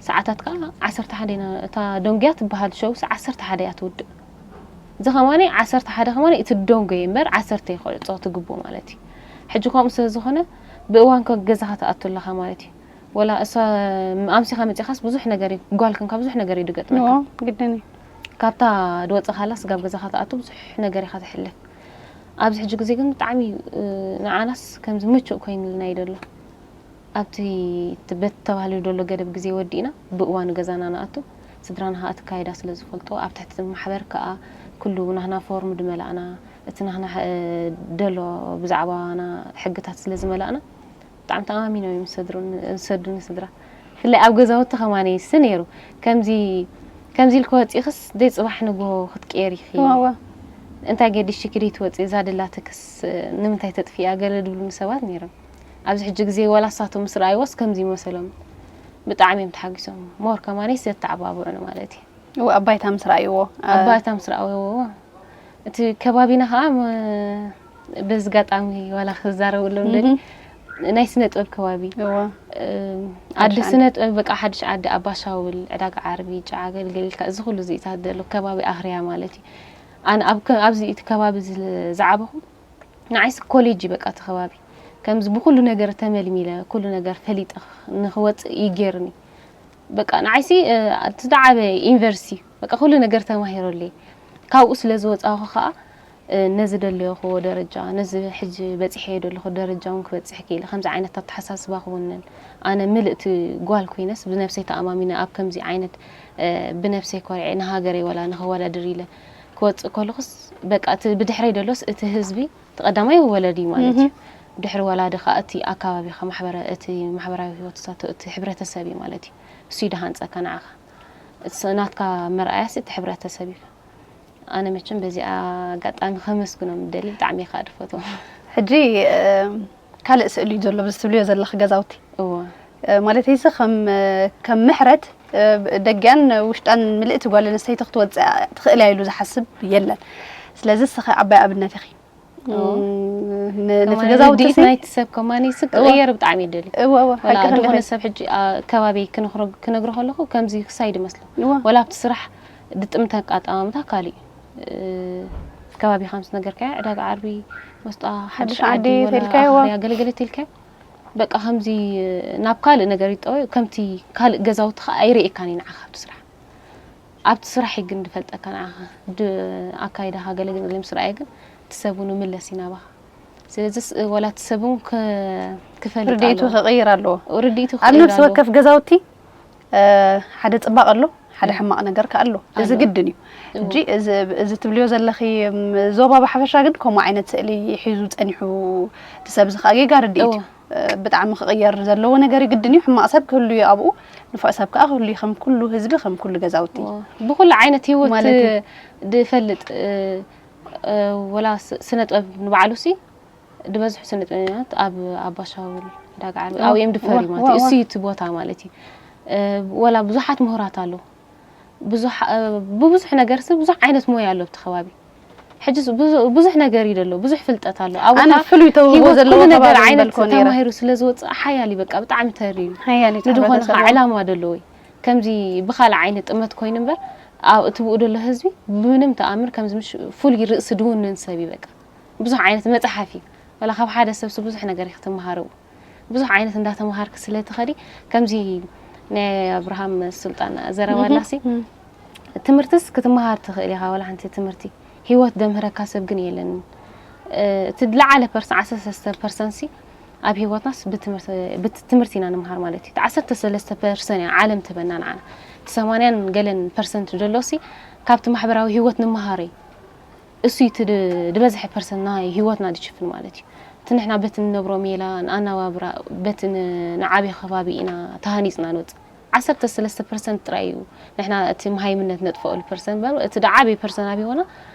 ሰዓታት ከዓ ዓሰርተ ሓደ ኢና እታ ደንጉያ ትበሃል ሸውሲ ዓሰርተ ሓደ እያ ትውድእ እዚ ከማኒ ዓሰርተ ሓደ ከማኒ እቲ ደንጎየ እምበር ዓሰርተ ይክዕፆ ትግቡ ማለት እዩ ሕጂ ከምኡ ስለ ዝኾነ ብእዋን ከ ገዛኻ ትኣቱ ኣለኻ ማለት እዩ ወላ እሳ ኣምሲኻ መፂኻስ ብዙሕ ነገር እዩ ጓል ክንካ ብዙሕ ነገር እዩ ድገጥመካ ግድን እዩ ካብታ ድወፅኻላ ስጋብ ገዛኻ ትኣቱ ብዙሕ ነገር ኢኻ ትሕልፍ ኣብዚ ሕጂ ግዜ ግን ብጣዕሚ ንዓናስ ከምዚ ምቹእ ኮይኑልና እዩ ዘሎ። ኣብቲ በቲ ተባሂሉ ዘሎ ገደብ ግዜ ወዲእና ብእዋኑ ገዛና ንኣቱ፣ ስድራና ከዓ እቲ ካይዳ ስለ ዝፈልጦ ኣብ ትሕቲ ማሕበር ከዓ ኩሉ ናህና ፎርም ድመላእና፣ እቲ ናህና ደሎ ብዛዕባና ሕግታት ስለ ዝመላእና ብጣዕሚ ተኣማሚኖም እዮም ዝሰድሩኒ ዝሰዱኒ ስድራ። ብፍላይ ኣብ ገዛውቲ ከማነይሲ ነይሩ። ከምዚ ከምዚ ኢልኪ ወፂእኽስ ደይ ፅባሕ ንግሆ ክትቅየር ኢኺ። እንታይ ገዲሽኪ ደይ ትወፂ፣ እዛ ደላትክስ ንምንታይ ተጥፊኣ ገለ ድብሉኒ ሰባት ነይሮም። ኣብዚ ሕጂ ግዜ ወላ እሳቶም ምስ ረኣይዎስ ከምዚ ይመሰሎም። ብጣዕሚ እዮም ተሓጊሶም። ሞር ከማነይሲ ዘተዓባብዑኒ ማለት እዩ። እወ፣ ኣባይታ ምስ ረኣይዎ፣ እ፣ ኣባይታ ምስ ረኣይዎ፣ እቲ ከባቢና ከዓ ም-፣ በዚ ኣጋጣሚ ዋላ ክዛረበሎም ደሊ፣ ናይ ስነ ጥበብ ከባቢ። እወ። እ፣ ዓዲ ሓድሽ ዓዲ። ስነ ጥበብ በቃ ሓድሽ ዓዲ፣ ኣባሻውል፣ ዕዳጋ ዓርቢ፣ ጫ፣ ገልገል ኢልካ እዚ ኩሉ እዚታት ዘሎ ከባቢ ኣኽርያ ማለት እዩ። ኣነ ኣብ ከ-፣ ኣብዚ እቲ ከባቢ ዝ-፣ ዝዓበኹ ንዓይሲ ኮሌጅ እዩ በቃ እቲ ከባቢ። ከምዚ ብኩሉ ነገር ተመልሚለ፣ ኩሉ ነገር ፈሊጠ ንኽወፅእ እዩ ገይሩኒ። በቃ ንዓይሲ፣ እ፣ እቲ ዝዓበየ ዩኒቨርሲቲ፣ በቃ ኩሉ ነገር ተማሂረሉ እየ። ካብኡ ስለ ዝወፃኹ ከዓ፣ እ፣ ነዚ ደለኹዎ ደረጃ፣ ነዚ ሕጂ በፂሐዮ ዘለኹ ደረጃ እውን ክበፅሕ ክኢለ። ከምዚ ዓይነት ኣተሓሳስባ ክውንን፣ ኣነ ምልእቲ ጓል ኮይነስ ብነብሰይ ተኣማሚነ ኣብ ከምዚ ዓይነት፣ እ፣ ብነብሰይ ኮሪዐ ንሃገረይ ወላ ንኸወዳድር ኢለ ክወፅእ ከለኹስ፣ በቃ እቲ ብድሕረይ ደሎስ እቲ ህዝቢ እቲ ቀዳማይ ወለዲ ማለት እዩ። ድሕሪ ወላዲ ከዓ እቲ ኣካባቢኻ ማሕበረ-፣ እቲ ማሕበራዊ ህይወት እሳቶ እቲ ሕብረተሰብ እዩ ማለት እዩ። እሱ እዩ ድሃንፀካ ንዓኻ። እቲ ስ-፣ ናትካ መርኣያስ እቲ ሕብረተሰብ እዩ። ኣነ መቸም በዚኣ ኣጋጣሚ ከመስግኖም ደሊ፣ ብጣዕሚ እየ ከዓ ድፈትዎም። ሕጂ፣ እ፣ ካልእ ስእሊ እዩ ዘሎ፣ ብዚ ትብልዮ ዘለኺ ገዛውቲ። እወ። እ፣ ማለተይሲ ከም፣ ከም ምሕረት፣ እ፣ ደጊኣን ውሽጣን ምልእቲ ጓል ኣንስተይቲ ክትወፅእ ትኽእል እያ ኢሉ ዝሓስብ የለን። ስለዚ ንስኺ ዓባይ ኣብነት ኢኺ። እወ። ን-፣ ነቲ ከማን ገዛውቲ ርድኢት ሲ-፣ ናይቲ ሰብ ከማን ሲ እወ። ክቕየር ብጣዕሚ ይደሊ። እወ፣ እወ፣ ወላ ሓቂ ድኾነ ክንደይ ሰብ ሕጂ፣ ኣ፣ ከባቢ ክነኽሮ-፣ ክነግሮ ከለኹ ከምዚ ክሳይ ድመስሎ። እወ። ወላ ኣብቲ ስራሕ ድጥምተካ ኣጠማምታ ካልእ እዩ። እ፣ ከባቢ ከም ዝነገርካዮ ዕዳጋ ዓርቢ፣ መስጣ፣ ሓድሽ ሓድሽ ዓዲ ዓዲ፣ ወላ ተልካዮ። ኣኽርያ፣ ገለገለ ተልካዮ። በቃ ከምዚ ናብ ካልእ ነገር ይጠወ፣ ከምቲ ካልእ ገዛውቲ ኸዓ ኣይርእየካን እዩ ንዓኻ ኣብቲ ስራሕ። ኣብቲ ስራሕ እዩ ግን ድፈልጠካ ንዓኻ። ድ-፣ ኣካይዳኻ ገለ ግን ምስ ረኣየ ግን እቲ ሰብ እውን ይምለስ እዩ ናባኻ። ስለዚስ ወላ እቲ ሰብ እውን ክ-፣ ክፈልጥ ርድኢቱ ኣለዎ። ክቕይር ኣለዎ። ርድኢቱ ኣብ ክቕይር ነፍሲ ኣለዎ። ወከፍ ገዛውቲ፣ እ፣ ሓደ ጽባቕ ኣሎ፣ ሓደ ሕማቕ ነገር ከኣ ኣሎ። እዚ ኣሎ። ግድን እዩ። እዎ። ሕጂ እዚ፣ እዚ ትብልዮ ዘለኺ፣ ም፣ ዞባ ብሓፈሻ ግን ከምኡ ዓይነት ስእሊ ሒዙ ጸኒሑ እቲ ሰብ እዚ ከኣ ጌጋ ርድኢት እዩ። እዎ። እ፣ ብጣዕሚ ክቕየር ዘለዎ ነገር እዩ፣ ግድን እዩ። ሕማቕ ሰብ ክህሉ እዩ ኣብኡ፣ ንፉዕ ሰብ ከኣ ክህሉ እዩ፣ ከም ኩሉ ህዝቢ፣ ከም ኩሉ ገዛውቲ። እዎ። ብኹሉ ዓይነት ህይወት ማለት እዩ። ድፈልጥ፣ እ፣ እ፣ ወላ ስ-፣ ስነ ጥበብ ንባዕሉ ሲ፣ ዝበዝሑ ስነ ጥበበኛታት ኣብ ኣባሻውል፣ ዕዳጋ ዓርቢ፣ እዎ፣ ኣብኡ እዮም ድፈርዩ እዎ፣ ማለት እዩ። እዎ፣ እሱ እዎ። እዩ እቲ ቦታ ማለት እዩ። እ፣ ወላ ብዙሓት ምሁራት ኣለዉ። ብዙሕ፣ እ፣ ብብዙሕ ነገር ሲ ብዙሕ ዓይነት ሞያ ኣሎ ኣብቲ ከባቢ። ሕጂ ስ-፣ ብዙ-፣ ብዙሕ ነገር እዩ ዘሎ፣ ብዙሕ ፍልጠት ኣሎ። ኣብ ኣነ ቦታ ፍሉይ ተውህቦ ህይወት ዘለዎ ኩሉ ነገር ከባቢ ዓይነት ምበልኮ ነይረ። ተማሂሩ ስለ ዝወፅእ ሓያል እዩ፣ በቃ ብጣዕሚ ተር እዩ። ሓያል እዩ፣ ንድኾነ ሕብረተሰብ ከዓ ዕላማ ደለዎ እዩ። ከምዚ ብኻልእ ዓይነት ጥመት ኮይኑ እምበር፣ ኣብ እቲ ብኡ ደሎ ህዝቢ ብምንም ተኣምር ከምዚ ምሽ ፍሉይ ርእሲ ድውንን ሰብ እዩ በቃ። ብዙሕ ዓይነት መፅሓፍ እዩ። ወላ ካብ ሓደ ሰብሲ ብዙሕ ነገር ኢኺ ትመሃርዎ። ብዙሕ ዓይነት እንዳተምሃርኪ ስለ ትኸዲ፣ ከምዚ ናይ ኣብርሃም ሱልጣን ዘረባ እህ፣ ኣላሲ፣ እህ። ትምህርትስ ክትመሃር ትኽእል ኢኻ፣ ዋላ ሓንቲ ትምህርቲ። ህይወት ደምህረካ ሰብ ግን የለን። እ፣ እቲ ዝለዓለ ፐርሰ-፣ ዓሰርተ ሰለስተ ፐርሰንት ሲ ኣብ ህይወትናስ ብትምህርቲ፣ ብት-፣ ትምህርቲ ኢና ንምሃር ማለት እዩ። እቲ ዓሰርተ ሰለስተ ፐርሰንት እያ ዓለም ትህበና ንዓና። እቲ ሰማንያን ገለን ፐርሰንት ደሎ ሲ ካብቲ ማሕበራዊ ህይወት ንምሃር እዩ። እሱ እዩ እቲ ድ-፣ ዝበዝሐ ፐርሰንት ናይ ህይወትና ዝሽፍን ማለት እዩ። እቲ ንሕና በቲ ንነብሮ ሜላ፣ ንኣነባብራ፣ በቲ ን-፣ ንዓብዮ ከባቢ ኢና ተሃኒፅና ንወፅእ። ዓሰርተ ሰለስተ ፐርሰንት ጥራይ እዩ ንሕና እቲ መሃይምነት ነጥፍኣሉ ፐርሰንት እምበር፣ እቲ ዝዓበየ ፐርሰንት ኣብ ህይወትና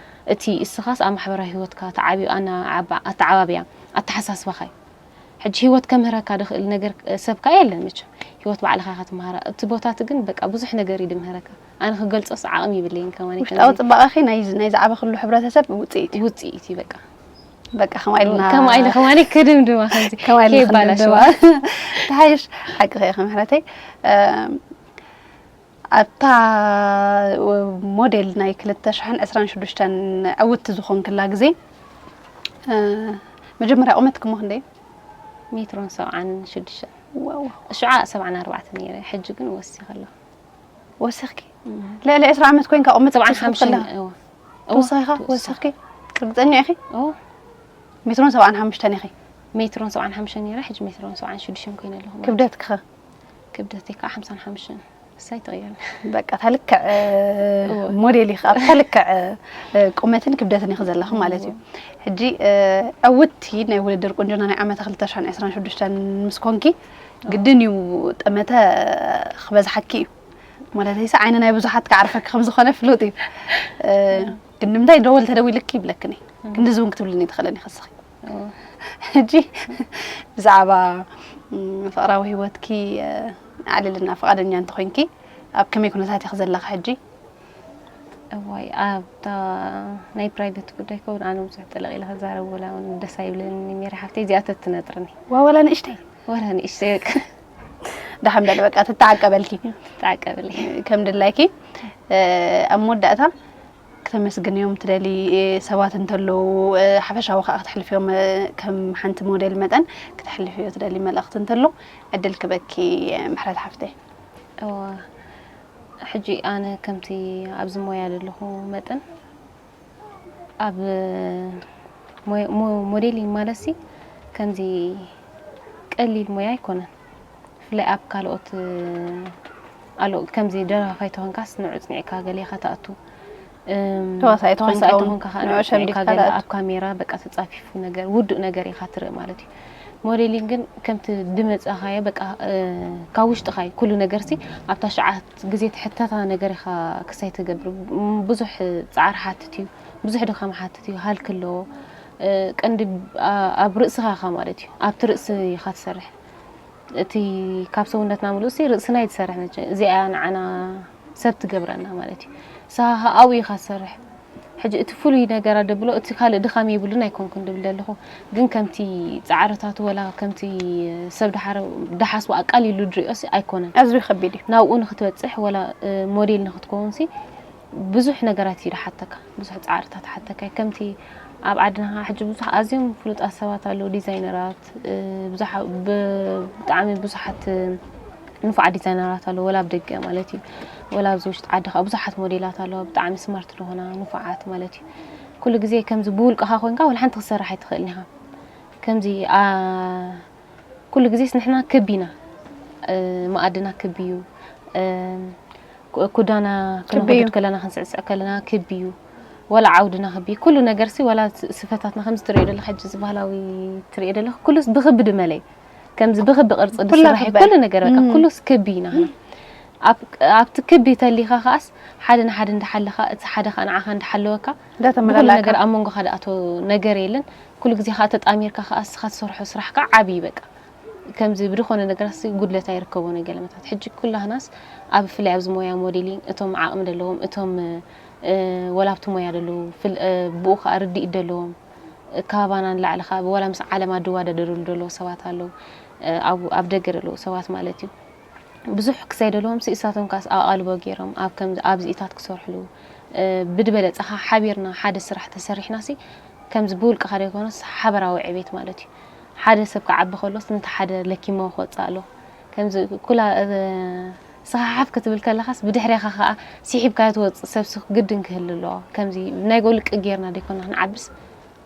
እቲ እስኻስ ኣብ ማሕበራዊ ህይወትካ፣ እቲ ዓብዩ ኣና-፣ ዓባ-፣ ኣተዓባብያ፣ ኣተሓሳስባኻ እዩ። ሕጂ ህይወት ከምህረካ ዝኽእል ነገር ሰብ ከኣ የለን መቸም። ህይወት ባዕልኻ ኢኻ ትመሃራ። እቲ ቦታ እቲ ግን በቃ ብዙሕ ነገር እዩ ዝምህረካ። ኣነ ክገልጾስ ዓቕሚ የብለይን ከማን ውሽጣዊ ከምዚ ጽባቐኺ ናይ፣ ናይ ዝዓበኽሉ ሕብረተሰብ ውጽኢት እዩ። ውጽኢት እዩ በቃ። በቃ ከምኣ ኢልና ከምኣ ኢለ ከማን ክድምድማ ከምዚ ከምኣ ኢልና ከይባላሸዋ። ክንድምድማ። ተሓይሽ ሓቅኺ ኢኺ ምሕረተይ። እም፣ ኣብታ ሞዴል ናይ ክልተ ሽሕን ዕስራን ሽዱሽተን ዕውትቲ ዝኾንክላ ግዜ፣ እ፣ መጀመርያ ቁመትኪ እሞ ክንደይ እዩ? ሜትሮን ሰብዓን ሽዱሽተን። ዋው። ሽዓ ሰብዓን ኣርባዕተን ነይረ፣ ሕጂ ግን ወሲኸ ኣለኹ። ወሲኽኪ? እም። ልዕሊ ዕስራ ዓመት ኮይንካ ቁመትኪ ሰብዓን ሓሙሽተን ትውስኺ ከለኻ? እወ። እወ፣ ተወሳኺ ኢኻ? ተወሳኺ። ወሲኽኪ? ርግጸኛ ኢኺ? እወ። ሜትሮን ሰብዓን ሓሙሽተን ኢኺ። ሜትሮን ሰብዓን ሓሙሽተን ነይረ፣ ሕጂ ሜትሮን ሰብዓን ሽዱሽተን ኮይነ ኣለኹ ማለት። ክብደትኪ ኸ? ክብደተይ ከዓ ሓምሳን ሓሙሽተን። እሳይ ተቐየርና። በቃ እታ ልክዕ ሞዴል ኢኺ፣ ኣብታ ልክዕ ቁመትን ክብደትን ኢኺ ዘለኺ ማለት እዩ። ሕጂ ዕውትቲ ናይ ውድድር ቁንጅና ናይ ዓመተ ክልተ ሽሕን ዕስራን ሽዱሽተን ምስ ኮንኪ ግድን እዩ ጠመተ ክበዝሓኪ እዩ ማለት እዩ። ዓይኒ ናይ ብዙሓት ክዓርፈኪ ከም ዝኾነ ፍሉጥ እዩ። ግን ንምንታይ ደወል ተደዊልኪ ይብለክኒ። ክንድዚ እውን ክትብልኒ ትኽእለኒ ከስኺ። ሕጂ ብዛዕባ ፍቕራዊ ህይወትኪ ኣዕልልና ፍቓደኛ እንተኾይንኪ ኣብ ከመይ ኩነታት ኢኺ ዘለኺ ሕጂ? እዋይ ኣብታ ናይ ፕራይቬት ጉዳይ ከውን ኣነ ብዙሕ ጠለቕ ኢለ ክዛረብ ወላ እውን ደስ ኣይብለኒ። ሜሪ ሓፍተይ እዚኣ ተትነጥርኒ ዋ ወላ ንእሽተይ ወላ ንእሽተይ በቃ ደሓን በሊ በቃ ትተዓቀበልኪ ተዓቀብሊ ከም ድላይኪ። ኣብ መወዳእታ ክተመስግንዮም ትደሊ ሰባት እንተለዉ፣ ሓፈሻዊ ከዓ ክትሕልፍዮም ከም ሓንቲ ሞዴል መጠን ክትሕልፍዮ ትደሊ መልእኽቲ እንተሎ ዕድል ክበኪ ምሕረት ሓፍተይ። እዋ ሕጂ ኣነ ከምቲ ኣብዚ ሞያ ዘለኹ መጠን ኣብ ሞዴሊንግ ማለት ሲ ከምዚ ቀሊል ሞያ ኣይኮነን። ብፍላይ ኣብ ካልኦት ኣሎ ከምዚ ደራፋይ ተኾንካስ ንዑ ጽኒዕካ ገሌኻ ትኣቱ። ተዋሳኣይ ተኾንካ እውን ተዋሳኣይ ተኾንካ ከዓ ንዑ ንዑ ጽኒዕካ ሸምዲድካ ገለ ትኣቱ። ኣብ ካሜራ በቃ ተጻፊፉ ነገር ውዱእ ነገር ኢኻ ትርኢ ማለት እዩ። ሞዴሊንግ ግን ከምቲ ድመጻኻዮ በቃ ካብ ውሽጥኻ እዩ ኩሉ ነገር ሲ ኣብታ ሸዓት ግዜ ትሕተታ ነገር ኢኻ ክሳይ ትገብር። ብዙሕ ጻዕሪ ሓትት እዩ፣ ብዙሕ ድኻም ሓትት እዩ፣ ሃልኪ ኣለዎ። ቀንዲ ኣብ ርእስኻ ኢኻ ማለት እዩ፣ ኣብቲ ርእሲ ኢኻ ትሰርሕ። እቲ ካብ ሰውነትና ምሉእ ሲ ርእስና እዩ ትሰርሕ መቸ እዚኣ ንዓና ሰብ ትገብረና ማለት እዩ። ንስኻ ኣብኡ ኢኻ ትሰርሕ። ሕጂ እቲ ፍሉይ ነገራት ደብሎ እቲ ካልእ ድኻም የብሉን ኣይኮንኩን ድብል ዘለኹ፣ ግን ከምቲ ጻዕርታት ወላ ከምቲ ሰብ ድሓረ ድሓስቡ ኣቃሊሉ ድሪኦ ሲ ኣይኮነን። ኣዝዩ ከቢድ እዩ። ናብኡ ንክትበጽሕ ወላ ሞዴል ንክትከውን ሲ ብዙሕ ነገራት እዩ ድሓተካ፣ ብዙሕ ጻዕርታት ሓተካ። ከምቲ ኣብ ዓድና ሕጂ ብዙሕ ኣዝዮም ፍሉጣት ሰባት ኣለዉ፣ ዲዛይነራት ብዙሕ ብጣዕሚ ብዙሓት ንፉዓት ዲዛይነራት ኣለዉ፣ ወላ ኣብ ደገ ማለት እዩ፣ ወላ ኣብዚ ውሽጢ ዓዲ ከዓ ብዙሓት ሞዴላት ኣለዋ ብጣዕሚ ስማርት ዝኾና ንፉዓት ማለት እዩ። ኩሉ ግዜ ከምዚ ብውልቅኻ ኮንካ ወላ ሓንቲ ክትሰርሕ ኣይትኽእልን ኢኻ። ከምዚ ኩሉ ግዜስ ንሕና ክብ ኢና፣ መኣድና ክብ እዩ፣ ኩዳና ክነኸዱ ከለና ክንስዕስዕ ከለና ክብ እዩ፣ ወላ ዓውድና ክብ እዩ፣ ኩሉ ነገር ሲ ወላ ስፈታትና ከምዚ ትሪኦ ደለኻ ሕጂ እዚ ባህላዊ ትሪኦ ደለኻ ኩሉስ ብክብ ድመለ እዩ። ከምዚ ብክቢ ቅርጺ ድስራሕ እዩ ኩሉ ነገር በቃ ኩሉስ ክቢ ኢና ንሕና። ኣብቲ ክቢ ተሊኻ ከኣስ ሓደ ንሓደ እንዳሓለኻ እቲ ሓደ ከዓ ንዓኻ እንዳሓለወካ ብኩሉ ነገር ኣብ መንጎኻ ድኣቶ ነገር የለን። ኩሉ ግዜ ከዓ ተጣሚርካ ከዓ እስኻ ትሰርሖ ስራሕ ከዓ ዓብዪ በቃ ከምዚ ብድኾነ ነገራት ጉድለት ኣይርከቦ ነገር ለመታት ሕጂ ኩላህናስ ኣብ ብፍላይ ኣብዚ ሞያ ሞዴሊንግ እቶም ዓቕሚ ዘለዎም እቶም ወላ ኣብቲ ሞያ ዘለዉ ብኡ ከዓ ርድኢት ዘለዎም ካባና ንላዕሊ ከዓ ወላ ምስ ዓለም ኣድዋዳደርሉ ዘለዉ ሰባት ኣለዉ ኣብ ደገ ዘለዉ ሰባት ማለት እዩ። ብዙሕ ክሳይ ዘለዎም ሲ እሳቶም ካስ ኣቓልቦ ገይሮም ኣብ ከምዚ ኣብዚኢታት ክሰርሕሉ ብድበለፀ ከዓ ሓቢርና ሓደ ስራሕ ተሰሪሕና ሲ ከምዚ ብውልቅኻ ዘይኮነስ ሓበራዊ ዕቤት ማለት እዩ። ሓደ ሰብ ክዓቢ ከሎስ ነቲ ሓደ ለኪሞ ክወፅእ ኣለዎ። ከምዚ ኩላ ስኻ ሓፍ ክትብል ከለኻስ ብድሕሬኻ ከዓ ስሒብካዮ ትወፅእ ሰብ ሲ ግድን ክህሉ ኣለዎ። ከምዚ ናይ ጎልቂ ጌርና ዘይኮና ክንዓብስ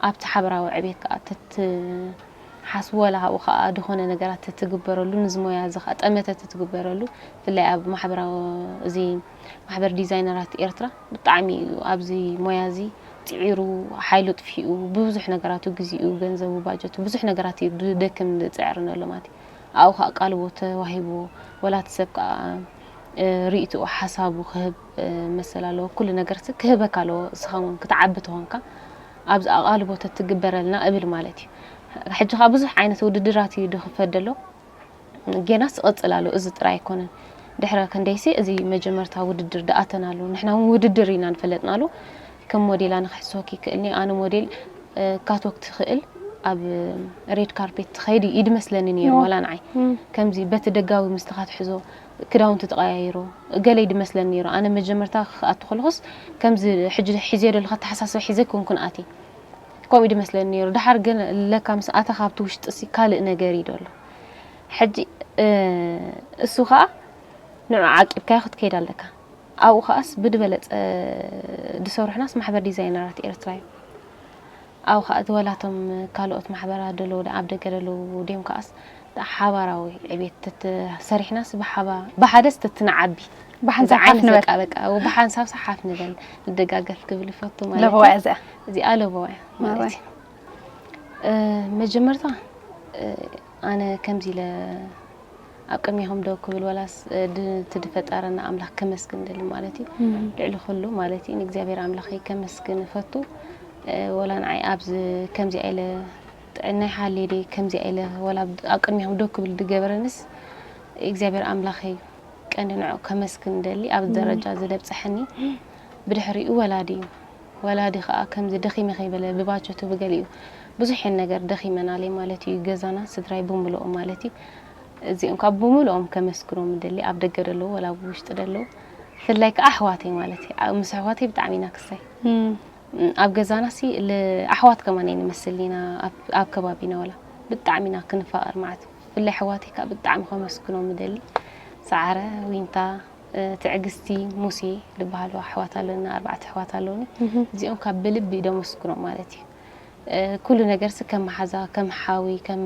ኣብቲ ሓበራዊ ዕቤት ከዓ ተትሓስቡ ወላ ካብኡ ከዓ ዝኾነ ነገራት ተትግበረሉ ንዚ ሞያ እዚ ከዓ ጠመተ ተትግበረሉ ብፍላይ ኣብ ማሕበራዊ እዚ ማሕበር ዲዛይነራት ኤርትራ ብጣዕሚ እዩ ኣብዚ ሞያ እዚ ፅዒሩ ሓይሉ ጥፊኡ ብብዙሕ ነገራቱ ግዚኡ ገንዘቡ ባጀቱ ብዙሕ ነገራት እዩ ድደክም ዝፅዕር ነሎ ማለት እዩ ኣብኡ ከዓ ቃልቦ ተዋሂብዎ ወላ እቲ ሰብ ከዓ ርእይትኡ ሓሳቡ ክህብ መሰል ኣለዎ ኩሉ ነገር ክህበካ ኣለዎ እስኻ እውን ክትዓቢ ተኾንካ ኣብዚ ኣቓልቦ ተትግበረልና እብል ማለት እዩ ሕጂ ከዓ ብዙሕ ዓይነት ውድድራት እዩ ድኽፈት ደሎ ጌናስ ይቕጽል ኣሎ እዚ ጥራይ ኣይኮነን ድሕረ ክንደይሲ እዚ መጀመርታ ውድድር ድኣተናሉ ንሕና እውን ውድድር ኢና ንፈለጥናሉ ከም ሞዴል ኣነ ክሕስወኪ ይክእልኒ ኣነ ሞዴል ካትወክ ትኽእል ኣብ ሬድ ካርፔት ትኸይድ እዩ ድመስለኒ ነይሩ ዋላ ንዓይ ከምዚ በቲ ደጋዊ ምስትኻ ትሕዞ ክዳውንቲ ተቐያይሮ ገለ ይድመስለኒ ነይሩ ኣነ መጀመርታ ክኣቱ ከለኹስ ከምዚ ሕጂ ሒዘዮ ዘለኹ ኣተሓሳስባ ሒዘ ኮንኩን ኣትየ ከምኡ ድመስለኒ ነይሩ ድሓር ግን ለካ ምስ ኣተኻ ኣብቲ ውሽጢ ሲ ካልእ ነገር እዩ ደሎ ሕጂ እሱ ከዓ ንዑ ዓቂብካዮ ክትከይድ ኣለካ ኣብኡ ከዓስ ብድበለፀ ድሰርሑናስ ማሕበር ዲዛይነራት ኤርትራ እዩ ኣብ ከኣ እቲ ወላቶም ካልኦት ማሕበራት ደለዉ ኣብ ደገ ደለዉ ድዮም ከኣስ ሓባራዊ ዕቤት ተተ- ሰሪሕናስ ብሓባ ብሓደስ ተትንዓቢ ብሓንሳብ እዚ ሓፍ ዓይነት ንበል። በቃ በቃ ብሓንሳብ ሓፍ ንበል ንደጋገፍ ክብል ይፈቱ ማለት ለበዋ እዩ። እዚኣ እዚኣ ለበዋ እያ ማለት ማራይ። እዩ። እ፣ መጀመርታ እ፣ ኣነ ከምዚ ኢለ ኣብ ቅድሚኹም ደው ክብል ወላስ እ፣ ድ- እቲ ድፈጠረና ኣምላኽ ከመስግን ደሊ ማለት እዩ። ልዕሊ ኩሉ ማለት እዩ ንእግዚኣብሔር ኣምላኸይ ከመስግን እፈቱ። እ፣ ወላ ንዓይ ኣብዚ ከምዚኣ ኢለ ጥዕና ይሃልየለይ ከምዚኣ ኢለ ወላ ኣብ- ኣብ ቅድሚኹም ደው ክብል ድገበረንስ እግዚኣብሔር ኣምላኸይ ቀንዲ ንዑ ከመስግን ደሊ ኣብዚ ደረጃ እዚ ለብፀሐኒ። ብድሕሪኡ ወላዲ እዩ። ወላዲ ከዓ ከምዚ ደኺመ ከይበለ ብባቸቱ ብገሊኡ ብዙሕ ነገር ደኺመናለይ ማለት እዩ። ገዛና ስድራይ ብምልኦም ማለት እዩ። እዚኦም ካብ ብምልኦም ከመስግኖም ደሊ ኣብ ደገ ደለዉ ወላ ኣብ ውሽጢ ደለዉ ብፍላይ ከዓ ኣሕዋተይ ማለት እዩ። ኣብ- ምስ ኣሕዋተይ ብጣዕሚ ኢና ክሳይ ኣብ ገዛና ሲ ል- ኣሕዋት ከማን ኣይንመስልን ኢና ኣብ- ኣብ ከባቢና ወላ ብጣዕሚ ኢና ክንፋቐር ማለት ብፍላይ ኣሕዋተይ ከዓ ብጣዕሚ ከመስግኖም ምደሊ። ሰዓረ፣ ዊንታ፣ እ፣ ትዕግስቲ፣ ሙሴ ዝበሃሉ ኣሕዋት ኣለና ኣርባዕተ ኣሕዋት ኣለውኒ። እዚኦም ካብ ብልቢ ደመስግኖም ማለት እዩ። እ፣ ኩሉ ነገር ሲ ከም መሓዛ ከም ሓዊ ከም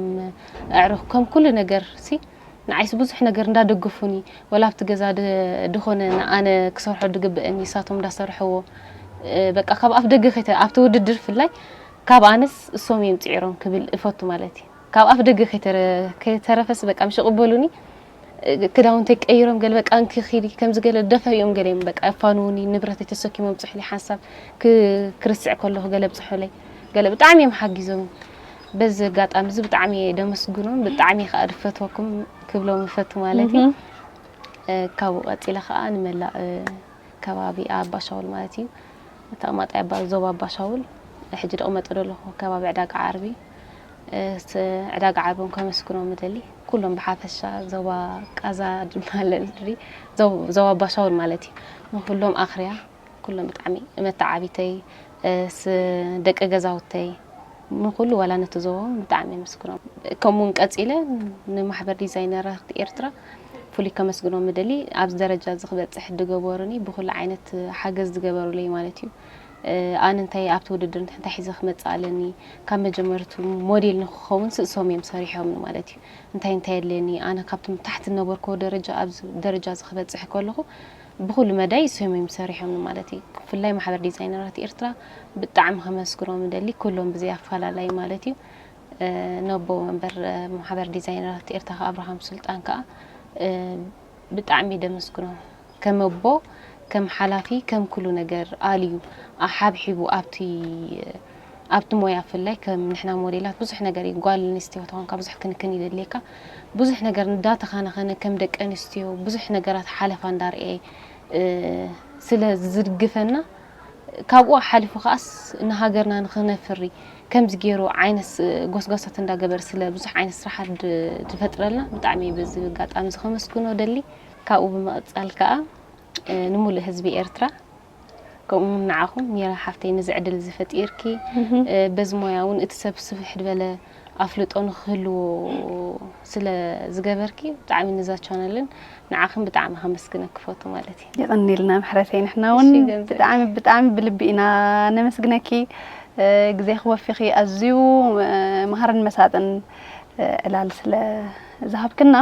ኣዕሩኽ ከም ኩሉ ነገር ሲ ንዓይስ ብዙሕ ነገር እንዳደገፉኒ ወላ ኣብቲ ገዛ ድ- ድኾነ ንኣነ ክሰርሖ ድግብእኒ ንሳቶም እንዳሰርሕዎ እ፣ በቃ ካብ ኣፍ ደገ ከይተ ኣብቲ ውድድር ፍላይ ካብ ኣነስ እሶም እዮም ፅዒሮም ክብል እፈቱ ማለት እዩ። ካብ ኣፍ ደገ ከይተረ- ከይተረፈስ በቃ ምሽ ቅበሉኒ እ፣ ክዳውንተይ ቀይሮም ገለ በቃ እንኪ ኺዲ ከምዚ ገለ ደፈ እዮም ገለ እዮም በቃ የፋንውኒ ንብረተይ ተሰኪሞም ፅሑሊ ሓንሳብ ክ- ክርስዕ ከለኹ ገለ ብፅሑለይ ገለ ብጣዕሚ እዮም ሓጊዞም። በዚ ኣጋጣሚ እዚ ብጣዕሚ እየ ደመስግኖም ብጣዕሚ ከዓ ድፈትወኩም ክብሎም ይፈቱ ማለት እዩ። እ፣ ካብኡ ቀፂለ ከዓ ንመላእ እ፣ ከባቢ ኣባሻውል ማለት እዩ ተቐማጣይ ኣባ ዞባ ኣባሻውል ሕጂ ደቕመጦ ዘለኹ ከባቢ ዕዳጋ ዓርቢ እ፣ ስ- ዕዳጋ ዓርቢ ከመስግኖም ምደሊ ኩሎም ብሓፈሻ ዞባ ቃዛ ድማ ለልድሪ ዞ- ዞባ ኣባሻውል ማለት እዩ ንኩሎም ኣኽርያ ኩሎም ብጣዕሚ መተዓቢተይ እ፣ ስ- ደቂ ገዛውተይ ንኩሉ ዋላ ነቲ ዞቦም ብጣዕሚ የመስግኖም። ከምኡውን ቀፂለ ንማሕበር ዲዛይነራት ኤርትራ ፍሉይ ከመስግኖም ምደሊ ኣብዚ ደረጃ እዚ ክበፅሕ ድገበሩኒ ብኩሉ ዓይነት ሓገዝ ዝገበሩለይ ማለት እዩ። እ፣ ኣነ እንታይ ኣብቲ ውድድር እንታይ እንታይ ሒዘ ክመፅእ ኣለኒ ካብ መጀመርቱ ሞዴል ንክኸውን ስእሶም እዮም ሰሪሖምኒ ማለት እዩ። እንታይ እንታይ የድልየኒ ኣነ ካብቶም ታሕቲ ዝነበርክዎ ደረጃ ኣብዚ ደረጃ እዚ ክበፅሕ ከለኹ ብኩሉ መዳይ እሶም እዮም ሰሪሖምኒ ማለት እዩ። ብፍላይ ማሕበር ዲዛይነራት ኤርትራ ብጣዕሚ ከመስግኖም እደሊ ኩሎም ብዘይ ኣፈላላይ ማለት እዩ። እ፣ ነቦ መንበር እ፣ ማሕበር ዲዛይነራት ኤርትራ ከዓ ኣብርሃም ሱልጣን ከዓ እ፣ ብጣዕሚ ደመስግኖ ከም ኣቦ ከም ሓላፊ ከም ኩሉ ነገር ኣልዩ ኣሓብሒቡ ኣብቲ ኣብቲ ሞያ ፍላይ ከም ንሕና ሞዴላት ብዙሕ ነገር እዩ ጓል ኣንስትዮ ተኾንካ ብዙሕ ክንክን ይደልየካ ብዙሕ ነገር እንዳተኻናኸነ ከም ደቂ ኣንስትዮ ብዙሕ ነገራት ሓለፋ እንዳርኤ እ፣ ስለ ዝድግፈና ካብኡ ሓሊፉ ከዓስ ንሃገርና ንክነፍሪ ከምዚ ገይሩ ዓይነት ስ- ጎስጓሳት እንዳገበር ስለ ብዙሕ ዓይነት ስራሓት ድ- ዝፈጥረልና ብጣዕሚ በዚ ኣጋጣሚ እዚ ከመስግኖ ደሊ። ካብኡ ብምቕፃል ከዓ እ፣ ንሙሉእ ህዝቢ ኤርትራ ከምኡ እውን ንዓኹም ሜራ ሓፍተይ ነዚ ዕድል እዚ ፈጢርኪ እ፣ በዚ ሞያ እውን እቲ ሰብ ስፍሕ ዝበለ ኣፍልጦ ንክህልዎ ስለ ዝገበርኪ ብጣዕሚ ነዛ ቻነልን ንዓኽን ብጣዕሚ ከመስግነኪ ክፈቱ ማለት እዩ። የቐኒልና ምሕረተይ ንሕና እውን እሺ፣ ገንዘብ። ብጣዕሚ ብጣዕሚ ብልቢ ኢና ነመስግነኪ እ፣ ግዜ ክወፊኺ ኣዝዩ እ፣ መሃርን መሳጥን እ፣ ዕላል ስለ ዝሃብክና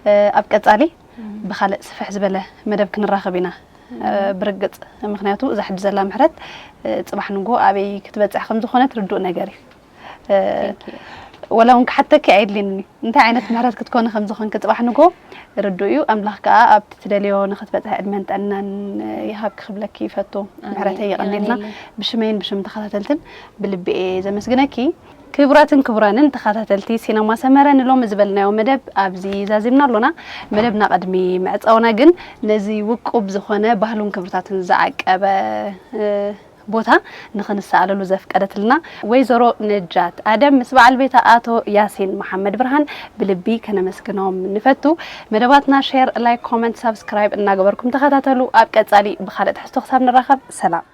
እ፣ ኣብ ቀፃሊ ብካልእ ስፍሕ ዝበለ መደብ ክንራኸብ ኢና እ፣ ብርግፅ ምክንያቱ እዛ ሕጂ ዘላ ምሕረት እ፣ ፅባሕ ንጎ ኣበይ ክትበፅሕ ከም ዝኾነት ርዱእ ነገር እዩ እ፣ Thank you። ወላ እውን ክሓተኪ ኣየድልየንን እዩ እንታይ ዓይነት ምሕረት ክትኮነ ከም ዝኾንኪ ፅባሕ ንጎ ርዱእ እዩ ኣምላኽ ከዓ ኣብቲ ትደልዮ ንክትበፅሕ ዕድመን ጥዕናን እ፣ ይሃብኪ ክብለኪ ይፈቱ ኣሜን። ምሕረተይ የቐኒልና የቐኒለይ። ብሽመይን ብሽም ተኸታተልትን ብልቢ እየ ዘመስግነኪ ክቡራትን ክቡራንን ተኸታተልቲ ሲነማ ሰመረ ንሎሚ ዝበልናዮ መደብ ኣብዚ ዛዚምና ኣሎና መደብና ቅድሚ ምዕፃውና ግን ነዚ ውቁብ ዝኾነ ባህሉን ክብርታቱን ዝዓቀበ እ፣ ቦታ ንኽንሰኣለሉ ዘፍቀደትልና ወይዘሮ ነጃት ኣደም ምስ በዓል ቤታ ኣቶ ያሲን መሓመድ ብርሃን ብልቢ ከነመስግኖም ንፈቱ መደባትና ሼር ላይክ ኮመንት ሳብስክራይብ እናገበርኩም ተኸታተሉ ኣብ ቀፃሊ ብካልእ ትሕዝቶ ክሳብ ንራኸብ ሰላም